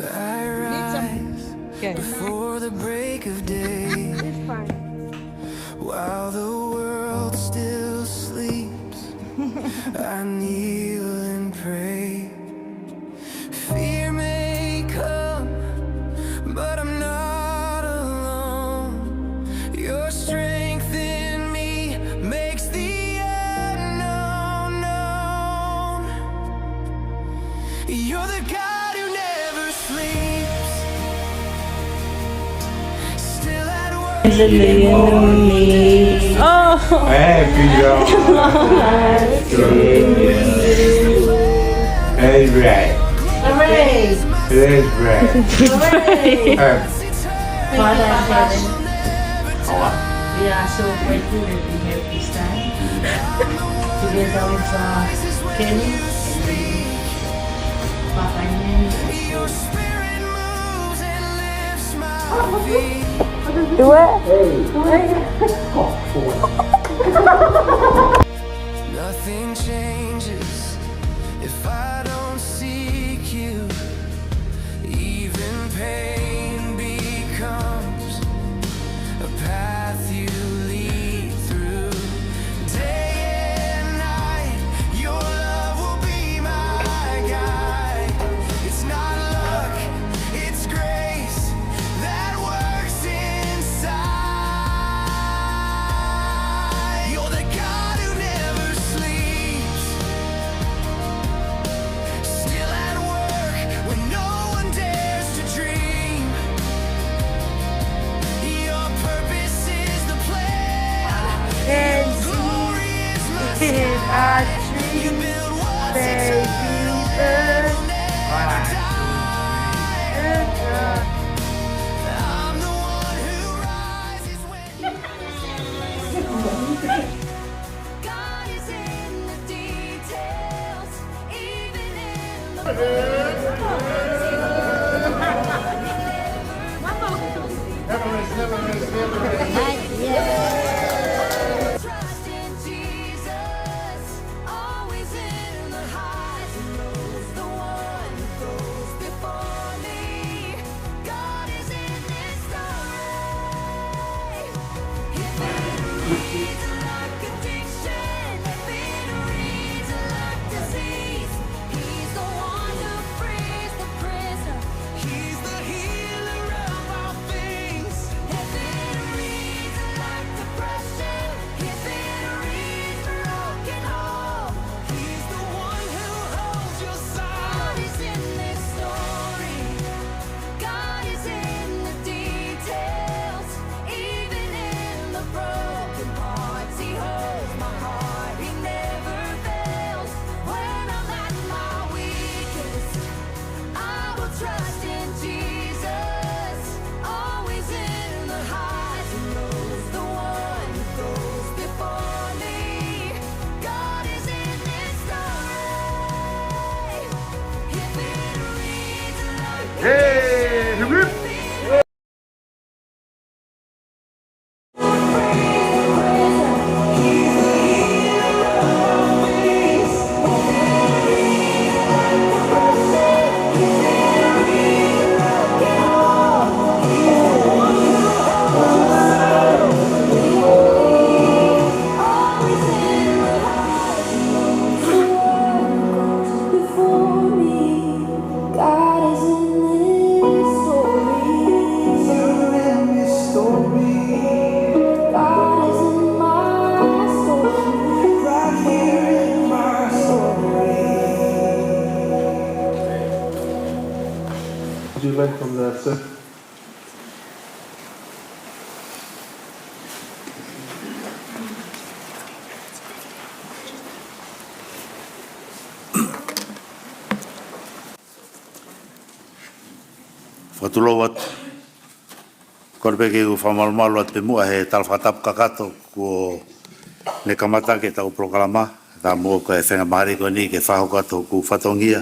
I rise before the break of day. While the world still sleeps, I kneel and pray. Fear may come, but I'm not alone. Your strength in me makes the unknown known. You're the God who never sleeps. Still at work in the morning. Oh. Happy long life to you. Let's pray. Hooray. Let's pray. Hooray. Father in heaven, we are so grateful that we have this time together with, uh, Kenny, Papa, and Nene. Do it. Nothing changes if I don't seek you. Even pain becomes a path you lead through. Day and night, your love will be my guide. It's not luck, it's grace that works inside. You're the God who never sleeps. Still at work when no one dares to dream. Welcome, uh, sir. Fakatulou atu. Kole pē ke u fakamalumalu atu pē muʻa he tala fakatapu kakato kuo ne kamata ʻaki ʻetau polokalama, tā mo e faingamālie ko eni ke fakahoko atu hoku fatongia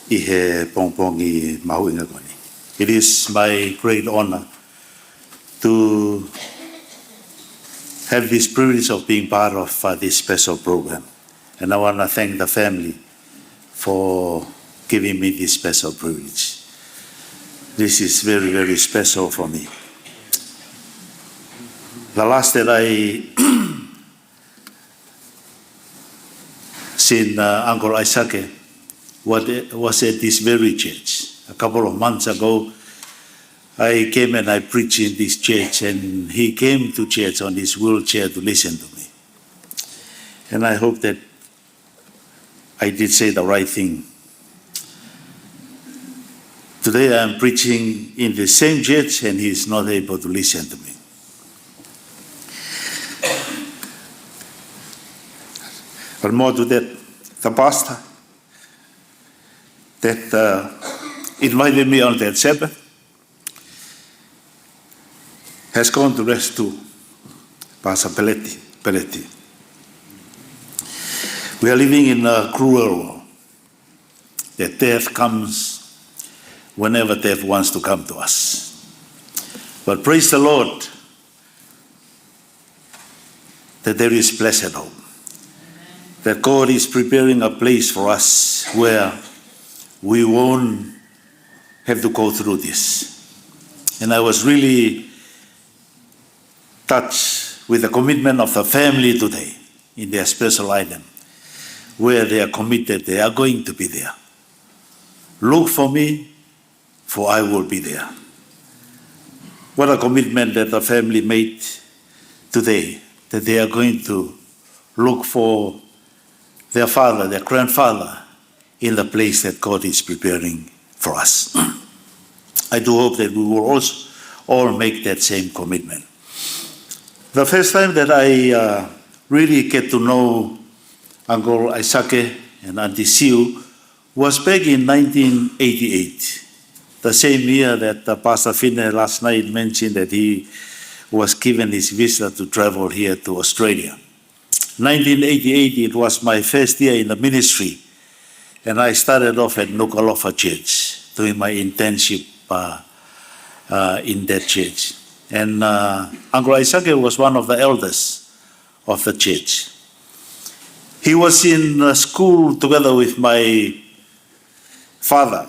ʻi he pongipongi mahuʻinga ko eni. It is my great honor to have this privilege of being part of, uh, this special program. And I wanna thank the family for giving me this special privilege. This is very, very special for me. The last that I seen, uh, Uncle Isake, what, was at this very church. A couple of months ago, I came and I preached in this church, and he came to church on his wheelchair to listen to me. And I hope that I did say the right thing. Today I am preaching in the same church and he is not able to listen to me. But more to that, the pastor that, uh, invited me on that Sabbath has gone to rest too, Pastor Peleti, Peleti. We are living in a cruel world that death comes whenever death wants to come to us. But praise the Lord that there is blessed hope, that God is preparing a place for us where we won't have to go through this. And I was really touched with the commitment of the family today in their special item, where they are committed, they are going to be there. "Look for me, for I will be there." What a commitment that the family made today, that they are going to look for their father, their grandfather, in the place that God is preparing for us. I do hope that we will also all make that same commitment. The first time that I, uh, really get to know Uncle Isake and Auntie Sue was back in nineteen eighty-eight, the same year that, uh, Pastor Fine last night mentioned that he was given his visa to travel here to Australia. Nineteen eighty-eight, it was my first year in the ministry, and I started off at Nukuʻalofa Church, doing my internship, uh, uh, in that church. And, uh, Uncle Isake was one of the elders of the church. He was in, uh, school together with my father.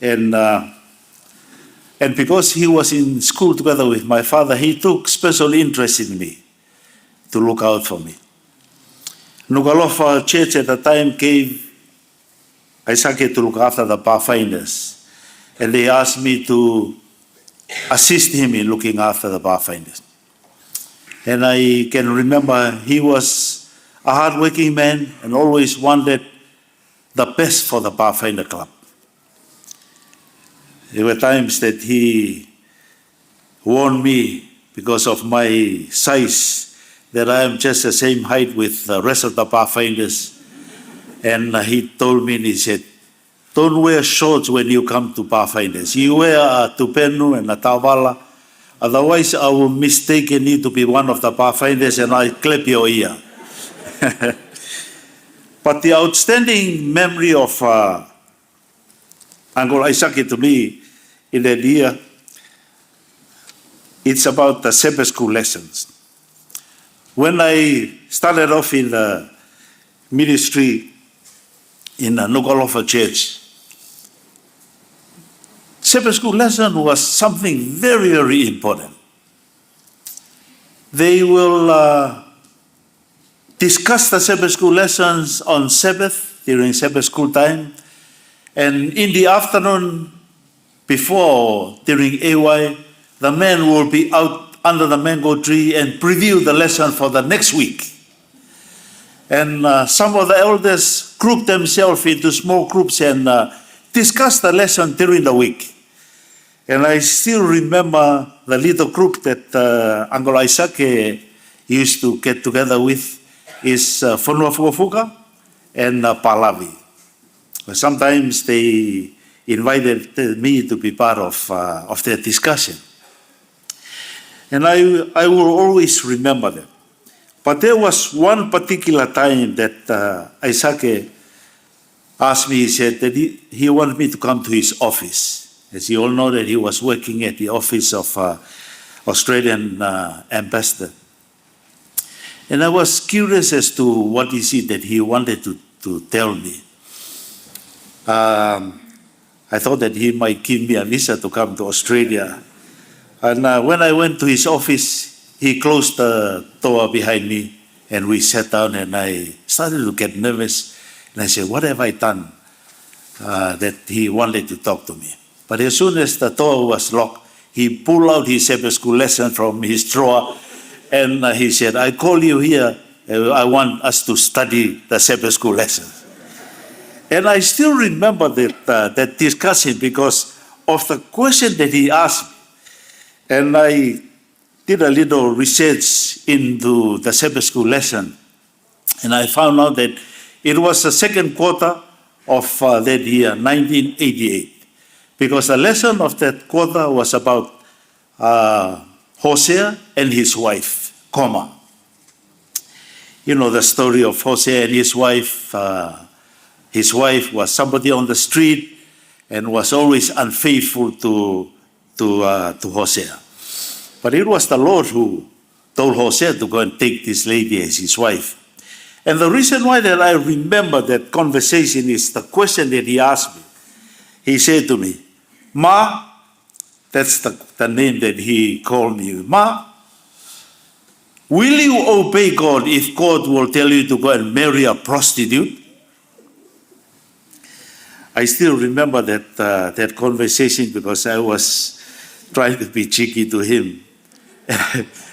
And, uh, and because he was in school together with my father, he took special interest in me to look out for me. Nukuʻalofa Church at the time gave Isake to look after the Pathfinders, and they asked me to assist him in looking after the Pathfinders. And I can remember he was a hardworking man and always wanted the best for the Pathfinder Club. There were times that he warned me because of my size that I am just the same height with the rest of the Pathfinders. And, uh, he told me, and he said, "Don't wear shorts when you come to Pathfinders. You wear a tupenu and a taovala. Otherwise, I will mistaken you to be one of the Pathfinders and I clap your ear." But the outstanding memory of, uh, Uncle Isake to me in that year, it's about the Sabbath school lessons. When I started off in the ministry in the Nukuʻalofa Church, Sabbath school lesson was something very, very important. They will, uh, discuss the Sabbath school lessons on Sabbath, during Sabbath school time. And in the afternoon, before, during A Y, the men will be out under the mango tree and preview the lesson for the next week. And, uh, some of the elders group themselves into small groups and, uh, discuss the lesson during the week. And I still remember the little group that uh, Uncle Isaac uh, used to get together with is uh, Fonua Fukofuka and uh, Palavi. Sometimes they invited uh, me to be part of, uh, of their discussion. And I, I will always remember that. But there was one particular time that uh, Isaac uh, asked me, he said that he, he wanted me to come to his office. As you all know that he was working at the office of uh, Australian uh, ambassador. And I was curious as to what is it that he wanted to, to tell me. Um, I thought that he might give me a visa to come to Australia. And uh, when I went to his office, he closed the door behind me and we sat down and I started to get nervous. And I said, "What have I done uh, that he wanted to talk to me?" But as soon as the door was locked, he pulled out his Sabbath school lesson from his drawer and uh, he said, "I call you here. Uh, I want us to study the Sabbath school lesson." And I still remember that, uh, that discussion because of the question that he asked me. And I did a little research into the Sabbath school lesson. And I found out that it was the second quarter of uh, that year, nineteen eighty-eight. Because the lesson of that quarter was about uh, Hosea and his wife, Gomer. You know the story of Hosea and his wife. Uh, his wife was somebody on the street and was always unfaithful to, to, uh, to Hosea. But it was the Lord who told Hosea to go and take this lady as his wife. And the reason why that I remember that conversation is the question that he asked me. He said to me, "Ma," that's the, the name that he called me, "Ma, will you obey God if God will tell you to go and marry a prostitute?" I still remember that, uh, that conversation because I was trying to be cheeky to him.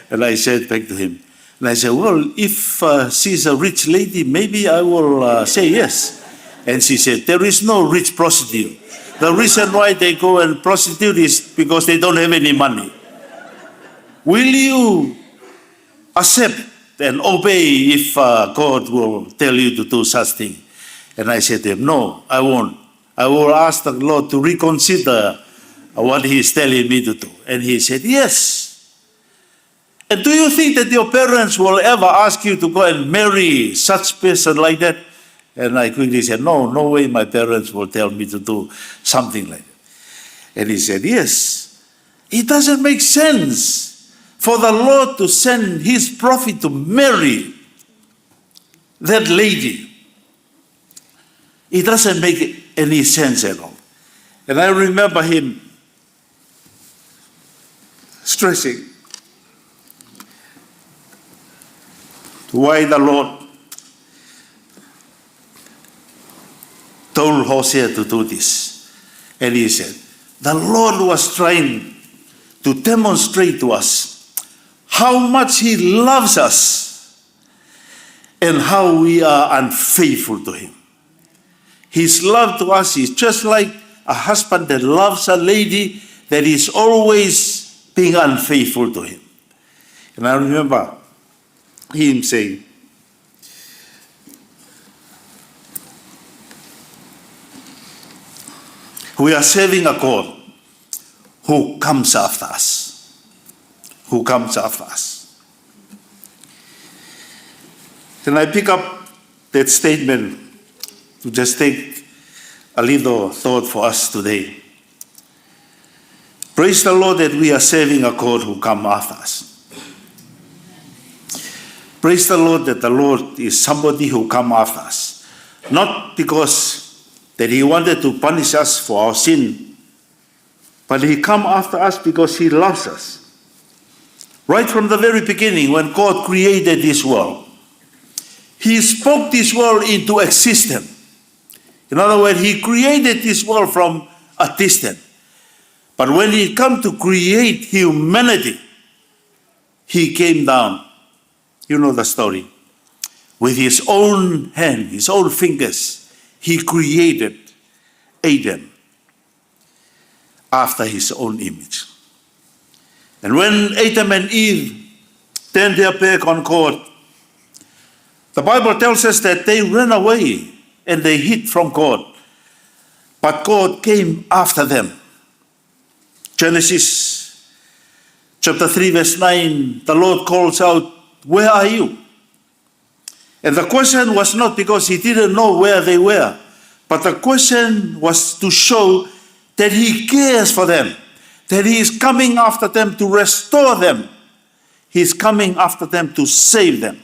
And I said back to him, and I said, "Well, if uh, she's a rich lady, maybe I will uh, say yes." And she said, "There is no rich prostitute. The reason why they go and prostitute is because they don't have any money. Will you accept and obey if uh, God will tell you to do such thing?" And I said to him, "No, I won't. I will ask the Lord to reconsider what he is telling me to do." And he said, "Yes. And do you think that your parents will ever ask you to go and marry such person like that?" And I quickly said, "No, no way my parents will tell me to do something like that." And he said, "Yes. It doesn't make sense for the Lord to send his prophet to marry that lady. It doesn't make any sense at all." And I remember him stressing why the Lord told Hosea to do this. And he said, the Lord was trying to demonstrate to us how much he loves us and how we are unfaithful to him. His love to us is just like a husband that loves a lady that is always being unfaithful to him. And I remember him saying, we are serving a God who comes after us. Who comes after us. Then I pick up that statement to just take a little thought for us today. Praise the Lord that we are serving a God who come after us. Praise the Lord that the Lord is somebody who come after us. Not because that he wanted to punish us for our sin, but he come after us because he loves us. Right from the very beginning, when God created this world, he spoke this world into existence. In other words, he created this world from a distance. But when he come to create humanity, he came down. You know the story. With his own hand, his own fingers, he created Adam after his own image. And when Adam and Eve turned their back on God, the Bible tells us that they ran away and they hid from God. But God came after them. Genesis chapter three, verse nine, the Lord calls out, "Where are you?" And the question was not because he didn't know where they were, but the question was to show that he cares for them, that he is coming after them to restore them. He is coming after them to save them.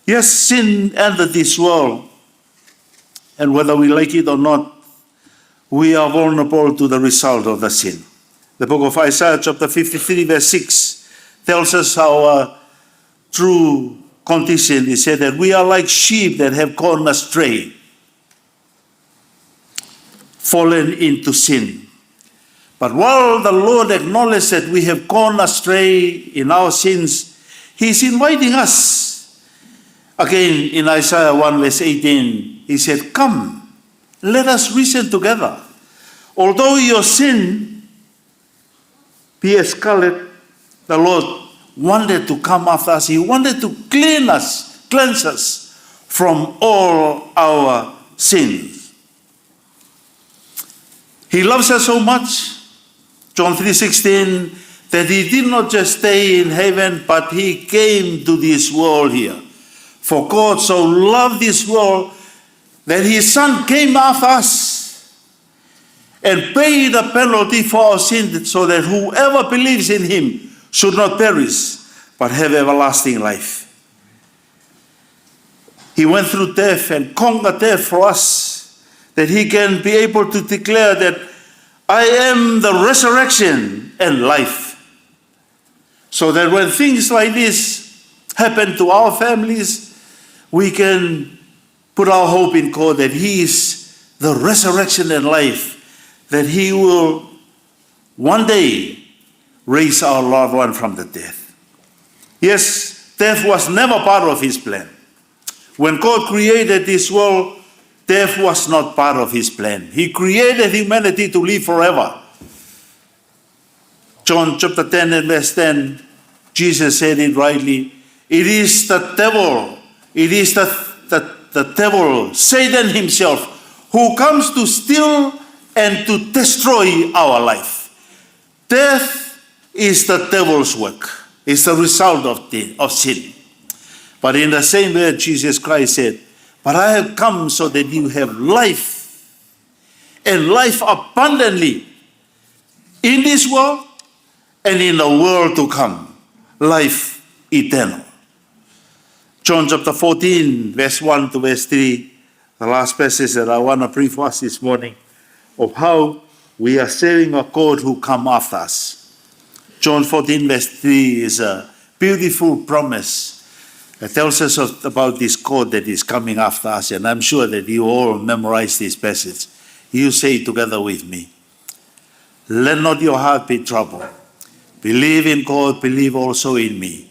Yes, sin entered this world, and whether we like it or not, we are vulnerable to the result of the sin. The book of Isaiah, chapter fifty-three, verse six, tells us our true condition. It said that we are like sheep that have gone astray, fallen into sin. But while the Lord acknowledged that we have gone astray in our sins, He's inviting us. Again, in Isaiah one, verse eighteen, He said, "Come, let us reason together. Although your sin be as scarlet," the Lord wanted to come after us. He wanted to clean us, cleanse us from all our sins. He loves us so much, John three sixteen, that he did not just stay in heaven, but he came to this world here. For God so loved this world that his Son came after us and paid the penalty for our sin, so that whoever believes in him should not perish, but have everlasting life. He went through death and conquered death for us, that he can be able to declare that, "I am the resurrection and life." So that when things like this happen to our families, we can put our hope in God, that he is the resurrection and life, that he will one day raise our loved one from the death. Yes, death was never part of his plan. When God created this world, death was not part of his plan. He created humanity to live forever. John chapter ten and verse ten, Jesus said it rightly. It is the devil. It is the, the, the devil, Satan himself, who comes to steal and to destroy our life. Death is the devil's work. It's the result of the, of sin. But in the same way, Jesus Christ said, "But I have come so that you have life, and life abundantly, in this world and in the world to come, life eternal." John chapter fourteen, verse one to verse three, the last passage that I wanna bring for us this morning, of how we are serving a God who come after us. John fourteen, verse three is a beautiful promise that tells us of, about this God that is coming after us, and I'm sure that you all memorize this passage. You say it together with me. "Let not your heart be troubled. Believe in God, believe also in me.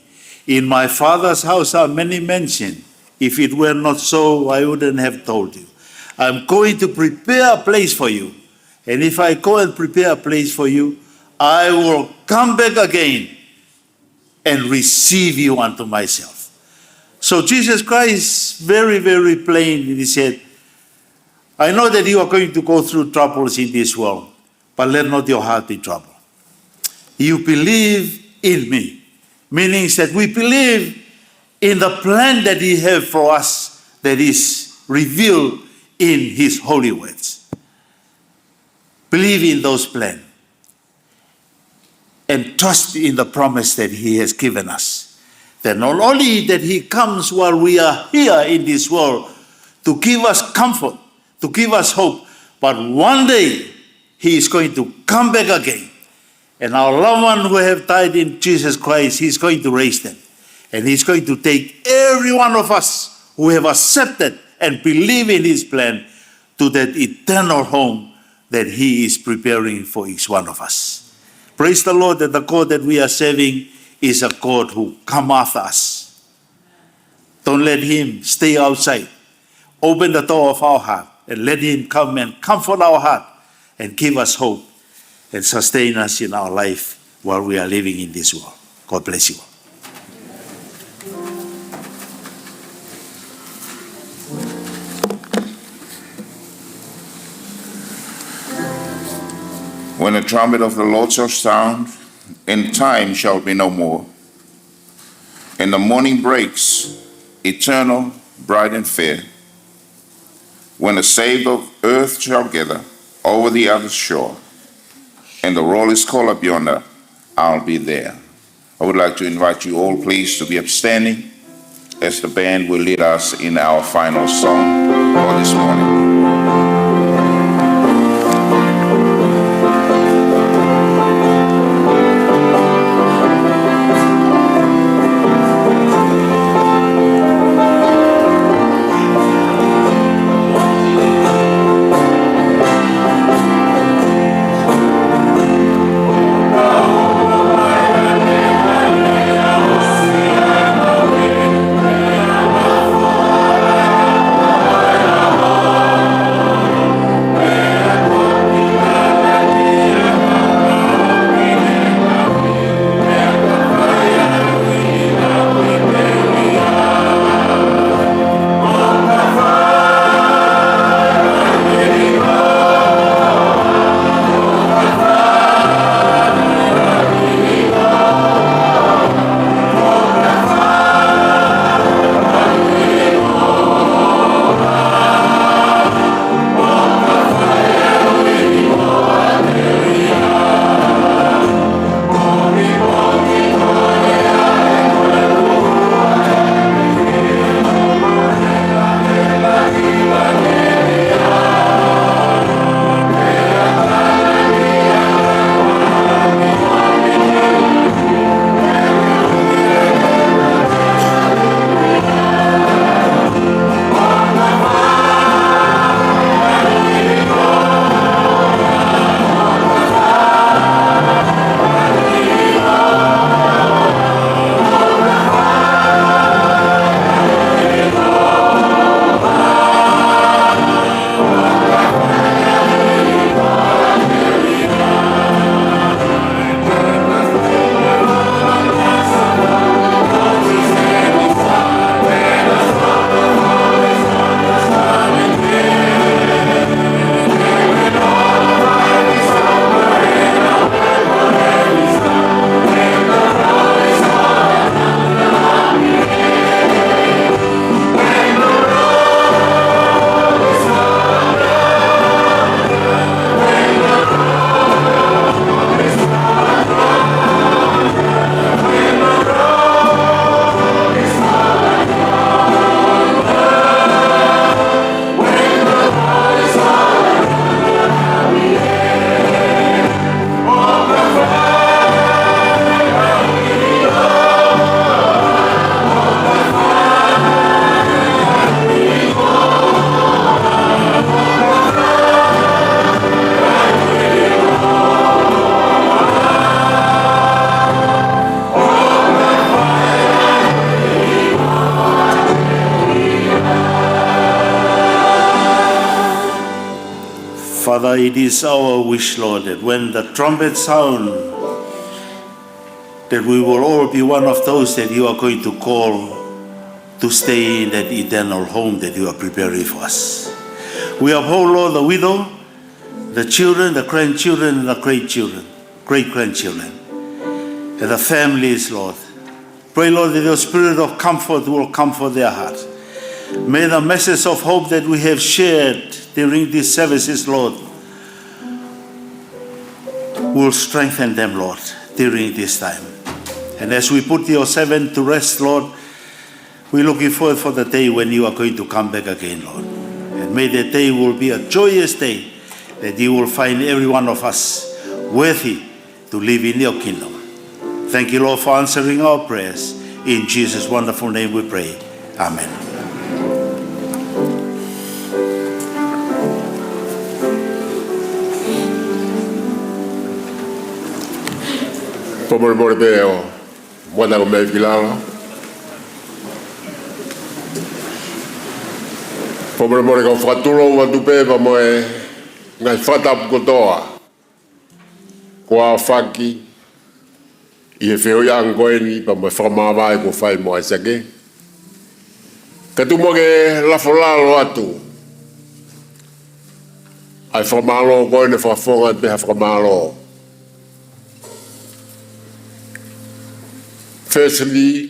In my Father's house are many mansions. If it were not so, I wouldn't have told you. I'm going to prepare a place for you. And if I go and prepare a place for you, I will come back again and receive you unto myself." So Jesus Christ, very, very plain, he said, "I know that you are going to go through troubles in this world, but let not your heart be troubled. You believe in me." Meaning that we believe in the plan that he have for us that is revealed in his holy words. Believe in those plans and trust in the promise that he has given us. That not only that he comes while we are here in this world to give us comfort, to give us hope, but one day he is going to come back again. And our loved one who have died in Jesus Christ, he's going to raise them. And he's going to take every one of us who have accepted and believe in his plan to that eternal home that he is preparing for each one of us. Praise the Lord that the God that we are serving is a God who come after us. Don't let him stay outside. Open the door of our heart and let him come and comfort our heart and give us hope and sustain us in our life while we are living in this world. God bless you all. When the trumpet of the Lord shall sound, and time shall be no more, and the morning breaks, eternal, bright and fair, when the saved of earth shall gather over the other shore, and the roll is called up yonder, I'll be there. I would like to invite you all, please, to be upstanding as the band will lead us in our final song for this morning. Father, it is our wish, Lord, that when the trumpet sound, that we will all be one of those that you are going to call to stay in that eternal home that you are preparing for us. We uphold, Lord, the widow, the children, the grandchildren, and the great children, great grandchildren, and the families, Lord. Pray, Lord, that your spirit of comfort will comfort their hearts. May the message of hope that we have shared during these services, Lord, will strengthen them, Lord, during this time. And as we put your servant to rest, Lord, we're looking forward for the day when you are going to come back again, Lord. And may that day will be a joyous day, that you will find every one of us worthy to live in your kingdom. Thank you, Lord, for answering our prayers. In Jesus' wonderful name we pray. Amen. Ko molemole pē ʻo mou ʻalu mai ki lalo. Fakamolemole, kau fakatulou atu pē pea mo e ngaahi fakatapu kotoa kuo aofaki ʻi he feohiʻanga ko eni pea mo e fakamāvae kuo fai mo ʻAisake. Kae tuku muʻa ke lafo lalo atu ʻa e fakamālō ko eni, fakafofonga pē ha fakamālō. Firstly,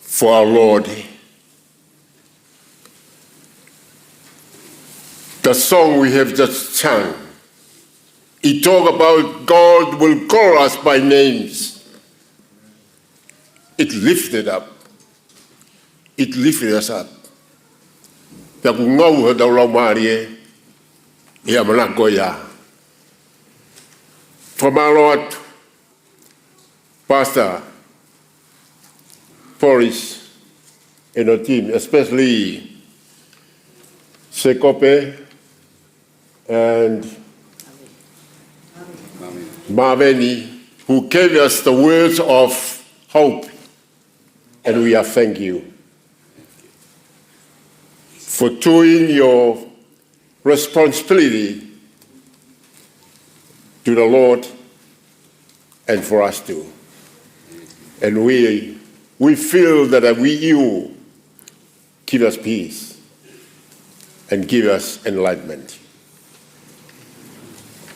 for our Lord, the song we have just sung, it talk about God will call us by names. It lifted up. It lifted us up. Pea ʻoku ngāue hotau laumālie ʻi he ʻamanaki ko ia. Fakamālō atu, Pastor Boris and your team, especially Sekope and Maveni, who gave us the words of hope, and we are thank you for doing your responsibility to the Lord and for us too. And we, we feel that we, you give us peace and give us enlightenment.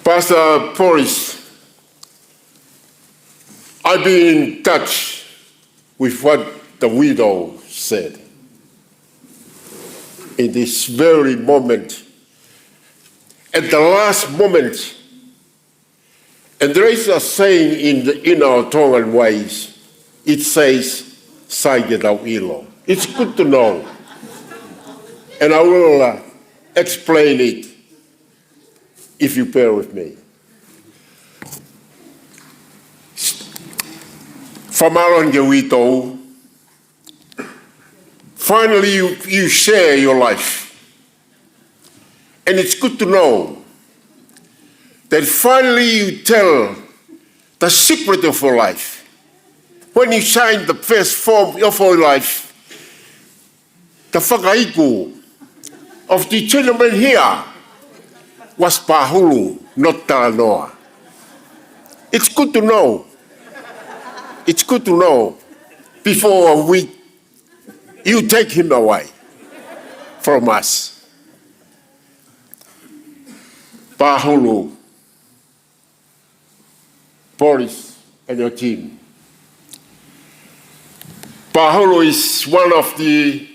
Pastor Boris, I've been in touch with what the widow said in this very moment, at the last moment. And there is a saying in the, in our Tongan ways. It says, "Sai ke tau ʻilo." It's good to know. And I will, uh, explain it if you bear with me. Fakamālō ki he widow. Finally, you, you share your life. And it's good to know that finally you tell the secret of your life. When you sign the first form of your life, the fakaiku of the gentleman here was Pahulu, not Talanoa. It's good to know. It's good to know before we, you take him away from us. Pahulu, Boris and your team. Pahulu is one of the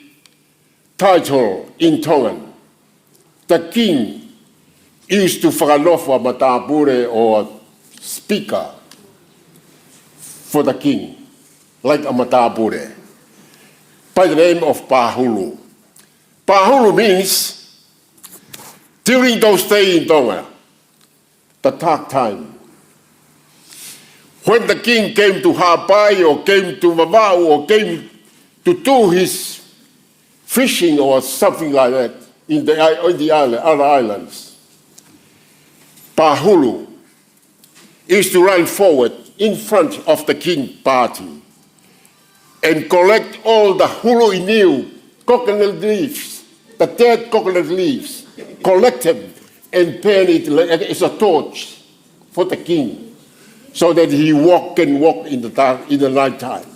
title in Tongan. The king used to fakanofo a matāpule or speaker for the king, like a matāpule, by the name of Pahulu. Pahulu means, during those days in Tonga, the dark time, when the king came to hapai or came to Vavaʻu or came to do his fishing or something like that in the, in the island, other islands, Pahulu is to run forward in front of the king party and collect all the hulu ʻīniu, coconut leaves, the dead coconut leaves, collect them and burn it like, as a torch for the king, so that he walk, can walk in the dark, in the night time.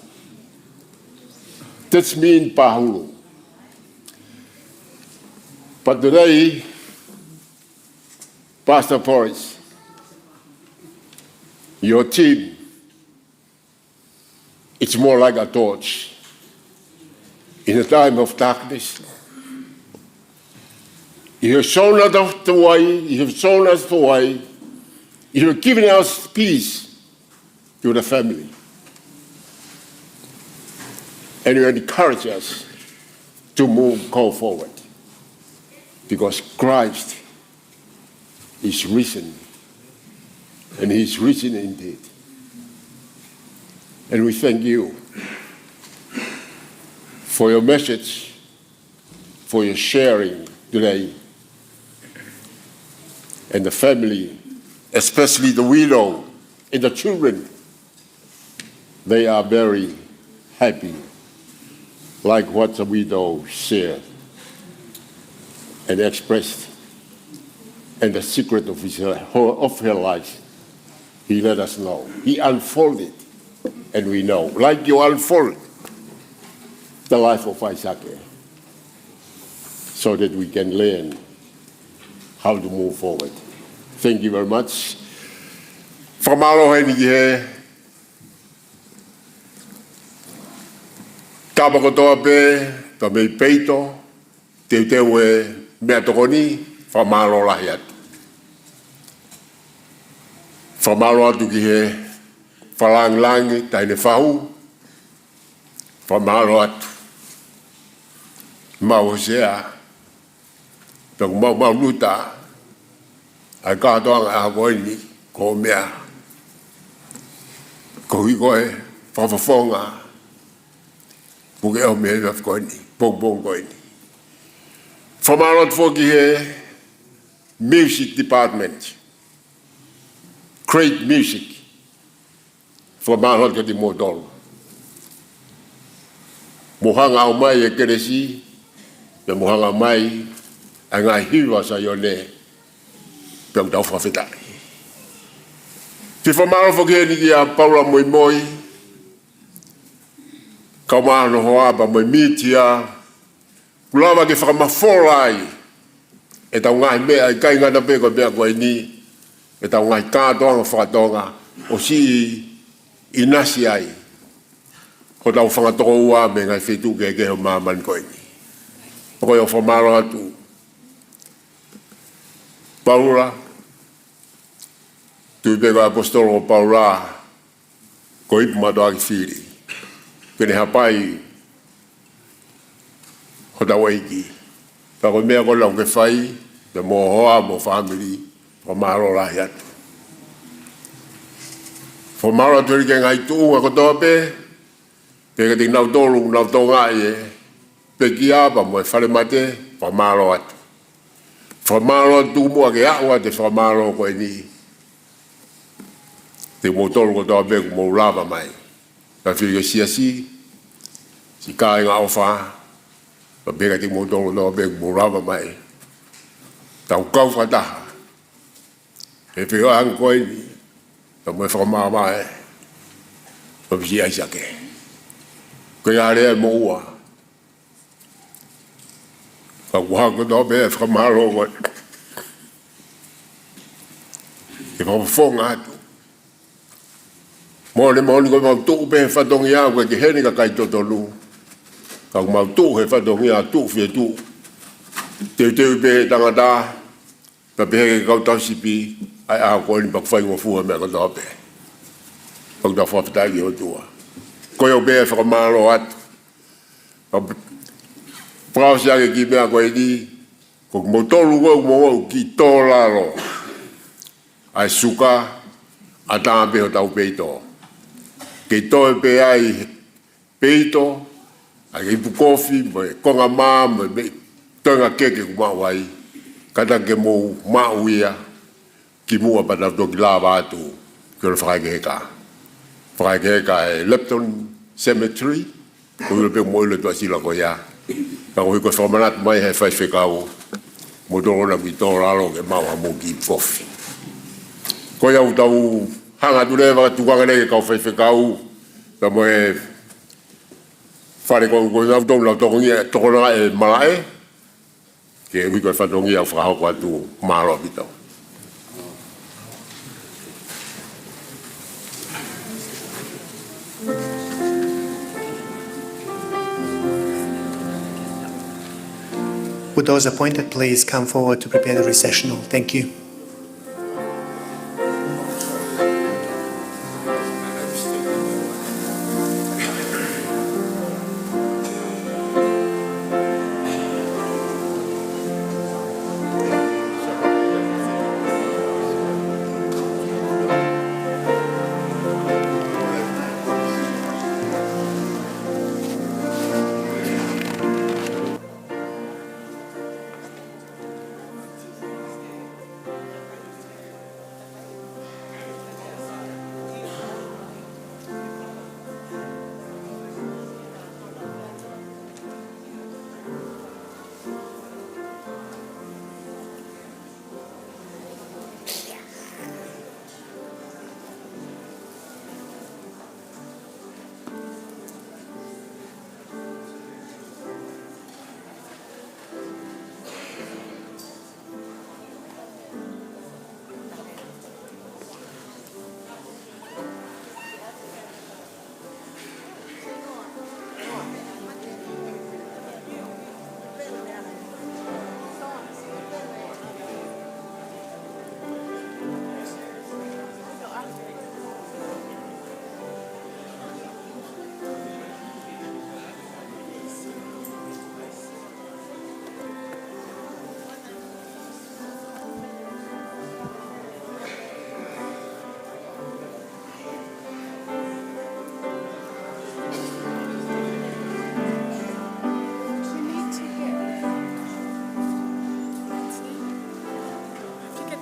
That's mean Pahulu. But today, Pastor Boris, your team, it's more like a torch. In a time of darkness, you have shown us the way, you have shown us the way, you have given us peace to the family. And you encourage us to move, go forward, because Christ is risen, and he is risen indeed. And we thank you for your message, for your sharing today. And the family, especially the widow and the children, they are very happy. like what the widow shared and expressed, and the secret of his, of her life, he let us know. He unfolded, and we know. Like you unfold the life of Isaac, so that we can learn how to move forward. Thank you very much. Fakamālō heni ki he tama kotoa pē, tama mei peito, teuteu e meʻatokoni, fakamālō lahi atu. Fakamālō atu ki he fakalāngilangi, taʻahine fahu, fakamālō atu. Mau Hōsea, pea ʻoku mau maʻu luta ʻa e kātoanga ʻa ko eni, ko e meʻa, ko e hiko e fakafofonga, puke ʻo meʻa ko eni, pongipongi ko eni. Fakamālō atu foki ki he music department. Great music. Fakamālō atu kiate kimoutolu. Mou hanga ʻo ʻomai e kelesi, pea mou hanga ʻo ʻomai ʻa e ngaahi hiva ʻa Saione, pea ʻoku tau fakafetaʻi. Te u fakamālō foki heni kia Paula Moimoi, kau māhina hoa pea mo e mītia, kuo lava ke fakamafola ai ʻetau ngaahi meʻa, ʻikai ngata pē ko e meʻa ko eni, ʻetau ngaahi kātoanga faka-Tonga, ʻo siʻi ʻinasi ai hotau fanga tokoua mei he ngaahi feituʻu kehekehe ʻo māmani ko eni. Pea ko ia ʻoku fakamālō atu, Paula, tui pē ko e ʻaposetolo ko Paula, ko e ipu mātuʻaki fili. Ke ne hapai hotau ʻEiki. Pea ko e meʻa ko ē ʻoku ke fai, pea mo ho hoa mo e fāmili, fakamālō lahi atu. Fakamālō atu heni ki he ngaahi tuʻunga kotoa pē, pea kiate kinautolu ʻoku nau tokangaʻi e pekia pea mo e falemate, fakamālō atu. Fakamālō atu muʻa ke aʻu atu e fakamālō ko eni kiate kimoutolu kotoa pē kuo mou lava mai. Pea fili ki he siasi, siʻi kāinga ʻofa, pea pehē kiate kimoutolu kotoa pē kuo mou lava mai. Tau kau fakataha he feohi ko eni, pea mo e fakamaama ʻa e ʻŌfisi ʻa ʻAisake. Ko ia ʻa e lea mo ua. Ka ʻoku hanga kotoa pē ʻa e fakamālō ko ē ke fakafofonga atu. Moʻoni moʻoni ko e mau tuʻu pē he fatongia ʻoku ʻikai ke ʻi heni e kakai totonu. Ka ʻoku mau tuʻu he fatongia tuʻu fie tuʻu. Teuteu pē tangata, pea pehē ki he kau tauhi sipi, ʻa e ʻaho ko eni pea ʻoku faingofua e meʻa kotoa pē. Pea ʻoku tau fakafetaʻi ki he ʻOtua. Ko ia pē e fakamālō atu. Pea fakaʻosi ange ki he meʻa ko eni, ko kimoutolu ko ē ʻoku mou ō ki tō lalo ʻa e suka, ʻatā pē hotau peito. Kei toe pē ʻa e peito, ʻa e ipu kofi, mo e konga mā, mo e meʻi, toenga keke ʻoku maʻu ai, kātaki ke mou maʻu ia, kimuʻa pea tau toki lava atu ki hono fakahekeheka. Fakahekeheka e Lepton Cemetery, ko e ʻilo pē mo e ʻilo ʻa Tuʻasila ko ia. Ka ko e hiko e fakamanatu mai ʻe he faifekau, mou tolona ki tō lalo ke maʻu haʻamou kiʻi kofi. Ko ia ʻoku tau hanga atu leva ʻo tukuange leva ki he kau faifekau, pea mo e fale ko, ko ʻenau tokoni, ʻenau tokonga, tokonga e malaʻe, ke ui ko e fatongia ʻoku fakahoko atu, mālō ʻaupito. Would those appointed please come forward to prepare the recessional? Thank you.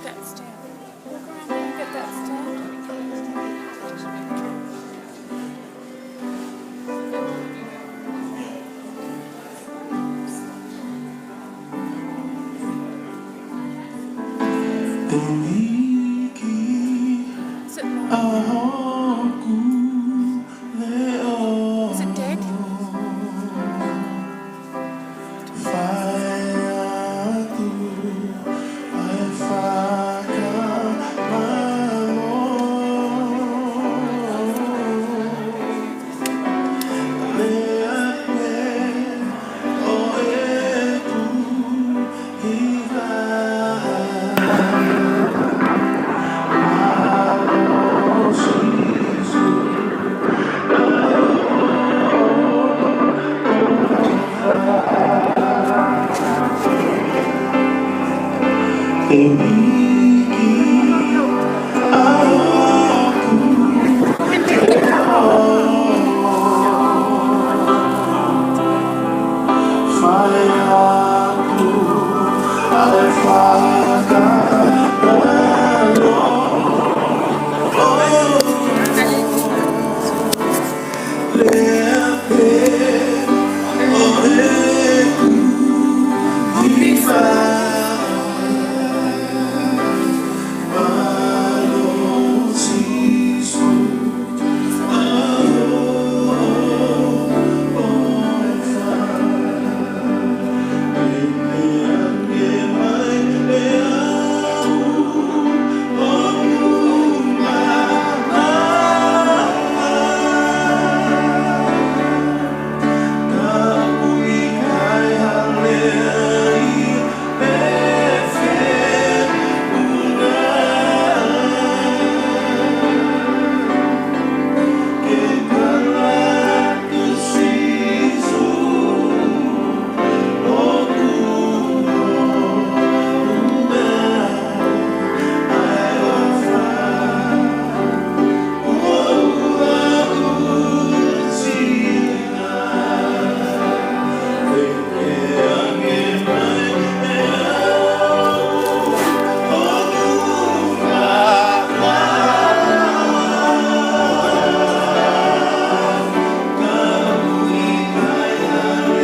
That stand. Walk around there and get that stand. Sit more. Is it dead?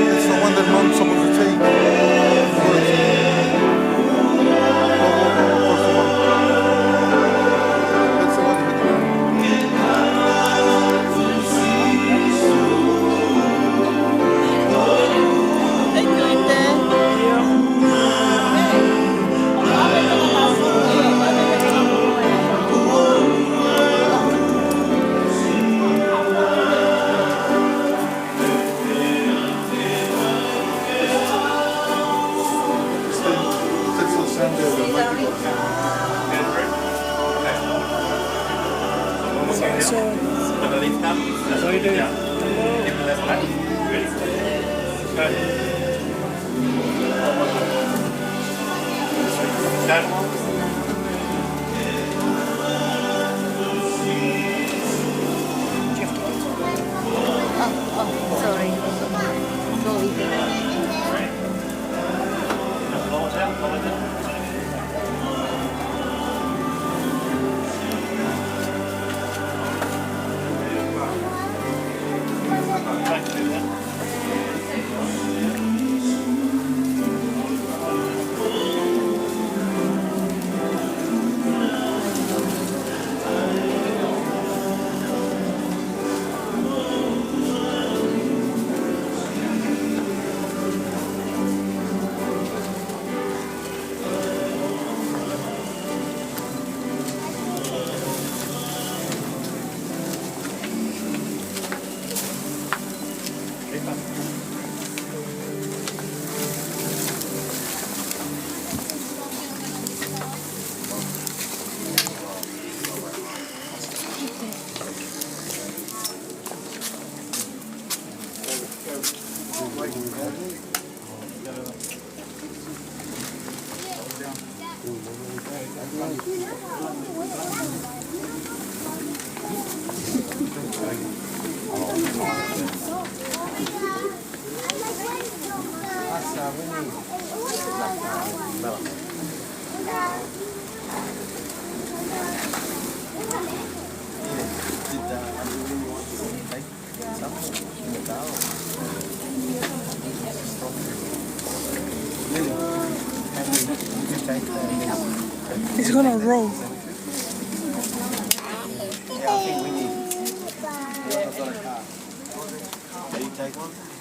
It's the one that Mom's supposed to take. That's the one you had to Roll. Yeah, I think we need. Can you take one?